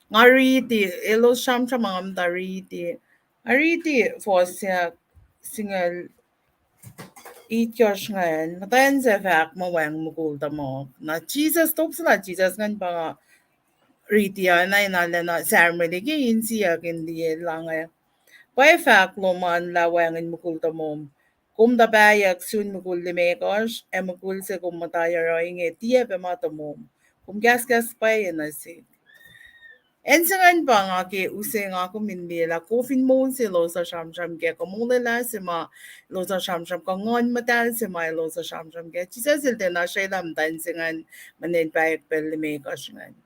Nga riti, elos sramsram ma nga muhta riti. Nga riti fuhs se singucul itkohsr ingacn, muhtwacn se fahk muh wacngihn mukul tuhmuhk. Na Jisus, top se lal Jisus ingacn pa nga riti ah, na in arulacna sarmele ke insiyuck in liye lah inge. Pwacye fahk lom an lah wacngihn mukul tuhmom. Kom tuh pahyuck sun mukul limekohsr, ac mukul se kom muhta yohroh inge tiac pac ma tuhmom. Kom kahskahs pwacye nuh sihk. Acn se ingacn pa nga ke use nga kom in liye lah kofin moul se elos uh sramsram kac, kuh molwelah se ma elos uh sramsram, kuh Nguhn Muhtahl se ma elos uh sramsram kac. Jisus el tiacna srwaclah muhtwacn se ingacn mweyen pahyuck pacl limekohsr ingacn.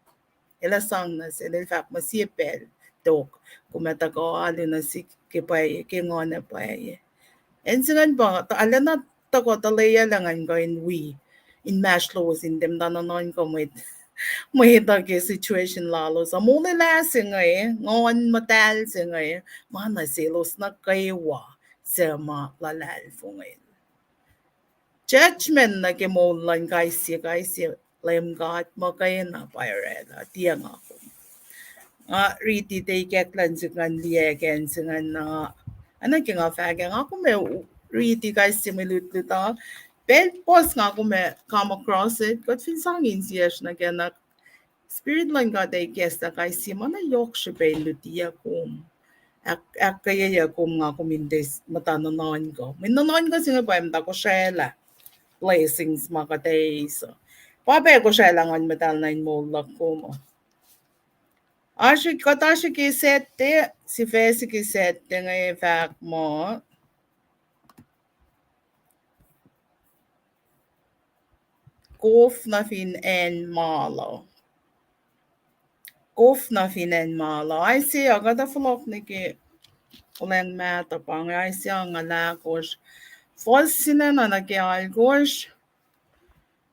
El ac sang nuh sel, el fahk muh sie pacl tok, kom ac tuhkuh alu nuh sihk ke pwacye, ke nguhn ac pwacye. Acn se ingacn pa, arulacna tuhkuh tuhleyucklac ngan kuh in wi, inmahsrlowos in tiac muhta nuhnuhnkuh mwet, mwet uh ke situation lalos uh. Molwelah se inge, Nguhn Muhtahl se inge, ma nuh selos nuh kwewa suc ma luhlahlfongi. Judgment nuh ke moul luhn kais sie, kais sie, Leum God muhkwena pa oraclah, tiac nga kom. Nga riti teikack luhn sihk ngan liye ke acn se ingacn na, oacna ke nga fahk ah, nga kom ac riti kais sie mwe lutlut uh. Pacl puhs nga kom ac come across it, kuht fin sang insiyacsr nuh kac na, Spirit luhn God ac ikacslah kais sie ma na yohk srihpac in lutiyuck kom. Ahk-, ahkkweyeyuck kom, nga kom in tiac muhta nuhnuhnkuh. Mwe nuhnuhnkuh se inge pa muhta kosraclah blessings ma kuht eis uh. Pa pac Kosrae lah Nguhn Muhtahl nuh in moul luhk kom uh. Oasr, kuht oasr ke Sactte, sifac se ke Sactte inge fahk muh, kof nuh fin acn malo. Kof nuh fin acn malo. Isaiah, kuht ac fohlohk nuh ke Olweacng Mahtuh pa inge, Isaiah angngaul ahkosr, fuhs singucul na nuh ke alkosr.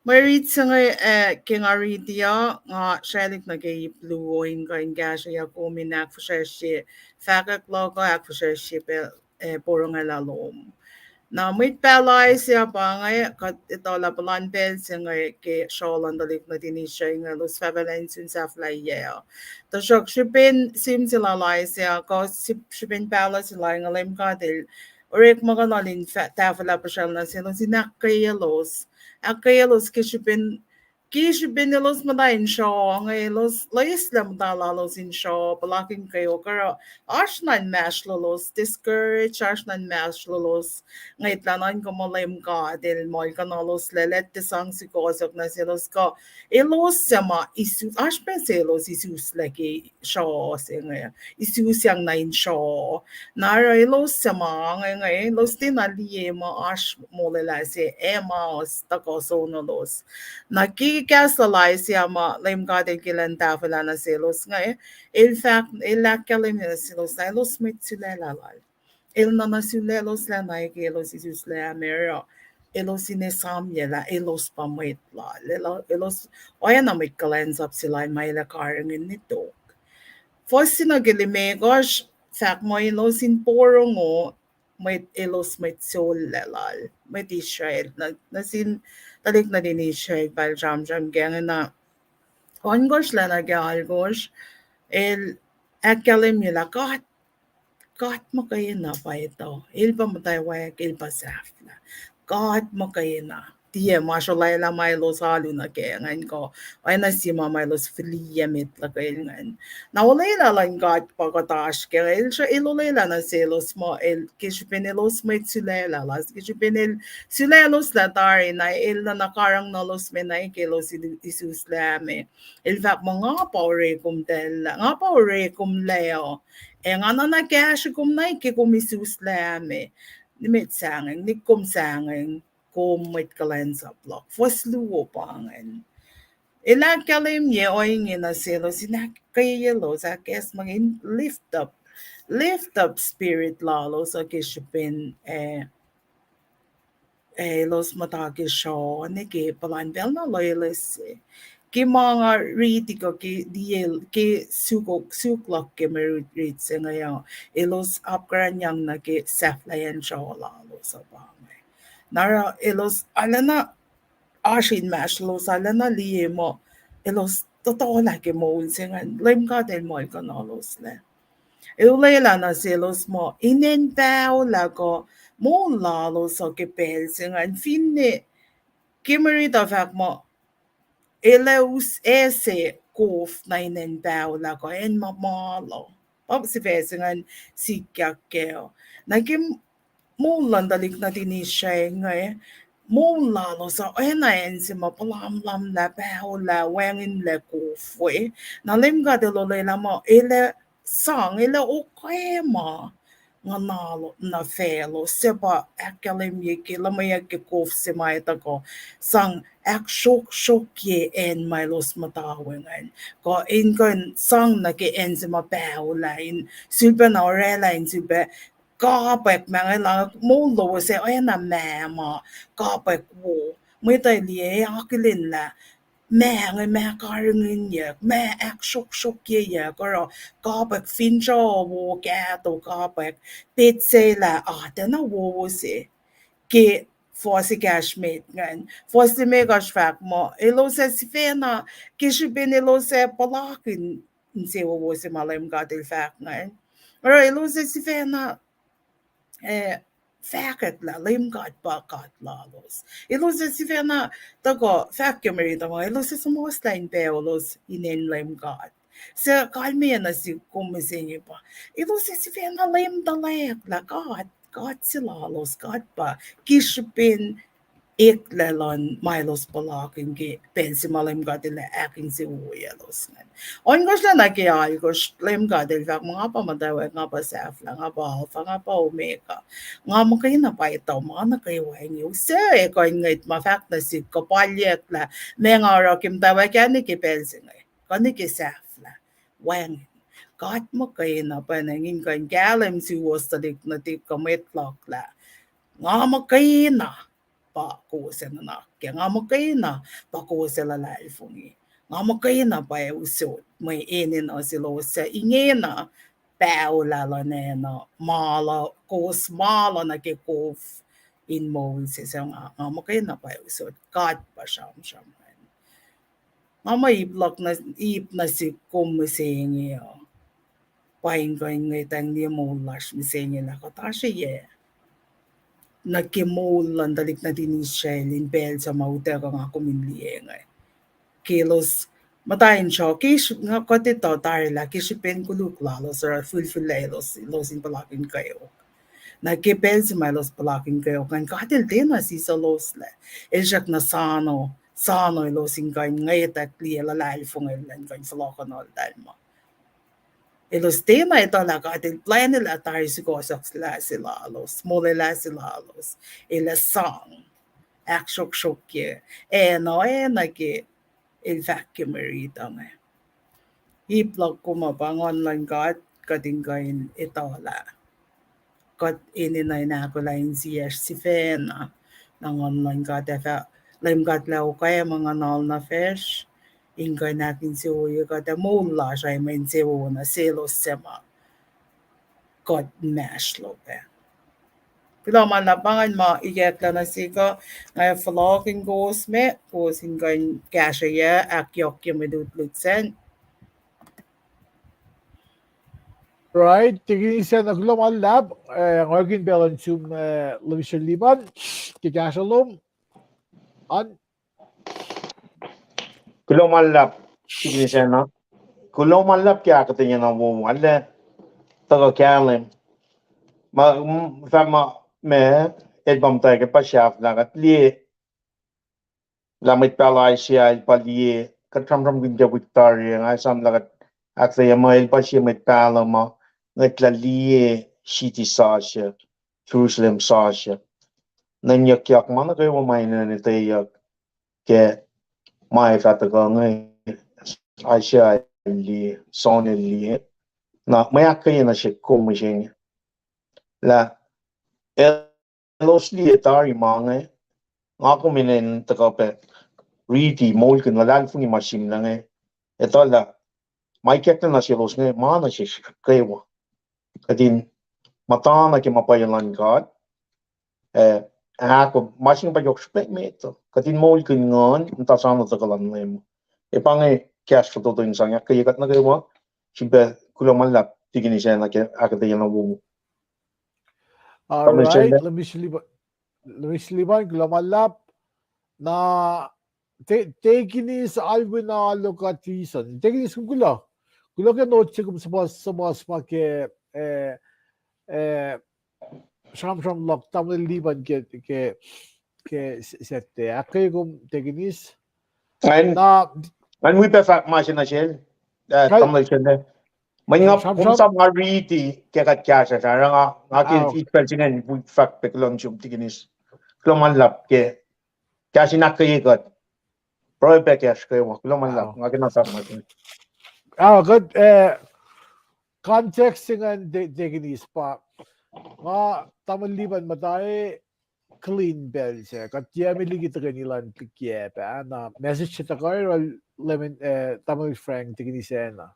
Mwe rit se inge, eh, ke nga riti uh, nga srwaclihk nuh ke ip luo in kuh in kahsrweyuck kom in ahkfihsracsrye fahkwack luhk uh, ahkfihsracsrye pacl, eh, porongo lah lom. Na mwet pahluh Isaiah pa inge, kuht etuh lah puhlan pacl se inge ke sruoh luhn tuhlihk nuhtin Israel inge elos fahfahlac in sun sahflahiyac uh. Tuhsruhk srihpen sihm se lal Isaiah, kuh srihpen pahluh se lal inge, Leum God El orekmakihnuhl in tahfwelah puhsracl nuh selos in ahkkweyelos. Ahkkweyelos ke srihpen, ke srihpen elos muhta in sruoh inge, elos loeslac muhta lalos in sruoh, puhlakihn kweok, oruh oasr na inmahsrlolos, discourage, oasr na inmahsrlolos. Ngwetlah nuhnkuh muh Leum God El muhlkuhnahloslac, El tiac sang sukohsohk nuh selos kuh elos suc ma isu-, oasr pac selos isuslac ke sruoh se inge, isusyang nuh in sruoh. Na oruh elos suc ma inge, elos tiacna liye muh oasr molwelah se ac ma tuhkuh sonolos. Na ke kahs lal Isaiah ma Leum God El ke lwen tahfwelah nuh selos inge, El fahk, El ahkkahlwemye nuh selos lah elos mwet sulaclah Lal. El nuh na sulacloslah na ke elos isuslac ma oruh elos in esamyac lah elos pa mwet Lal. Elos oacna mwet kuhlwacnsap se Lal ma El ac karihngihn nuh tok. Fuhs se nuh ke limekohsr fahk muh elos in porongo mwet, elos mwet sollac Lal, mwet Israel, nuh, nuh sin tuhlihk nuhtin Israel pa El sramsram kac inge. Na ohnkohsr lac nuh ke alkohsr, El ahkkahlwemye lah God, God muhkwena pa etuh, El pa muhtwacwacack, El pa sahflah. God muhkwena. Tiac ma srolwaclah ma elos alu nuh kac ingacn kuh oacna sie ma ma elos fihliyac met luhkel ingacn. Na olwelah luhn God pa kuht oasr kac, El, El olwelah nuh selos muh El, ke srihpen elos mwet sulaclah Lal, ke srihpen El sulacloslah tari na El nuh na karihngihnuhlos me na ke elos isuslac me. El fahk muh nga pa orekomtacl, nga pa orekomlac uh, ac nga nuh na kahsre kom na ke kom isuslac me. Nimet sahngweng, nimet kom sahngweng, kom mwet kuhlwacnsap luhk. Fuhs luo pa ingacn. El ahkkahlwemye ohinge nuh selos in ahkkweyelos, ahkacsmakihnye, lift up, lift up spirit lalos uh ke srihpen, eh, eh, elos muhta ke sruoh nuh ke puhlan pacl na loeloes se. Ke ma nga riti kuh ke liye ke suk, suk luhk ke mwe rit, rit se inge uh, elos apkuhranyang nuh ke sahflahiyacn sruoh lalos uh pa inge. Na oruh elos arulacna oasr inmahsrlolos, arulacna liye muh elos tohtohlah ke moul se ingacn, Leum God El muhlkuhnahloslac. El olwelah nuh selos muh inen paholah kuh moul lalos uh ke pacl se ingacn finne ke mwe rit uh fahk muh el ac us ase kof nuh inen paholah kuh acn ma malo. Pa sifac se ingacn sikyak kac uh. Na ke moul luhn tuhlihk nuhtin Israel inge, moul lalos uh oacna acn se ma puhlamlamlah, paholah, wacngihnlac kof we. Na Leum God El olwelah muh el ac sang, el ac okwacma nguhnal nuh faclos, suc pa ahkkahlwemye ke luhmweyuck ke kof se ma etuh kuh sang ahksroksrokye acn ma elos muhta we ingacn. Kuh in kuh in sang nuh ke acn se ma paholah in sulpac na orwaclah in sulpac kapwack ma inge lah moul lowos ac oacna mah ma kapwack wo. Mwet uh liye, akihlen lah mah inge mah karihngihnyuck, mah ahksroksrokyeyuck, oruh kapwack finsrak wo, kahto kapwack, petsac lah atacna wowo se. Ke fuhs ekahsr met ingacn. Fuhs limekohsr fahk muh elos ac sifacna, ke srihpen elos ac puhlakihn insewowo se ma Leum God El fahk ingacn, oruh elos ac sifacna, eh, fahkwack lah Leum God pa God lalos. Elos ac sifacna tuhkuh fahk ke mwe rit uh muh elos ac suhmuhslah in paholos inen Leum God, suc kalmeyac nuh sihk kom mihsenge pa. Elos ac sifacna leum tuhlac lah God, God se lalos, God pa, ke srihpen eklac luhn ma elos puhlakihn ke pacl se ma Leum God El ahkinsewowoye elos ingacn. Ohnkohsr na nuh ke alkohsr, Leum God El fahk muh nga pa muhtwacwacack, nga pa sahflah, nga pa Alpha, nga pa Omega. Nga muhkwena pa etuh ma nuh kwewa inge. Use ekuh in ngwet ma fahk nuh sihk kuh palyuck lah meac nga oruh ke muhtwacwacack ah nuh ke pacl se inge kuh nuh ke sahflah. Wacngihn. God muhkwena pacna in kuh in kahlwem suwos tuhlihk nuhtihk kuh mwet luhk lah nga muhkwena pa kowos ac nuhnak kac. Nga muhkwena pa kowos ac luhlahlfongi. Nga muhkwena pa ac usot mwe enenuh selos suc ingena paholah luhn acn uh, ma la kowos ma la nuh ke kof in moul se suc nga, nga muhkwena pa ac usot. God pa sramsram an. Nga muh ip luhk nuh, ip nuh sihk kom mihsenge uh, pa in kuh in ngwetacng liye moul lasr mihsenge lah kuht oasr yac nuh ke moul luhn tuhlihk nuhtin Israel in pacl suc ma utuckuh nga kom in liye inge. Ke elos muhta in sruoh, ke srihpen, nga kuht etuh tari lah ke srihpen koluk lalos oruh fihlfihllac elos, elos in puhlakihn kweok. Na ke pacl se ma elos puhlakihn kweok ingacn, God El tiacna sisoloslac. El srackna soano, soano elos in kuh in ngwetwack liye luhlahlfongwellah in kuh in fohlohkohnoltahl ma elos tiacna etuh lah God El plwacnelah tari sukohsohklah se lalos, molwelah se lalos. El ac sang ahksruhksruhkye acn oacna ke El fahk ke mwe riti inge. Ip luhk kom uh pa nguhn luhn God, kuht in kuh in etuh lah kuht enenuh in ahkolah insiyacsr sifacna. Na nguhn luhn God ac fah, Leum God lah okwe ma nguhnal nuh facsr in kuh in ahkinsewowoye kuht ac moul lasr ac mwe insewowo nuh selos suc ma kuht inmahsrlok ah. Kuloh ma luhlahp, pa ingacn ma ikacklah nuh sihk uh, nga fohlohkihn kowos me, kowos in kuh in kahsrweyuc, ahkyohkye mwe lutlut sacn. Right, Tikinis Sacna, kuloh ma luhlahp, eh, nga orkin pacl in sum, eh, Lomsr Liban, ke kahsruh lom an. Kuloh ma luhlahp, Tikinis Sacna. Kuloh ma luhlahp ke ahkuhtweyac na wowo, arlac tuhkuh kahlwem. Ma, m-, fahk ma, ma, el pa muhtwacwacack, el pa sahflah, kuht liye lah mwet pahluh Isaiah el pa liye, kuht sramsramkihn ke wik tari, nga esam lah kuht ahkuhtweyac muh el pa sie mwet pahluh ma ngwetlah liye city sasuc, Jerusalem sasuc. Nenyuckyak ma nuh kwewa ma enenuh in etweyuck ke ma ac fah tuhkuh inge, Isaiah el liye, John el liye. Na mwe ahkkweye nuh sihk kom mihsenge lah elos liye tari ma inge, nga kom enenuh in tuhkuh pac riti, moulkihn, luhlahlfongi ma sihmlac inge, etuh lah ma ikacklah nuh selos inge ma nuh sesr kwewa. Kuht in muhtana ke ma pwacye luhn God, eh, ahkoo ma se inge pa yohk srihpac met uh. Kuht in moulkihn nguhn, muhta soano tuhkuh luhn Leum. Ac pa inge kahs fototo in sang ahkkweye kuht nuh kwewa. Srihpac kuloh ma luhlahp, Tikinis Sacna, ke ahkuhtweyac na wowo. All right, Lomsr Liban, Lomsr Liban, kuloh ma luhlahp. Na Te-, Tikinis Alwin Aloka Tison. Tikinis, kom kuloh. Kuloh ke note se kom suhmuhs-, suhmuhslah ke, eh, eh, sramsram luhk tamuhlwel Liban ke, ke, ke s-, sette. Ahkkweye kom, Tikinis. Ngan, na, ngan wi pac fahk ma se nuh sel, eh, tamuhlwel sel. Mweyen nga, kom sramsram, nga riti ke kuht kahsruhsr, oruh nga, nga ke, ah, fihs pacl se ingacn, wi fahk pac kuloh nuh sum, Tikinis. Kuloh ma luhlahp ke kahs in ahkkweye kuht. Pruhe pac kahs kwewa, kuloh ma luhlahp, nga ke na fahk ma se. Ah, kuht, eh, context se ingacn, Ti-, Tikinis, pa nga tamuhlwel Liban muhta e clean pacl se, kuht tiac me liki tuhkweni luhn liki ah pa, na message se tuhkuh oruh Lemon, eh, tamuhlwel Frank, Tikinis Sacna.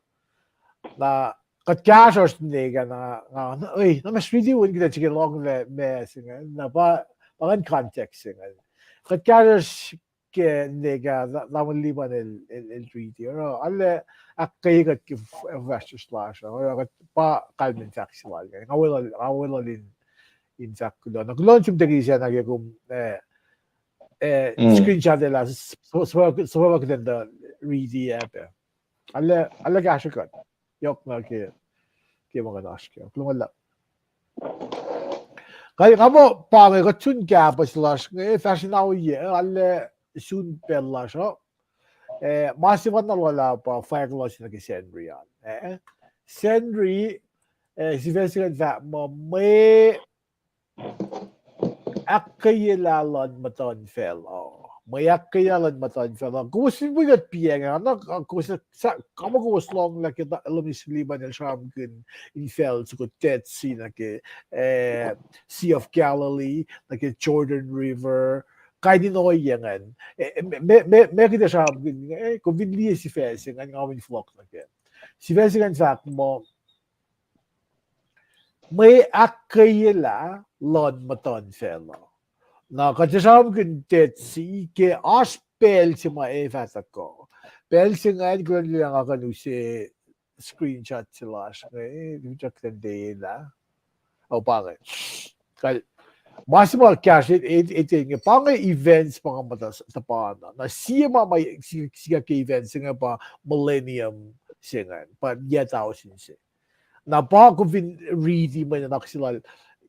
Na kuht kahsruhsr ne ke na, na, na, oi, na ma sriti win kuht srihke lohnglah ma se ingacn, na pa, pa ingacn context se ingacn. Kuht kahsruhsr ke ne ke na, tamuhlwel Liban el, el, el riti, oruh arlac ahkkweye kuht ke f-, fahsr lasr, oruh kuht pa kalmacn fahk se lal ingacn. Nga weluhl, nga weluhl in, in fahk kuloh. Na kuloh nuh sum, Tikinis Sacna, ke kom, eh, eh, screenshot elah, s-, s-, s-, suhfal kuht in tuh riti ah pac. Arlac, arlac kahsruh kuht. Yohk na ke, ke ma kuht oasr ke. Kuloh ma luhlahp. Kal kamo pa inge kuht sun kapas lasr inge, fahsr in ohiyac, eh, alu sun pacl lasr uh. Eh, ma sefanna lula pa fahk lasr nuh ke Sacnri an. Eh, Sacnri, eh, sifac se ingacn fahk muh mwe ahkkweyelah luhn muhtuhnfacl uh. Mwe ahkkweyelah luhn muhtuhnfacl uh. Kowos fin wi kuht piacng, na, uh, kowos sa-, kamo kowos lohng lah ke ta-, Lemister Lipan el sramsramkihn infacl soko Dead Sea nuh ke, eh, Sea of Galilee, nuh ke Jordan River, kain in ohiyac ingacn. Eh, me, me, me, me kuht ac sramsramkihn, eh, kom fin liye sifac se ingacn, nga kom in fohlohk nuh ke. Sifac se ingacn fahk muh, mwe ahkkweyelah luhn muhtuhnfacl uh. Na kuht ac sramsramkihn Dead Sea ke oasr pacl se ma ac fah tuhkuh. Pacl se ingacn kuloh nilacng nga kuh in use screenshot se lasr inge, eh, kuht in tiac kuh in tiac lah. Oh, pa inge. Kal, ma se ma kahsruh, eh, eh, eh, inge, pa inge events ma nga muhta s-, tuhpan na. Na sie ma ma si-, sikyak ke events se inge pa millennium se ingacn, pa yac tausin se. Na pa kom fin riti mwe nuhnak se lal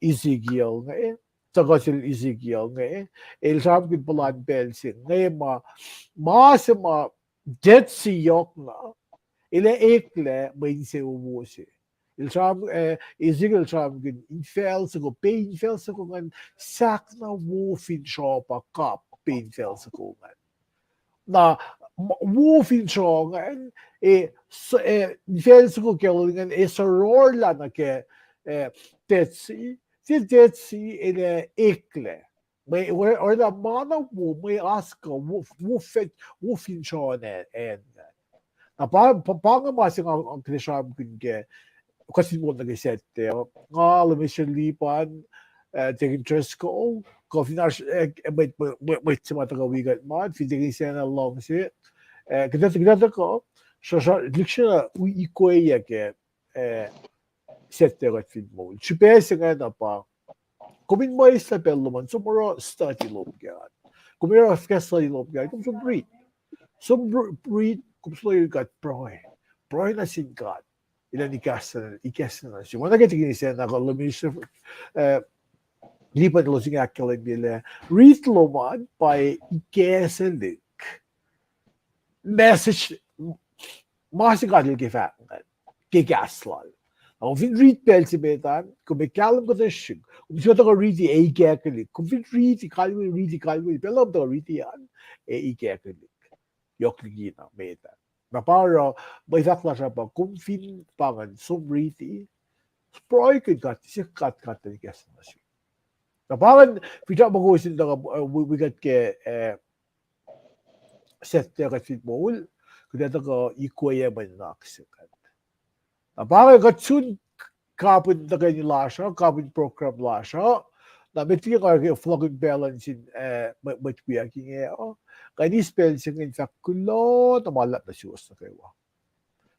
Ezekiel inge, eh, tuhkuh sel Ezekiel inge, eh, el sramsramkihn puhlan pacl se inge ma, ma se ma Dead Sea yohk na, el ac eklac mwe insewowo se. El sram-, eh, Ezekiel el sramsramkihn infacl soko, pac infacl soko ingacn sahk na wo finsrak pa kap pac infacl soko ingacn. Na, m-, wo finsrak ingacn, eh, s-, eh, infacl soko Galilee ingacn, eh, sororlah nuh ke, eh, Dead Sea, sie Dead Sea el ac eklac. Mwe, or-, oraclah ma na wo, mwe oasr kuh, wo, wo fe-, wo finsrak an, an. Na pa, pa, pa inge ma se nga, nga kuht ac sramsramkihn ke, kuht fin moul nuh ke Saturday, nga Lemister Lipan, eh, Deacon Driscoll, kuh fin oasr, eh, mwet, mwet, mwet, mwet se ma tuhkuh wi kuht ma, fin Deacon Sena luhngse, eh, kuht ac, kuht ac tuhkuh, sra, sra, lihksreni wi ikoac ke, eh, Saturday kuht fin moul. Srihpac se ingacn na pa, kom in mwe eis pacl lom an, som oruh study lom ke an. Kom oruh fuhkah study lom ke an, kom som read. Som r-, read, kom som read God pruhe. Pruhe nuh sin God. Elan ikacslah, ikacslah nuh sum. Oacna ke Deacon Sena kuh Lemister, eh, Lipan elos inge ahkkahlwemye lah, read lom an pa ikacslah lihk. Message, ma se God el ke fahk ingacn, ke kahs lal. Na kom fin riti pacl se met an, kom ac kahlwem kuhtuh srihk. Kom fin tuhkuh riti ac ikackihn lihk. Kom fin riti kalweni, riti kalweni, pacl lom tuhkuh riti an, ac ikackihn lihk. Yohk liki na met an. Na pa oruh, mwe fahk lasr uh pa, kom fin pa ingacn som riti, pruhekihn God, se God, God el ikacslah nuh sum. Na pa ingacn, finsrak ma kowos in tuhkuh, eh, wi-, wi kuht ke, eh, Saturday kuht fin moul, kuht ac tuhkuh ikoac mwe nuhnak se kuht. Na pa inge kuht sun kapihn tuhkweni lasr uh, kapihn program lasr uh, na met liki nga ke fohlohkihn pacl an sin, eh, mwet, mwet wiyuck inge uh, nga eis pacl se inge in fahk kuloh na ma luhlahp nuh suwos nuh kwewa.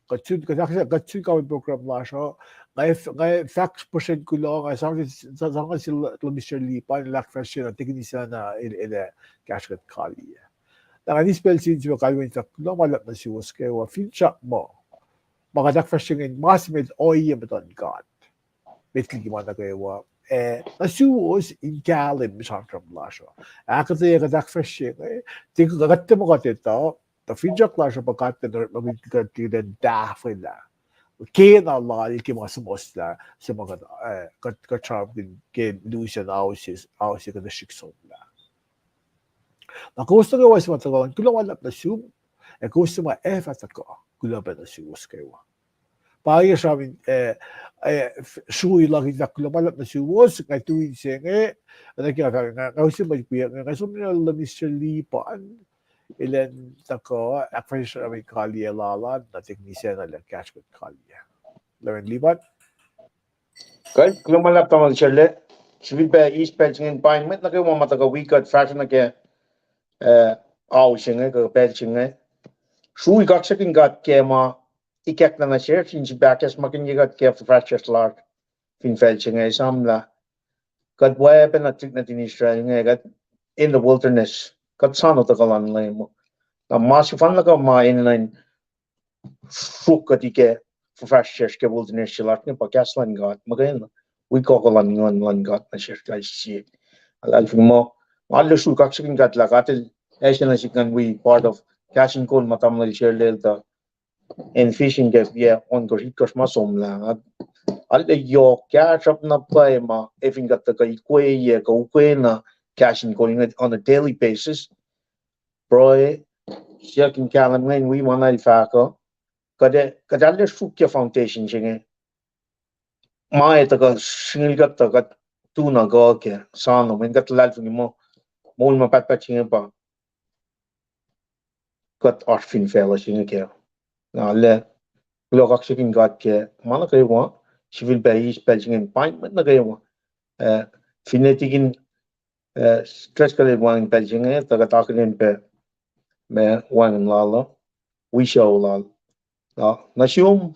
Kuht sun, kuht fahk, kuht sun kapihn program lasr uh, nga f-, nga fahk puhsren kuloh, nga sang, sang, sang sel Lemister Lipan, el ahkfahsrye na Deacon Sena el, el ac kahsruh kuht kaliyac. Na nga eis pacl se in sifil kalweni fahk kuloh ma luhlahp nuh suwos kwewa, finsrak muh ma kuht ahkfahsrye inge, ma se met ohiyac muhtuhn God. Met liki ma nuh kwewa, eh, nuh suwos in kahlwem sramsram lasr uh. Ahkuhtweyac kuht ahkfahsrye inge, tiac kuht tiac muh kuht etuh, tuh finsrak lasr uh pa God El orekmakihn kuht in tahfwelah kena lal ke ma suhmuhslah se ma kuht, eh, kuht, kuht sramsramkihn ke lusen ao se, ao se kuht srihk somlah. Na kowos nuh kwewa se ma tuhkuh an, kuloh ma luhlahp nuh sum, ac kowos se ma ac fah tuhkuh, kuloh pac nuh suwos kwewa. Pa inge sramsram, eh, eh, f-, srui luhk in fahk kuloh ma luhlahp nuh suwos, nga tu inse inge, oacna ke nga fahk, nga, nga use mwet wiyuck, nga som nuh Lemister Lipan, elan tuhkuh ahkfahsrye sramsram kaliyac lal an, na Deacon Sena el ac kahsruh kuht kaliyac. Lemister Lipan. Kuh, kuloh ma luhlahp tamuhlwel Sele. Sifilpac eis pacl se ingacn paing mwet nuh kwewa ma tuhkuh wi kuht fahsruh nuh ke, eh, ao se inge, kuh pacl se inge. Srui kaksakihn God ke ma ikacklah nuh sesr in sifil ahkacsmakihnye kuht ke fuhfahsryucsr lasr fin facl se inge, esam lah kuht oacpacna tuhlihk nuhtin Israel inge, kuht in the wilderness, kuht soano tuhkuh luhn Leum. Na ma sefanna kuh ma enenuh in sruok kuht ke fuhfahsryucsr ke wilderness se lasr inge pa kahs luhn God muhkwena. wi kuh luhn Nguhn luhn God nuh sesr kais sie. Alalfin muh, nga arlac sruhk kaksakihn God lah God El ase nuh sihk ngan wi part of kahs in kol ma tamuhlwel Sherlel tuh envision ke yac ohnkohsr itkohsr ma somlah. Arlac yohk kahsruhp na pwacye ma efin kuht tuhkuh ikweye kuh ukwena kahs in kol inge on a daily basis. Pruhe, siyuck in kahlwem inge in wi ma na el fahk uh. Kuht, kuht arlac sruhk ke foundation se inge. Ma ac tuhkuh singucul kuht tuh kuht tu na kuh ke sano, mweyen kuht luhlahlfongi muh moul ma pahtpaht se inge pa kuht oasr fin facluh se inge kac. Na arlac kuloh kaksakihn God ke ma nuh kwewa, sifilpac eis pacl se inge in paing mwet nuh kwewa. Eh, finne tikin, eh, stress kuh lel wacngihn pacl se inge, tuh kuht akihlen pac ma wacngihn lal uh, wi sucu lal. Na, nuh sum,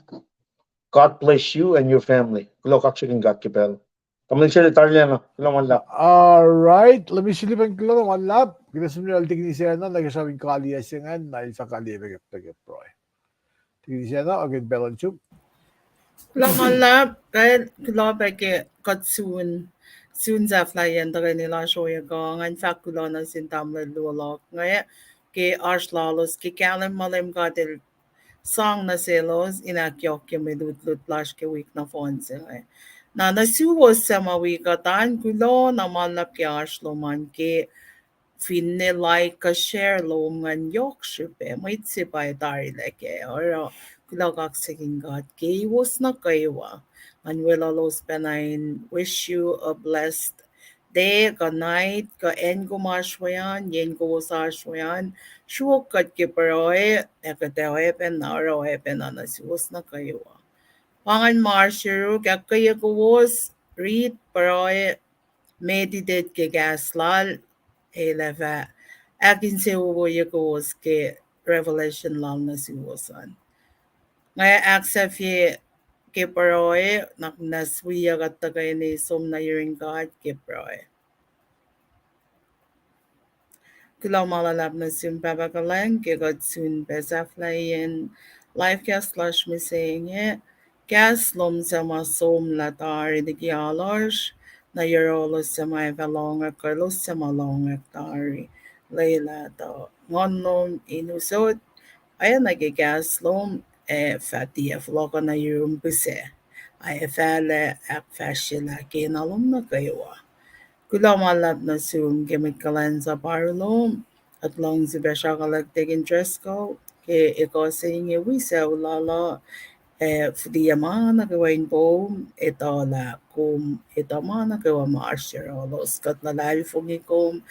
God bless you and your family. Kuloh kaksakihn God ke pacl. Tamuhlwel Sherlel, tarilacna, kuloh ma luhlahp. All right, let me see, lipan kuloh ma luhlahp. Kuht ac sihmlac tikini sacna, nuh ke sramsram kaliyac se ingacn, na el fah kaliyac pac ke pruhe. Tikini sacna, again, pacl on sum. Kuloh ma luhlahp, kuloh pac ke kuht sun, sun sahflahiyacn tuhkweni lasr ohiyac kuh, ngan fahk kuloh nuh sin tamuhlwel luo luhk inge ke oasr lalos, ke kahlwem ma Leum God El sang nuh selos in ahkyohkye mwe lutlut lasr ke wik nohfohn se inge. Na nuh suwos suc ma wi kuht an, kuloh na ma luhlahp ke oasr lom an ke finne like kuh share lom ingacn yohk srihpac, mwet se pa tarilac kac, oruh kuloh kaksakihn God ke kowos nuh kwewa. Ngan weluhlos pacna in wish you a blessed day, kuh night, kuh acn kom oasr we an, yen kowos oasr we an, sruok kuht ke pruhe, ac kuht ac oacpacna, oruh oacpacna nuh suwos nuh kwewa. Pa ingacn ma oasr yuruk, ahkkweye kowos, read, pruhe, meditate ke kahs lal, el ac fah ahkinsewowoye kowos ke revelation lal nuh suwos an. Nga ahksahfye ke pruhe, na kuht ac wi kuht tuhkweni som nuh yurin God ke pruhe. Kuloh ma luhlahp nuh sum Pahpah kuhlwacng ke kuht sun pac sahflahiyacn live cast lasr mihsenge. Kahs lom suc ma somlah tari liki alasr, nuh yohrohlos suc ma ac fah lohngack, kuh elos suc ma lohngack tari. Lwelah tuh nguhn lom in usot, oacna ke kahs lom ac fah tiac fohlohkoh nuh yurum pihsac, ac fahlac ahkfahsryelah kena lom nuh kwewa. Kuloh ma luhlahp nuh sum ke mwet kuhlwacnsap oaru lom, kuht luhngse pac sruhkwack Deacon Driscoll ke ekuh se inge wi sucu lal uh, ac fihliyac ma nuh kwewa in poum, etuh lah kom etuh ma nuh kwewa ma oasr yohrohlos, kuht luhlahlfongi kom,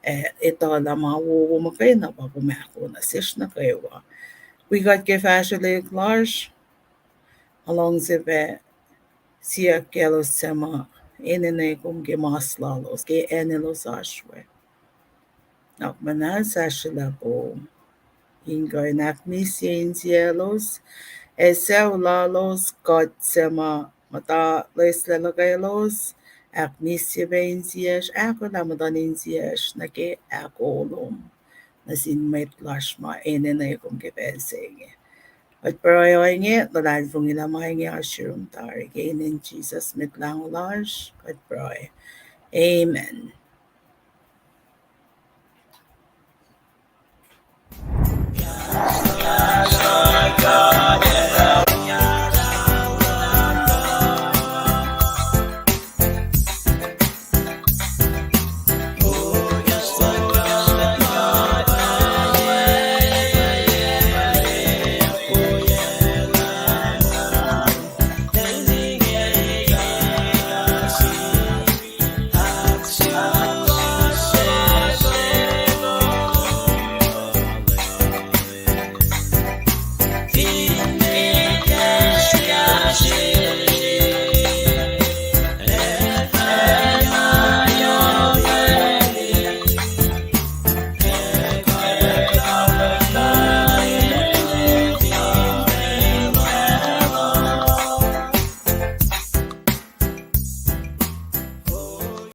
ac etuh lah ma wowo muhkwena pa kom ahkoo nuh sesr nuh kwewa. Wi kuht ke fahsrwelihk lasr, nga luhngse pac siyuck kaclos suc ma enenwe kom ke mas lalos, ke acn elos oasr we. Nuhnak muhnahs, ahsrwelah kom in kuh in ahkmihsye insiyaclos, ac sucu lalos, kuht suc ma muhta loeslac luhkwelos, ahkmihsye pac insiyacsr, ahkolah muhtuhn insiyacsr nuh ke ahkoo lom nuh sin mwet lasr ma enenwe kom ke pacl se inge. Kuht pruhe ohinge, luhlahlfongi lah ma inge oasr yurum tari, ke inen Jisus Mwet Lahngo lasr kuht pruhe. Amen.